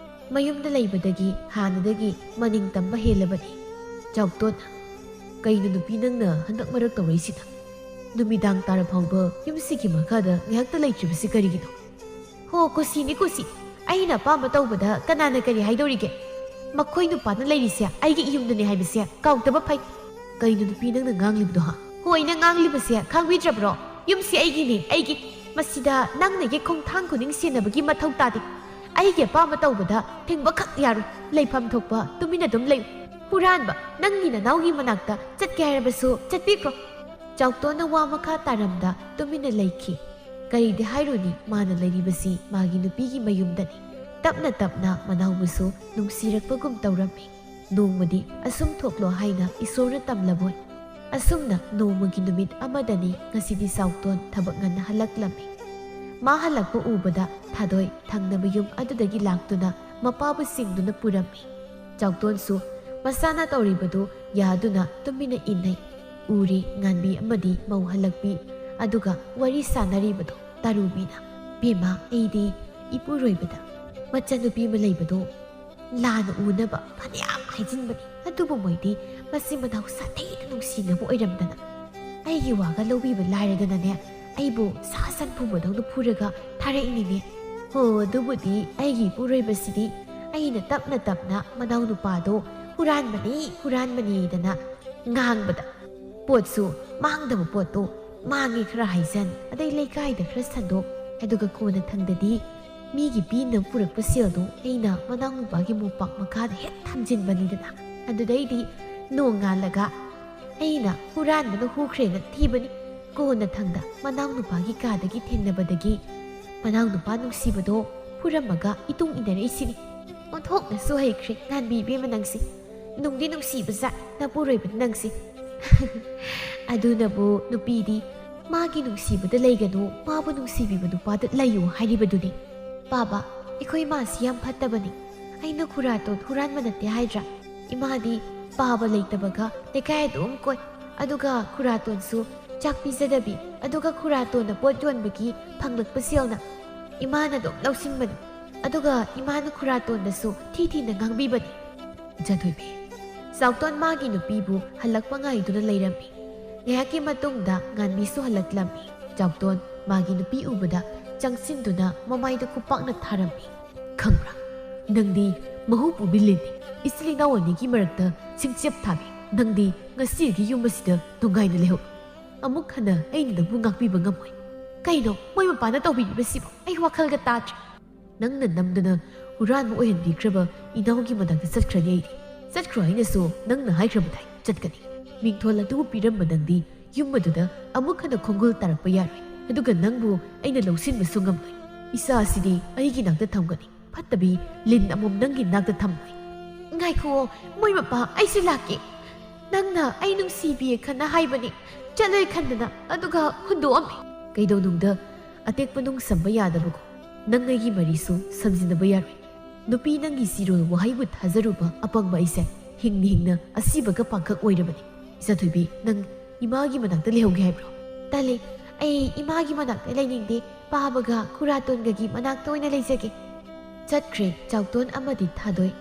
ꯃꯌꯨꯝꯗ ꯂꯩꯕꯗꯒꯤ ꯍꯥꯟꯅꯗꯒꯤ ꯃꯅꯤꯡ ꯇꯝꯕ ꯍꯦꯜꯂꯕꯅꯤ꯫ ꯆꯥꯎꯇꯣꯟꯅ, "ꯀꯩꯅꯣ ꯅꯨꯄꯤ, ꯅꯪꯅ ꯍꯟꯗꯛ ꯃꯔꯛ ꯇꯧꯔꯛꯏꯁꯤꯅ? ꯅꯨꯃꯤꯗꯥꯡ ꯇꯥꯔ ꯐꯥꯎꯕ ꯌꯨꯝꯁꯤꯒꯤ ꯃꯈꯥꯗ ꯉꯥꯏꯍꯥꯛꯇ ꯂꯩꯇ꯭ꯔꯤꯕꯁꯤ ꯀꯔꯤꯒꯤꯅꯣ?" "ꯍꯣ, ꯀꯨꯁꯤꯅꯤ ꯀꯨꯁꯤ, ꯑꯩꯅ ꯑꯄꯥꯝꯕ ꯇꯧꯕꯗ ꯀꯅꯥꯅ ꯀꯔꯤ ꯍꯥꯏꯗꯧꯔꯤꯒꯦ? ꯃꯈꯣꯏ ꯅꯨꯄꯥꯅ ꯂꯩꯔꯤꯁꯦ ꯑꯩꯒꯤ ꯏꯌꯨꯝꯗꯅꯦ ꯍꯥꯏꯕꯁꯦ ꯀꯥꯎꯗꯕ ꯐꯩ꯫" "ꯀꯩꯅꯣ ꯅꯨꯄꯤ, ꯅꯪꯅ ꯉꯥꯡꯂꯤꯕꯗꯣ, ꯍꯥ?" "ꯍꯣꯏ, ꯅꯪ ꯉꯥꯡꯂꯤꯕꯁꯦ ꯈꯪꯕꯤꯗ꯭ꯔꯕ꯭ꯔꯣ? ꯌꯨꯝꯁꯤ ꯑꯩꯒꯤꯅꯦ, ꯑꯩꯒꯤ꯫ ꯃꯁꯤꯗ ꯅꯪꯅ ꯌꯦꯛꯈꯣꯡ ꯊꯥꯡ ꯈꯨꯗꯤꯡ ꯁꯦꯟꯅꯕꯒꯤ ꯃꯊꯧ ꯇꯥꯗꯦ꯫ ꯑꯩꯒꯤ ꯑꯄꯥꯝꯕ ꯇꯧꯕꯗ ꯊꯤꯡꯕꯈꯛ ꯌꯥꯔꯣꯏ꯫ ꯂꯩꯐꯝ ꯊꯣꯛꯄ ꯇꯨꯃꯤꯟꯅ ꯑꯗꯨꯝ ꯂꯩꯌꯨ꯫ ꯍꯨꯔꯥꯟꯕ, ꯅꯪꯒꯤ ꯅꯅꯥꯎꯒꯤ ꯃꯅꯥꯛꯇ ꯆꯠꯀꯦ ꯍꯥꯏꯔꯕꯁꯨ ꯆꯠꯄꯤꯈ꯭ꯔꯣ꯫" ꯆꯥꯎꯇꯣꯟꯅ ꯋꯥ ꯃꯈꯥ ꯇꯥꯔꯝꯗ ꯇꯨꯃꯤꯟꯅ ꯂꯩꯈꯤ꯫ ꯀꯔꯤꯗꯤ ꯍꯥꯏꯔꯨꯅꯤ, ꯃꯥꯅ ꯂꯩꯔꯤꯕꯁꯤ ꯃꯥꯒꯤ ꯅꯨꯄꯤꯒꯤ ꯃꯌꯨꯝꯗꯅꯤ꯫ ꯇꯞꯅ ꯇꯞꯅ ꯃꯅꯥꯎꯕꯨꯁꯨ ꯅꯨꯡꯁꯤꯔꯛꯄꯒꯨꯝ ꯇꯧꯔꯝꯃꯤ꯫ ꯅꯣꯡꯃꯗꯤ ꯑꯁꯨꯝ ꯊꯣꯛꯂꯣ ꯍꯥꯏꯅ ꯏꯁꯣꯔꯅ ꯇꯝꯂꯕꯣꯏ꯫ ꯑꯁꯨꯝꯅ ꯅꯣꯡꯃꯒꯤ ꯅꯨꯃꯤꯠ ꯑꯃꯗꯅꯤ ꯉꯁꯤꯗꯤ ꯆꯥꯎꯇꯣꯟ ꯊꯕꯛ ꯉꯟꯅ ꯍꯜꯂꯛꯂꯝꯃꯤ꯫ ꯃꯥ ꯍꯜꯂꯛꯄ ꯎꯕꯗ ꯊꯥꯗꯣꯏ ꯊꯪꯅꯕ ꯌꯨꯝ ꯑꯗꯨꯗꯒꯤ ꯂꯥꯛꯇꯨꯅ ꯃꯄꯥꯕꯨ ꯆꯤꯡꯗꯨꯅ ꯄꯨꯔꯝꯃꯤ꯫ ꯆꯥꯎꯇꯣꯟꯁꯨ ꯃꯁꯥꯅ ꯇꯧꯔꯤꯕꯗꯨ ꯌꯥꯗꯨꯅ ꯇꯨꯃꯤꯟꯅ ꯏꯟꯅꯩ꯫ ꯎꯔꯤ ꯉꯥꯟꯕꯤ ꯑꯃꯗꯤ ꯃꯧ ꯍꯜꯂꯛꯄꯤ, ꯑꯗꯨꯒ ꯋꯥꯔꯤ ꯁꯥꯟꯅꯔꯤꯕꯗꯨ ꯇꯥꯔꯨꯕꯤꯅ, "ꯕꯦꯝꯃ, ꯑꯩꯗꯤ ꯏꯄꯨꯔꯣꯏꯕꯗ ꯃꯆꯟꯅꯨꯄꯤ ꯑꯃ ꯂꯩꯕꯗꯣ ꯂꯥꯟꯅ ꯎꯅꯕ ꯐꯅꯌꯥꯝ ꯍꯥꯏꯖꯤꯟꯕꯅꯤ꯫ ꯑꯗꯨꯕꯨ ꯃꯣꯏꯗꯤ ꯃꯆꯤꯟ ꯃꯅꯥꯎ ꯁꯥꯊꯤꯅ ꯅꯨꯡꯁꯤꯅꯕ ꯑꯣꯏꯔꯝꯗꯅ ꯑꯩꯒꯤ ꯋꯥꯒ ꯂꯧꯕꯤꯕ ꯂꯥꯏꯔꯗꯅꯅꯦ, ꯑꯩꯕꯨ ꯁꯥ ꯁꯟ ꯐꯨꯕꯗꯧꯅ ꯐꯨꯔꯒ ꯊꯥꯔꯛꯏꯅꯤꯅꯦ꯫ ꯍꯣ, ꯑꯗꯨꯕꯨꯗꯤ ꯑꯩꯒꯤ ꯏꯄꯨꯔꯣꯏꯕꯁꯤꯗꯤ ꯑꯩꯅ ꯇꯞꯅ ꯇꯞꯅ ꯃꯅꯥꯎꯅꯨꯄꯥꯗꯣ ꯍꯨꯔꯥꯟꯕꯅꯤ, ꯍꯨꯔꯥꯟꯕꯅꯤꯗꯅ ꯉꯥꯡꯕꯗ, ꯄꯣꯠꯁꯨ ꯃꯥꯡꯗꯕ ꯄꯣꯠꯇꯣ ꯃꯥꯡꯉꯦ ꯈꯔ ꯍꯥꯏꯖꯟ, ꯑꯗꯩ ꯂꯩꯀꯥꯏꯗ ꯈꯔ ꯁꯟꯗꯣꯛ, ꯑꯗꯨꯒ ꯀꯣꯟꯅ ꯊꯪꯗꯗꯤ ꯃꯤꯒꯤ ꯄꯤꯅꯕ ꯄꯨꯔꯛꯄ ꯁꯦꯜꯗꯣ ꯑꯩꯅ ꯃꯅꯥꯎꯅꯨꯄꯥꯒꯤ ꯃꯣꯝꯄꯥꯛ ꯃꯈꯥꯗ ꯍꯦꯛ ꯊꯝꯖꯤꯟꯕꯅꯤꯗꯅ꯫ ꯑꯗꯨꯗꯩꯗꯤ ꯅꯣꯡꯉꯥꯜꯂꯒ ꯑꯩꯅ ꯍꯨꯔꯥꯟꯕꯅ ꯍꯨꯈ꯭ꯔꯦꯅ ꯊꯤꯕꯅꯤ꯫ ꯀꯣꯟꯅ ꯊꯪꯗ ꯃꯅꯥꯎꯅꯨꯄꯥꯒꯤ ꯀꯥꯗꯒꯤ ꯊꯦꯡꯅꯕꯗꯒꯤ ꯃꯅꯥꯎꯅꯨꯄꯥ ꯅꯨꯡꯁꯤꯕꯗꯣ ꯐꯨꯔꯝꯃꯒ ꯏꯇꯨꯡ ꯏꯟꯅꯔꯛꯏꯁꯤꯅꯤ꯫ ꯑꯣꯟꯊꯣꯛꯅꯁꯨ ꯍꯩꯈ꯭ꯔꯦ ꯉꯥꯟꯕꯤ ꯏꯕꯦꯝꯃ ꯅꯪꯁꯦ꯫ ꯅꯨꯡꯗꯤ ꯅꯨꯡꯁꯤꯕꯖꯥꯠ ꯅꯄꯨꯔꯣꯏꯕꯅ ꯅꯪꯁꯦ꯫ ꯑꯗꯨꯅꯕꯨ ꯅꯨꯄꯤꯗꯤ ꯃꯥꯒꯤ ꯅꯨꯡꯁꯤꯕꯗ ꯂꯩꯒꯅꯨ, ꯃꯥꯕꯨ ꯅꯨꯡꯁꯤꯕꯤꯕ ꯅꯨꯄꯥꯗ ꯂꯩꯌꯨ ꯍꯥꯏꯔꯤꯕꯗꯨꯅꯤ꯫ ꯄꯥꯕ, ꯑꯩꯈꯣꯏ ꯃꯥꯁꯤ ꯌꯥꯝ ꯐꯠꯇꯕꯅꯤ꯫ ꯑꯩꯅ ꯈꯨꯔꯥꯇꯣꯟ ꯍꯨꯔꯥꯟꯕ ꯅꯠꯇꯦ ꯍꯥꯏꯗ꯭ꯔꯥ? ꯏꯃꯥꯗꯤ ꯄꯥꯕ ꯂꯩꯇꯕꯒ ꯂꯩꯀꯥꯏ ꯑꯗꯨꯝ ꯀꯣꯏ, ꯑꯗꯨꯒ ꯈꯨꯔꯥꯇꯣꯟꯁꯨ ꯆꯥꯛ ꯄꯤꯖꯗꯕꯤ, ꯑꯗꯨꯒ ꯈꯨꯔꯥꯇꯣꯟꯅ ꯄꯣꯠ ꯌꯣꯟꯕꯒꯤ ꯐꯪꯂꯛꯄ ꯁꯦꯜꯅ ꯏꯃꯥꯅ ꯑꯗꯨꯝ ꯂꯧꯁꯤꯟꯕꯅꯤ꯫ ꯑꯗꯨꯒ ꯏꯃꯥꯅ ꯈꯨꯔꯥꯇꯣꯟꯗꯁꯨ ꯊꯤ ꯊꯤꯅ ꯉꯥꯡꯕꯤꯕꯅꯤ꯫ ꯏꯆꯥꯊꯣꯏꯕꯤ, ꯆꯥꯎꯇꯣꯟ ꯃꯥꯒꯤ ꯅꯨꯄꯤꯕꯨ ꯍꯜꯂꯛꯄ ꯉꯥꯏꯗꯨꯅ ꯂꯩꯔꯝꯃꯤ꯫ ꯉꯥꯏꯍꯥꯛꯀꯤ ꯃꯇꯨꯡꯗ ꯉꯥꯟꯕꯤꯁꯨ ꯍꯜꯂꯛꯂꯝꯃꯤ꯫ ꯆꯥꯎꯇꯣꯟ ꯃꯥꯒꯤ ꯅꯨꯄꯤ ꯎꯕꯗ ꯆꯪꯁꯤꯟꯗꯨꯅ ꯃꯃꯥꯏꯗ ꯈꯨꯄꯥꯛꯅ ꯊꯥꯔꯝꯃꯤ꯫ "ꯈꯪꯕ꯭ꯔꯥ, ꯅꯪꯗꯤ ꯃꯍꯨ ꯄꯨꯕꯤ ꯂꯤꯟꯅꯤ꯫ ꯏꯆꯤꯜ ꯏꯅꯥꯎ ꯑꯅꯤꯒꯤ ꯃꯔꯛꯇ ꯁꯤꯡꯆꯦꯞ ꯊꯥꯕꯤ꯫ ꯅꯪꯗꯤ ꯉꯁꯤꯗꯒꯤ ꯌꯨꯝ ꯑꯁꯤꯗ ꯅꯨꯡꯉꯥꯏꯅ ꯂꯩꯍꯧ꯫ ꯑꯃꯨꯛ ꯍꯟꯅ ꯑꯩꯅ ꯅꯪꯕꯨ ꯉꯥꯛꯄꯤꯕ ꯉꯝꯃꯣꯏ꯫" "ꯀꯩꯅꯣ ꯃꯣꯏ ꯃꯄꯥꯅ ꯇꯧꯕꯤꯔꯤꯕꯁꯤꯕꯣ? ꯑꯩ ꯋꯥꯈꯜꯒ ꯇꯥꯗ꯭ꯔꯦ꯫" "ꯅꯪꯅ ꯅꯝꯗꯅ ꯍꯨꯔꯥꯟꯕ ꯑꯣꯏꯍꯟꯕꯤꯈ꯭ꯔꯕ ꯏꯅꯥꯎꯒꯤ ꯃꯅꯥꯛꯇ ꯆꯠꯈ꯭ꯔꯅꯤ ꯑꯩꯗꯤ꯫ ꯆꯠꯈ꯭ꯔꯣ ꯍꯥꯏꯅꯁꯨ ꯅꯪꯅ ꯍꯥꯏꯈ꯭ꯔꯕꯗꯥꯏ, ꯆꯠꯀꯅꯤ꯫ ꯃꯤꯡꯊꯣꯜ ꯑꯗꯨꯕꯨ ꯄꯤꯔꯝꯕ ꯅꯪꯗꯤ ꯌꯨꯝ ꯑꯗꯨꯗ ꯑꯃꯨꯛ ꯍꯟꯅ ꯈꯣꯡꯒꯨꯜ ꯇꯥꯔꯛꯄ ꯌꯥꯔꯣꯏ꯫ ꯑꯗꯨꯒ ꯅꯪꯕꯨ ꯑꯩꯅ ꯂꯧꯁꯤꯟꯕꯁꯨ ꯉꯝꯂꯣꯏ꯫ ꯏꯆꯥ ꯑꯁꯤꯗꯤ ꯑꯩꯒꯤ ꯅꯥꯛꯇ ꯊꯝꯒꯅꯤ꯫ ꯐꯠꯇꯕꯤ ꯂꯤꯟ ꯑꯃꯣꯝ ꯅꯪꯒꯤ ꯅꯥꯛꯇ ꯊꯝꯂꯣꯏ꯫" "ꯉꯥꯏꯈꯨꯑꯣ, ꯃꯣꯏ ꯃꯄꯥ, ꯑꯩꯁꯨ ꯂꯥꯛꯀꯦ꯫ ꯅꯪꯅ ꯑꯩ ꯅꯨꯡꯁꯤꯕꯤꯌꯦ ꯈꯟꯅ ꯍꯥꯏꯕꯅꯤ, ꯆꯠꯂꯣꯏ ꯈꯟꯗꯅ, ꯑꯗꯨꯒ ꯍꯨꯟꯗꯣꯛꯑꯝꯃꯦ꯫" "ꯀꯩꯗꯧꯅꯨꯡꯗ ꯑꯇꯦꯛꯄ ꯅꯨꯡ ꯁꯝꯕ ꯌꯥꯗꯕꯀꯣ꯫ ꯅꯪ ꯑꯩꯒꯤ ꯃꯔꯤꯁꯨ ꯁꯝꯖꯤꯟꯅꯕ ꯌꯥꯔꯣꯏ꯫ ꯅꯨꯄꯤ ꯅꯪꯒꯤ ꯆꯤꯔꯣꯜ ꯋꯥꯍꯩꯕꯨ ꯊꯥꯖꯔꯨꯕ ꯑꯄꯪꯕ ꯑꯩꯁꯦ ꯍꯤꯡꯅ ꯍꯤꯡꯅ ꯑꯁꯤꯕꯒ ꯄꯥꯡꯈꯛ ꯑꯣꯏꯔꯕꯅꯤ꯫ ꯏꯆꯥꯊꯣꯏꯕꯤ, ꯅꯪ ꯏꯃꯥꯒꯤ ꯃꯅꯥꯛꯇ ꯂꯩꯍꯧꯒꯦ ꯍꯥꯏꯕ꯭ꯔꯣ?" "ꯇꯜꯂꯦ, ꯑꯩ ꯏꯃꯥꯒꯤ ꯃꯅꯥꯛꯇ ꯂꯩꯅꯤꯡꯗꯦ꯫ ꯄꯥꯕꯒ ꯈꯨꯔꯥꯇꯣꯟꯒꯒꯤ ꯃꯅꯥꯛꯇ ꯑꯣꯏꯅ ꯂꯩꯖꯒꯦ꯫" ꯆꯠꯈ꯭ꯔꯦ ꯆꯥꯎꯇꯣꯟ ꯑꯃꯗꯤ ꯊꯥꯗꯣꯏ꯫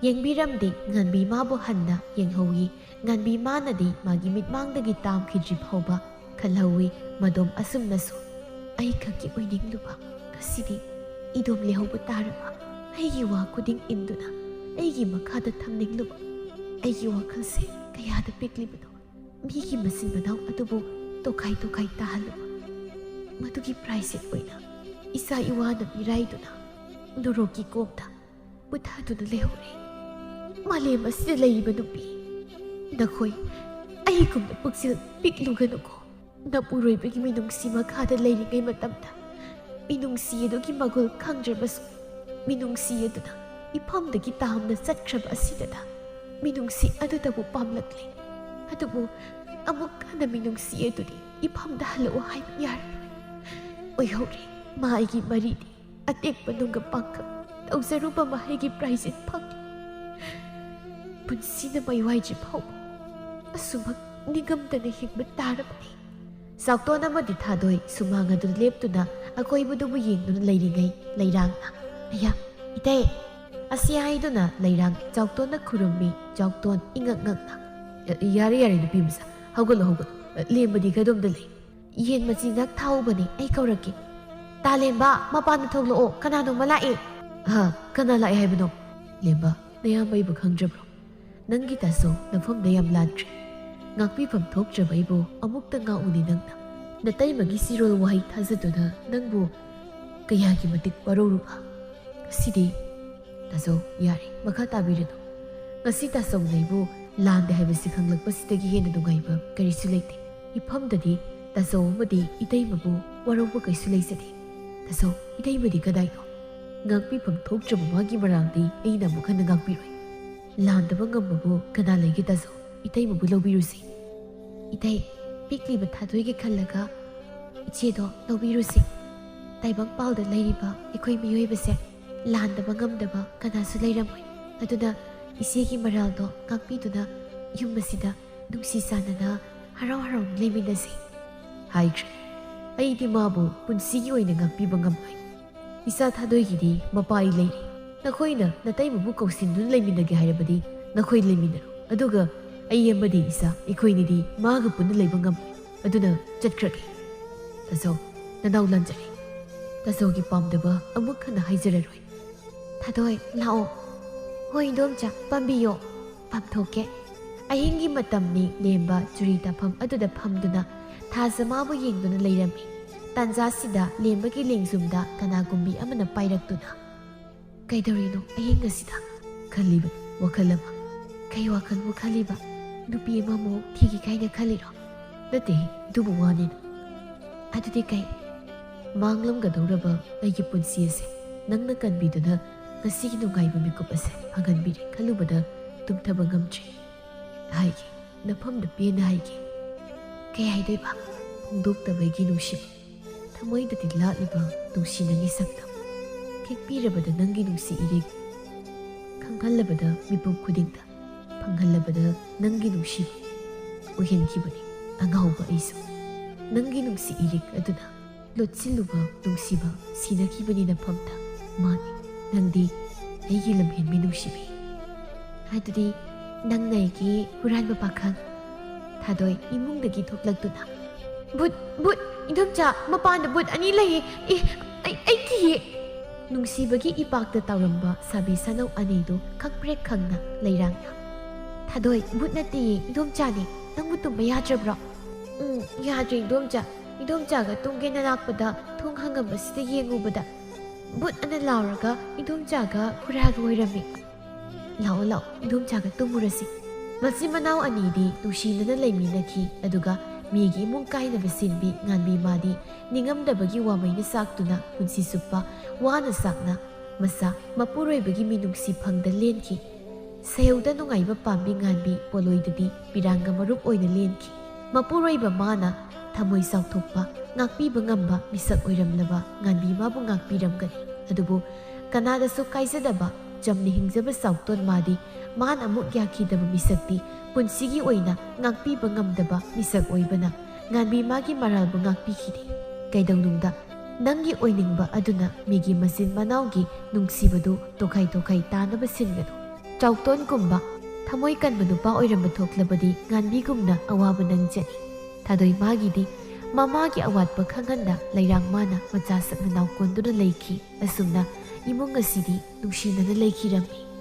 ꯌꯦꯡꯕꯤꯔꯝꯗꯦ꯫ ꯉꯥꯟꯕꯤ ꯃꯥꯕꯨ ꯍꯟꯅ ꯌꯦꯡꯍꯧꯏ꯫ ꯉꯥꯟꯕꯤ ꯃꯥꯅꯗꯤ ꯃꯥꯒꯤ ꯃꯤꯠꯃꯥꯡꯗꯒꯤ ꯇꯥꯝꯈꯤꯗ꯭ꯔꯤ ꯐꯥꯎꯕ ꯈꯜꯍꯧꯏ ꯃꯗꯣꯝ ꯑꯁꯨꯝꯅꯁꯨ꯫ ꯑꯩ ꯈꯛꯀꯤ ꯑꯣꯏꯅꯤꯡꯂꯨꯕ, ꯉꯁꯤꯗꯤ ꯏꯗꯣꯝ ꯂꯩꯍꯧꯕ ꯇꯥꯔꯕ꯫ ꯑꯩꯒꯤ ꯋꯥ ꯈꯨꯗꯤꯡ ꯏꯟꯗꯨꯅ ꯑꯩꯒꯤ ꯃꯈꯥꯗ ꯊꯝꯅꯤꯡꯂꯨꯕ꯫ ꯑꯩꯒꯤ ꯋꯥꯈꯜꯁꯦ ꯀꯌꯥꯗ ꯄꯤꯛꯂꯤꯕꯅꯣ꯫ ꯃꯤꯒꯤ ꯃꯆꯤꯟ ꯃꯅꯥꯎ ꯑꯗꯨꯕꯨ ꯇꯣꯈꯥꯏ ꯇꯣꯈꯥꯏ ꯇꯥꯍꯜꯂꯨꯕ꯫ ꯃꯗꯨꯒꯤ ꯄ꯭ꯔꯥꯏꯁꯤꯠ ꯑꯣꯏꯅ ꯏꯆꯥ ꯏꯋꯥꯅ ꯃꯤꯔꯥꯏꯗꯨꯅ ꯅꯣꯔꯣꯛꯀꯤ ꯀꯣꯝꯗ ꯄꯨꯊꯗꯨꯅ ꯂꯩꯍꯧꯔꯦ꯫ ꯃꯥꯂꯦꯝ ꯑꯁꯤꯗ ꯂꯩꯔꯤꯕ ꯅꯨꯄꯤ, ꯅꯈꯣꯏ ꯑꯩꯒꯨꯝꯅ ꯄꯨꯛꯆꯦꯜ ꯄꯤꯛꯂꯨꯒꯅꯨꯀꯣ꯫ ꯅꯄꯨꯔꯣꯏꯕꯒꯤ ꯃꯤꯅꯨꯡꯁꯤ ꯃꯈꯥꯗ ꯂꯩꯔꯤꯉꯩ ꯃꯇꯝꯗ ꯃꯤꯅꯨꯡꯁꯤ ꯑꯗꯨꯒꯤ ꯃꯒꯨꯜ ꯈꯪꯗ꯭ꯔꯕꯁꯨ, ꯃꯤꯅꯨꯡꯁꯤ ꯑꯗꯨꯅ ꯏꯐꯝꯗꯒꯤ ꯇꯥꯝꯅ ꯆꯠꯈ꯭ꯔꯕ ꯑꯁꯤꯗꯇ ꯃꯤꯅꯨꯡꯁꯤ ꯑꯗꯨꯗꯕꯨ ꯄꯥꯝꯂꯛꯂꯦ꯫ ꯑꯗꯨꯕꯨ ꯑꯃꯨꯛ ꯍꯟꯅ ꯃꯤꯅꯨꯡꯁꯤ ꯑꯗꯨꯗꯤ ꯏꯐꯝꯗ ꯍꯜꯂꯛꯑꯣ ꯍꯥꯏꯕ ꯌꯥꯔꯔꯣꯏ꯫ ꯑꯣꯏꯍꯧꯔꯦ ꯃꯥ ꯑꯩꯒꯤ ꯃꯔꯤꯗꯤ꯫ ꯑꯇꯦꯛꯄ ꯅꯨꯡꯒ ꯄꯥꯡꯒ ꯇꯧꯖꯔꯨꯕ ꯃꯍꯩꯒꯤ ꯄ꯭ꯔꯥꯏꯖꯤꯠ ꯐꯪꯂꯤ꯫ ꯄꯨꯟꯁꯤꯅ ꯃꯩꯋꯥꯏꯗ꯭ꯔꯤ ꯐꯥꯎꯕ ꯑꯁꯨꯃꯛ ꯅꯤꯡꯉꯝꯗꯅ ꯍꯤꯡꯕ ꯇꯥꯔꯕꯅꯤ꯫ ꯆꯥꯎꯇꯣꯟ ꯑꯃꯗꯤ ꯊꯥꯗꯣꯏ ꯁꯨꯃꯥꯡ ꯑꯗꯨ ꯂꯦꯞꯇꯨꯅ ꯑꯀꯣꯏꯕꯗꯨꯕꯨ ꯌꯦꯡꯗꯨꯅ ꯂꯩꯔꯤꯉꯩ ꯂꯩꯔꯥꯡꯅ, "ꯑꯌꯥ, ꯏꯇꯩ!" ꯑꯁꯤ ꯍꯥꯏꯗꯨꯅ ꯂꯩꯔꯥꯡ ꯆꯥꯎꯇꯣꯟꯅ ꯈꯨꯔꯨꯝꯃꯤ꯫ ꯆꯥꯎꯇꯣꯟ ꯏꯉꯛ ꯉꯛꯅ, "ꯌꯥꯔꯦ, ꯌꯥꯔꯦ, ꯅꯨꯄꯤ ꯃꯆꯥ, ꯍꯧꯒꯠꯂꯣ, ꯍꯧꯒꯠꯂꯣ꯫ ꯂꯦꯝꯕꯗꯤ ꯀꯗꯣꯝꯗ ꯂꯩ?" "ꯌꯦꯟ ꯃꯆꯤꯟꯖꯥꯛ ꯊꯥꯎꯕꯅꯦ, ꯑꯩ ꯀꯧꯔꯛꯀꯦ꯫ ꯇꯥꯂꯦꯝꯕ, ꯃꯄꯥꯟꯗ ꯊꯣꯛꯂꯛꯑꯣ, ꯀꯅꯥꯅꯣꯝꯃ ꯂꯥꯛꯑꯦ꯫" "ꯍꯥ, ꯀꯅꯥ ꯂꯥꯛꯑꯦ ꯍꯥꯏꯕꯅꯣ?" "ꯂꯦꯝꯕ, ꯅꯌꯥꯝꯕ ꯑꯩꯕꯨ ꯈꯪꯗ꯭ꯔꯕ꯭ꯔꯣ? ꯅꯪꯒꯤ ꯇꯥꯆꯧ ꯅꯐꯝꯗ ꯌꯥꯝ ꯂꯥꯟꯈ꯭ꯔꯦ꯫ ꯉꯥꯛꯄꯤꯐꯝ ꯊꯣꯛꯇ꯭ꯔꯕ ꯑꯩꯕꯨ ꯑꯃꯨꯛꯇ ꯉꯥꯛꯎꯅꯦ ꯅꯪꯅ꯫ ꯅꯇꯩꯃꯒꯤ ꯆꯤꯔꯣꯜ ꯋꯥꯍꯩ ꯊꯥꯖꯗꯨꯅ ꯅꯪꯕꯨ ꯀꯌꯥꯒꯤ ꯃꯇꯤꯛ ꯋꯥꯔꯧꯔꯨꯕ꯫ ꯉꯁꯤꯗꯤ ꯇꯥꯆꯧ, ꯌꯥꯔꯦ, ꯃꯈꯥ ꯇꯥꯕꯤꯔꯅꯨ꯫ ꯉꯁꯤ ꯇꯥꯆꯧꯅ ꯑꯩꯕꯨ ꯂꯥꯟꯗꯦ ꯍꯥꯏꯕꯁꯤ ꯈꯪꯂꯛꯄꯁꯤꯗꯒꯤ ꯍꯦꯟꯅ ꯅꯨꯡꯉꯥꯏꯕ ꯀꯔꯤꯁꯨ ꯂꯩꯇꯦ꯫ ꯏꯐꯝꯗꯗꯤ ꯇꯥꯆꯧ ꯑꯃꯗꯤ ꯏꯇꯩꯃꯕꯨ ꯋꯥꯔꯧꯕ ꯀꯩꯁꯨ ꯂꯩꯖꯗꯦ꯫ ꯇꯥꯆꯧ, ꯏꯇꯩꯃꯗꯤ ꯀꯗꯥꯏꯅꯣ? ꯉꯥꯛꯄꯤꯐꯝ ꯊꯣꯛꯇ꯭ꯔꯕ ꯃꯥꯒꯤ ꯃꯔꯥꯜꯗꯤ ꯑꯩꯅ ꯑꯃꯨꯛ ꯍꯟꯅ ꯉꯥꯛꯄꯤꯔꯣꯏ꯫ ꯂꯥꯟꯗꯕ ꯉꯝꯕꯕꯨ ꯀꯅꯥ ꯂꯩꯒꯦ ꯇꯥꯆꯧ? ꯏꯇꯩꯃꯕꯨ ꯂꯧꯕꯤꯔꯨꯁꯤ꯫" "ꯏꯇꯩ, ꯄꯤꯛꯂꯤꯕ ꯊꯥꯗꯣꯏꯒꯤ ꯈꯜꯂꯒ ꯏꯆꯦꯗꯣ ꯂꯧꯕꯤꯔꯨꯁꯤ꯫ ꯇꯥꯏꯕꯪ ꯄꯥꯜꯗ ꯂꯩꯔꯤꯕ ꯑꯩꯈꯣꯏ ꯃꯤꯑꯣꯏꯕꯁꯦ ꯂꯥꯟꯗꯕ ꯉꯝꯗꯕ ꯀꯅꯥꯁꯨ ꯂꯩꯔꯝꯃꯣꯏ꯫ ꯑꯗꯨꯅ ꯏꯆꯦꯒꯤ ꯃꯔꯥꯜꯗꯣ ꯉꯥꯛꯄꯤꯗꯨꯅ ꯌꯨꯝ ꯑꯁꯤꯗ ꯅꯨꯡꯁꯤ ꯆꯥꯟꯅꯅ ꯍꯔꯥꯎ ꯍꯔꯥꯎꯅ ꯂꯩꯃꯤꯟꯅꯁꯤ꯫" ꯍꯥꯏꯈ꯭ꯔꯦ꯫ ꯑꯩꯗꯤ ꯃꯥꯕꯨ ꯄꯨꯟꯁꯤꯒꯤ ꯑꯣꯏꯅ ꯉꯥꯛꯄꯤꯕ ꯉꯝꯂꯣꯏ꯫ "ꯏꯆꯥ ꯊꯥꯗꯣꯏꯒꯤꯗꯤ ꯃꯄꯥ ꯑꯩ ꯂꯩꯔꯤ꯫ ꯅꯈꯣꯏꯅ ꯅꯇꯩꯃꯕꯨ ꯀꯧꯁꯤꯟꯗꯨꯅ ꯂꯩꯃꯤꯟꯅꯒꯦ ꯍꯥꯏꯔꯕꯗꯤ ꯅꯈꯣꯏ ꯂꯩꯃꯤꯟꯅꯔꯣ꯫ ꯑꯗꯨꯒ ꯑꯩ ꯑꯃꯗꯤ ꯏꯆꯥ, ꯑꯩꯈꯣꯏꯅꯤꯗꯤ ꯃꯥꯒ ꯄꯨꯟꯅ ꯂꯩꯕ ꯉꯝꯃꯣꯏ꯫ ꯑꯗꯨꯅ ꯆꯠꯈ꯭ꯔꯒꯦ꯫ ꯇꯥꯆꯧ, ꯅꯅꯥꯎ ꯂꯥꯟꯖꯔꯦ꯫ ꯇꯥꯆꯧꯒꯤ ꯄꯥꯝꯗꯕ ꯑꯃꯨꯛ ꯍꯟꯅ ꯍꯥꯏꯖꯔꯔꯣꯏ꯫" "ꯊꯥꯗꯣꯏ, ꯂꯥꯛꯑꯣ꯫" "ꯍꯣꯏ, ꯏꯟꯗꯣꯝꯆꯥ, ꯄꯥꯝꯕꯤꯌꯣ꯫ ꯐꯝꯊꯣꯛꯀꯦ꯫" ꯑꯍꯤꯡꯒꯤ ꯃꯇꯝꯅꯤ꯫ ꯂꯦꯝꯕ ꯆꯨꯔꯤ ꯇꯥꯐꯝ ꯑꯗꯨꯗ ꯐꯝꯗꯨꯅ ꯊꯥꯖꯃꯥꯕꯨ ꯌꯦꯡꯗꯨꯅ ꯂꯩꯔꯝꯃꯤ꯫ ꯇꯥꯟꯖꯥꯁꯤꯗ ꯂꯦꯝꯕꯒꯤ ꯂꯦꯡꯖꯨꯝꯗ ꯀꯅꯥꯒꯨꯝꯕꯤ ꯑꯃꯅ ꯄꯥꯏꯔꯛꯇꯨꯅ, "ꯀꯩꯗꯧꯔꯤꯅꯣ ꯑꯍꯤꯡ ꯑꯁꯤꯗ?" "ꯈꯜꯂꯤꯕꯅꯤ ꯋꯥꯈꯜ ꯑꯃ꯫" "ꯀꯩ ꯋꯥꯈꯜꯕꯨ ꯈꯜꯂꯤꯕ? ꯅꯨꯄꯤ ꯑꯃꯃꯨꯛ ꯊꯤꯒꯦ ꯀꯥꯏꯅ ꯈꯜꯂꯤꯔꯣ?" "ꯅꯠꯇꯦ, ꯑꯗꯨꯕꯨ ꯋꯥꯅꯤꯅ꯫" "ꯑꯗꯨꯗꯤ ꯀꯩ?" "ꯃꯥꯡꯂꯝꯒꯗꯧꯔꯕ ꯑꯩꯒꯤ ꯄꯨꯟꯁꯤ ꯑꯁꯦ ꯅꯪꯅ ꯀꯟꯕꯤꯗꯨꯅ ꯉꯁꯤꯒꯤ ꯅꯨꯡꯉꯥꯏꯕ ꯃꯤꯀꯨꯞ ꯑꯁꯦ ꯐꯪꯍꯟꯕꯤꯔꯦ ꯈꯜꯂꯨꯕꯗ ꯇꯨꯝꯊꯕ ꯉꯝꯗ꯭ꯔꯦ꯫ ꯍꯥꯏꯒꯦ, ꯅꯐꯝꯗ ꯄꯦꯟꯅ ꯍꯥꯏꯒꯦ꯫" "ꯀꯩ ꯍꯥꯏꯗꯣꯏꯕ?" "ꯐꯣꯡꯗꯣꯛꯇꯕꯒꯤ ꯅꯨꯡꯁꯤꯕ, ꯊꯃꯣꯏꯗꯗꯤ ꯂꯥꯠꯂꯤꯕ ꯅꯨꯡꯁꯤ ꯅꯪꯒꯤ ꯁꯛꯇꯝ, ꯈꯤꯛꯄꯤꯔꯕꯗ ꯅꯪꯒꯤ ꯅꯨꯡꯁꯤ ꯏꯔꯤꯛ, ꯈꯪꯍꯜꯂꯕꯗ ꯃꯤꯄꯨꯝ ꯈꯨꯗꯤꯡꯗ, ꯐꯪꯍꯜꯂꯕꯗ ꯅꯪꯒꯤ ꯅꯨꯡꯁꯤꯕ ꯑꯣꯏꯍꯟꯈꯤꯕꯅꯤ ꯑꯉꯥꯎꯕ ꯑꯩꯁꯨ꯫ ꯅꯪꯒꯤ ꯅꯨꯡꯁꯤ ꯏꯔꯤꯛ ꯑꯗꯨꯅ ꯂꯣꯠꯁꯤꯜꯂꯨꯕ ꯅꯨꯡꯁꯤꯕ ꯁꯤꯅꯈꯤꯕꯅꯤ ꯅꯐꯝꯗ꯫ ꯃꯥꯅꯤ, ꯅꯪꯗꯤ ꯑꯩꯒꯤ ꯂꯝꯍꯦꯟꯕꯤ ꯅꯨꯡꯁꯤꯕꯤ꯫" "ꯑꯗꯨꯗꯤ ꯅꯪꯅ ꯑꯩꯒꯤ ꯍꯨꯔꯥꯟꯕ ꯄꯥꯈꯪ꯫" ꯊꯥꯗꯣꯏ ꯏꯃꯨꯡꯗꯒꯤ ꯊꯣꯛꯂꯛꯇꯨꯅ, "ꯚꯨꯠ, ꯚꯨꯠ! ꯏꯟꯗꯣꯝꯆꯥ, ꯃꯄꯥꯟꯗ ꯚꯨꯠ ꯑꯅꯤ ꯂꯩꯌꯦ꯫ ꯑꯦ, ꯑꯩ, ꯑꯩ ꯀꯤꯌꯦ!" ꯅꯨꯡꯁꯤꯕꯒꯤ ꯏꯄꯥꯛꯇ ꯇꯥꯎꯔꯝꯕ ꯁꯥꯕꯤ ꯁꯥꯅꯧ ꯑꯅꯤꯗꯨ ꯈꯪꯄ꯭ꯔꯦꯛ ꯈꯪꯅ ꯂꯩꯔꯥꯡꯅ, "ꯊꯥꯗꯣꯏ, ꯚꯨꯠ ꯅꯠꯇꯦꯌꯦ, ꯏꯟꯗꯣꯝꯆꯥꯅꯦ꯫ ꯅꯪꯕꯨ ꯇꯨꯝꯕ ꯌꯥꯗ꯭ꯔꯕ꯭ꯔꯣ?" "ꯎꯝ, ꯌꯥꯗ꯭ꯔꯦ, ꯏꯟꯗꯣꯝꯆꯥ꯫ ꯏꯟꯗꯣꯝꯆꯥꯒ ꯇꯨꯝꯒꯦꯅ ꯂꯥꯛꯄꯗ ꯊꯣꯡ ꯍꯥꯡꯉꯝꯕꯁꯤꯗ ꯌꯦꯡꯉꯨꯕꯗ ꯚꯨꯠ ꯑꯅ ꯂꯥꯎꯔꯒ ꯏꯟꯗꯣꯝꯆꯥꯒ ꯈꯨꯔꯥꯒ ꯑꯣꯏꯔꯝꯃꯤ꯫" "ꯂꯥꯛꯑꯣ, ꯂꯥꯛꯑꯣ, ꯏꯟꯗꯣꯝꯆꯥꯒ ꯇꯨꯝꯃꯨꯔꯁꯤ꯫" ꯃꯆꯤꯟ ꯃꯅꯥꯎ ꯑꯅꯤꯗꯤ ꯅꯨꯡꯁꯤꯅꯅ ꯂꯩꯃꯤꯟꯅꯈꯤ꯫ ꯑꯗꯨꯒ ꯃꯤꯒꯤ ꯏꯃꯨꯡ ꯀꯥꯏꯅꯕ ꯁꯤꯟꯕꯤ ꯉꯥꯟꯕꯤ ꯃꯥꯗꯤ ꯅꯤꯡꯉꯝꯗꯕꯒꯤ ꯋꯥꯃꯩꯅ ꯆꯥꯛꯇꯨꯅ ꯄꯨꯟꯁꯤ ꯆꯨꯞꯄ ꯋꯥꯅ ꯆꯥꯛꯅ ꯃꯆꯥ ꯃꯄꯨꯔꯣꯏꯕꯒꯤ ꯃꯤꯅꯨꯡꯁꯤ ꯐꯪꯗ ꯂꯦꯟꯈꯤ꯫ ꯁꯩꯍꯧꯗ ꯅꯨꯡꯉꯥꯏꯕ ꯄꯥꯝꯕꯤ ꯉꯥꯟꯕꯤ ꯄꯣꯂꯣꯏꯗꯗꯤ ꯄꯤꯔꯥꯡꯒ ꯃꯔꯨꯞ ꯑꯣꯏꯅ ꯂꯦꯟꯈꯤ꯫ ꯃꯄꯨꯔꯣꯏꯕ ꯃꯥꯅ ꯊꯃꯣꯏ ꯆꯥꯎꯊꯣꯛꯄ, ꯉꯥꯛꯄꯤꯕ ꯉꯝꯕ ꯃꯤꯁꯛ ꯑꯣꯏꯔꯝꯂꯕ ꯉꯥꯟꯕꯤ ꯃꯥꯕꯨ ꯉꯥꯛꯄꯤꯔꯝꯒꯅꯤ꯫ ꯑꯗꯨꯕꯨ ꯀꯅꯥꯗꯁꯨ ꯀꯥꯏꯖꯗꯕ, ꯆꯝꯅ ꯍꯤꯡꯖꯕ ꯆꯥꯎꯇꯣꯟ ꯃꯥꯗꯤ ꯃꯥꯅ ꯑꯃꯨꯛ ꯌꯥꯈꯤꯗꯕ ꯃꯤꯁꯛꯇꯤ ꯄꯨꯟꯁꯤꯒꯤ ꯑꯣꯏꯅ ꯉꯥꯛꯄꯤꯕ ꯉꯝꯗꯕ ꯃꯤꯁꯛ ꯑꯣꯏꯕꯅ ꯉꯥꯟꯕꯤ ꯃꯥꯒꯤ ꯃꯔꯥꯜꯕꯨ ꯉꯥꯛꯄꯤꯈꯤꯗꯦ꯫ ꯀꯩꯗꯧꯅꯨꯡꯗ ꯅꯪꯒꯤ ꯑꯣꯏꯅꯤꯡꯕ ꯑꯗꯨꯅ ꯃꯤꯒꯤ ꯃꯆꯤꯟ ꯃꯅꯥꯎꯒꯤ ꯅꯨꯡꯁꯤꯕꯗꯨ ꯇꯣꯈꯥꯏ ꯇꯣꯈꯥꯏ ꯇꯥꯅꯕ ꯁꯤꯟꯒꯅꯨ꯫ ꯆꯥꯎꯇꯣꯟꯒꯨꯝꯕ ꯊꯃꯣꯏ ꯀꯟꯕ ꯅꯨꯄꯥ ꯑꯣꯏꯔꯝꯕ ꯊꯣꯛꯂꯕꯗꯤ ꯉꯥꯟꯕꯤꯒꯨꯝꯅ ꯑꯋꯥꯕ ꯅꯪꯖꯅꯤ꯫ ꯊꯥꯗꯣꯏꯃꯥꯒꯤꯗꯤ ꯃꯃꯥꯒꯤ ꯑꯋꯥꯠꯄ ꯈꯪꯍꯟꯗ ꯂꯩꯔꯥꯡ ꯃꯥꯅ ꯃꯆꯥꯁꯛ ꯅꯅꯥꯎ ꯀꯣꯟꯗꯨꯅ ꯂꯩꯈꯤ꯫ ꯑꯁꯨꯝꯅ ꯏꯃꯨꯡ ꯑꯁꯤꯗꯤ ꯅꯨꯡꯁꯤꯅꯅ ꯂꯩꯈꯤꯔꯝꯃꯤ꯫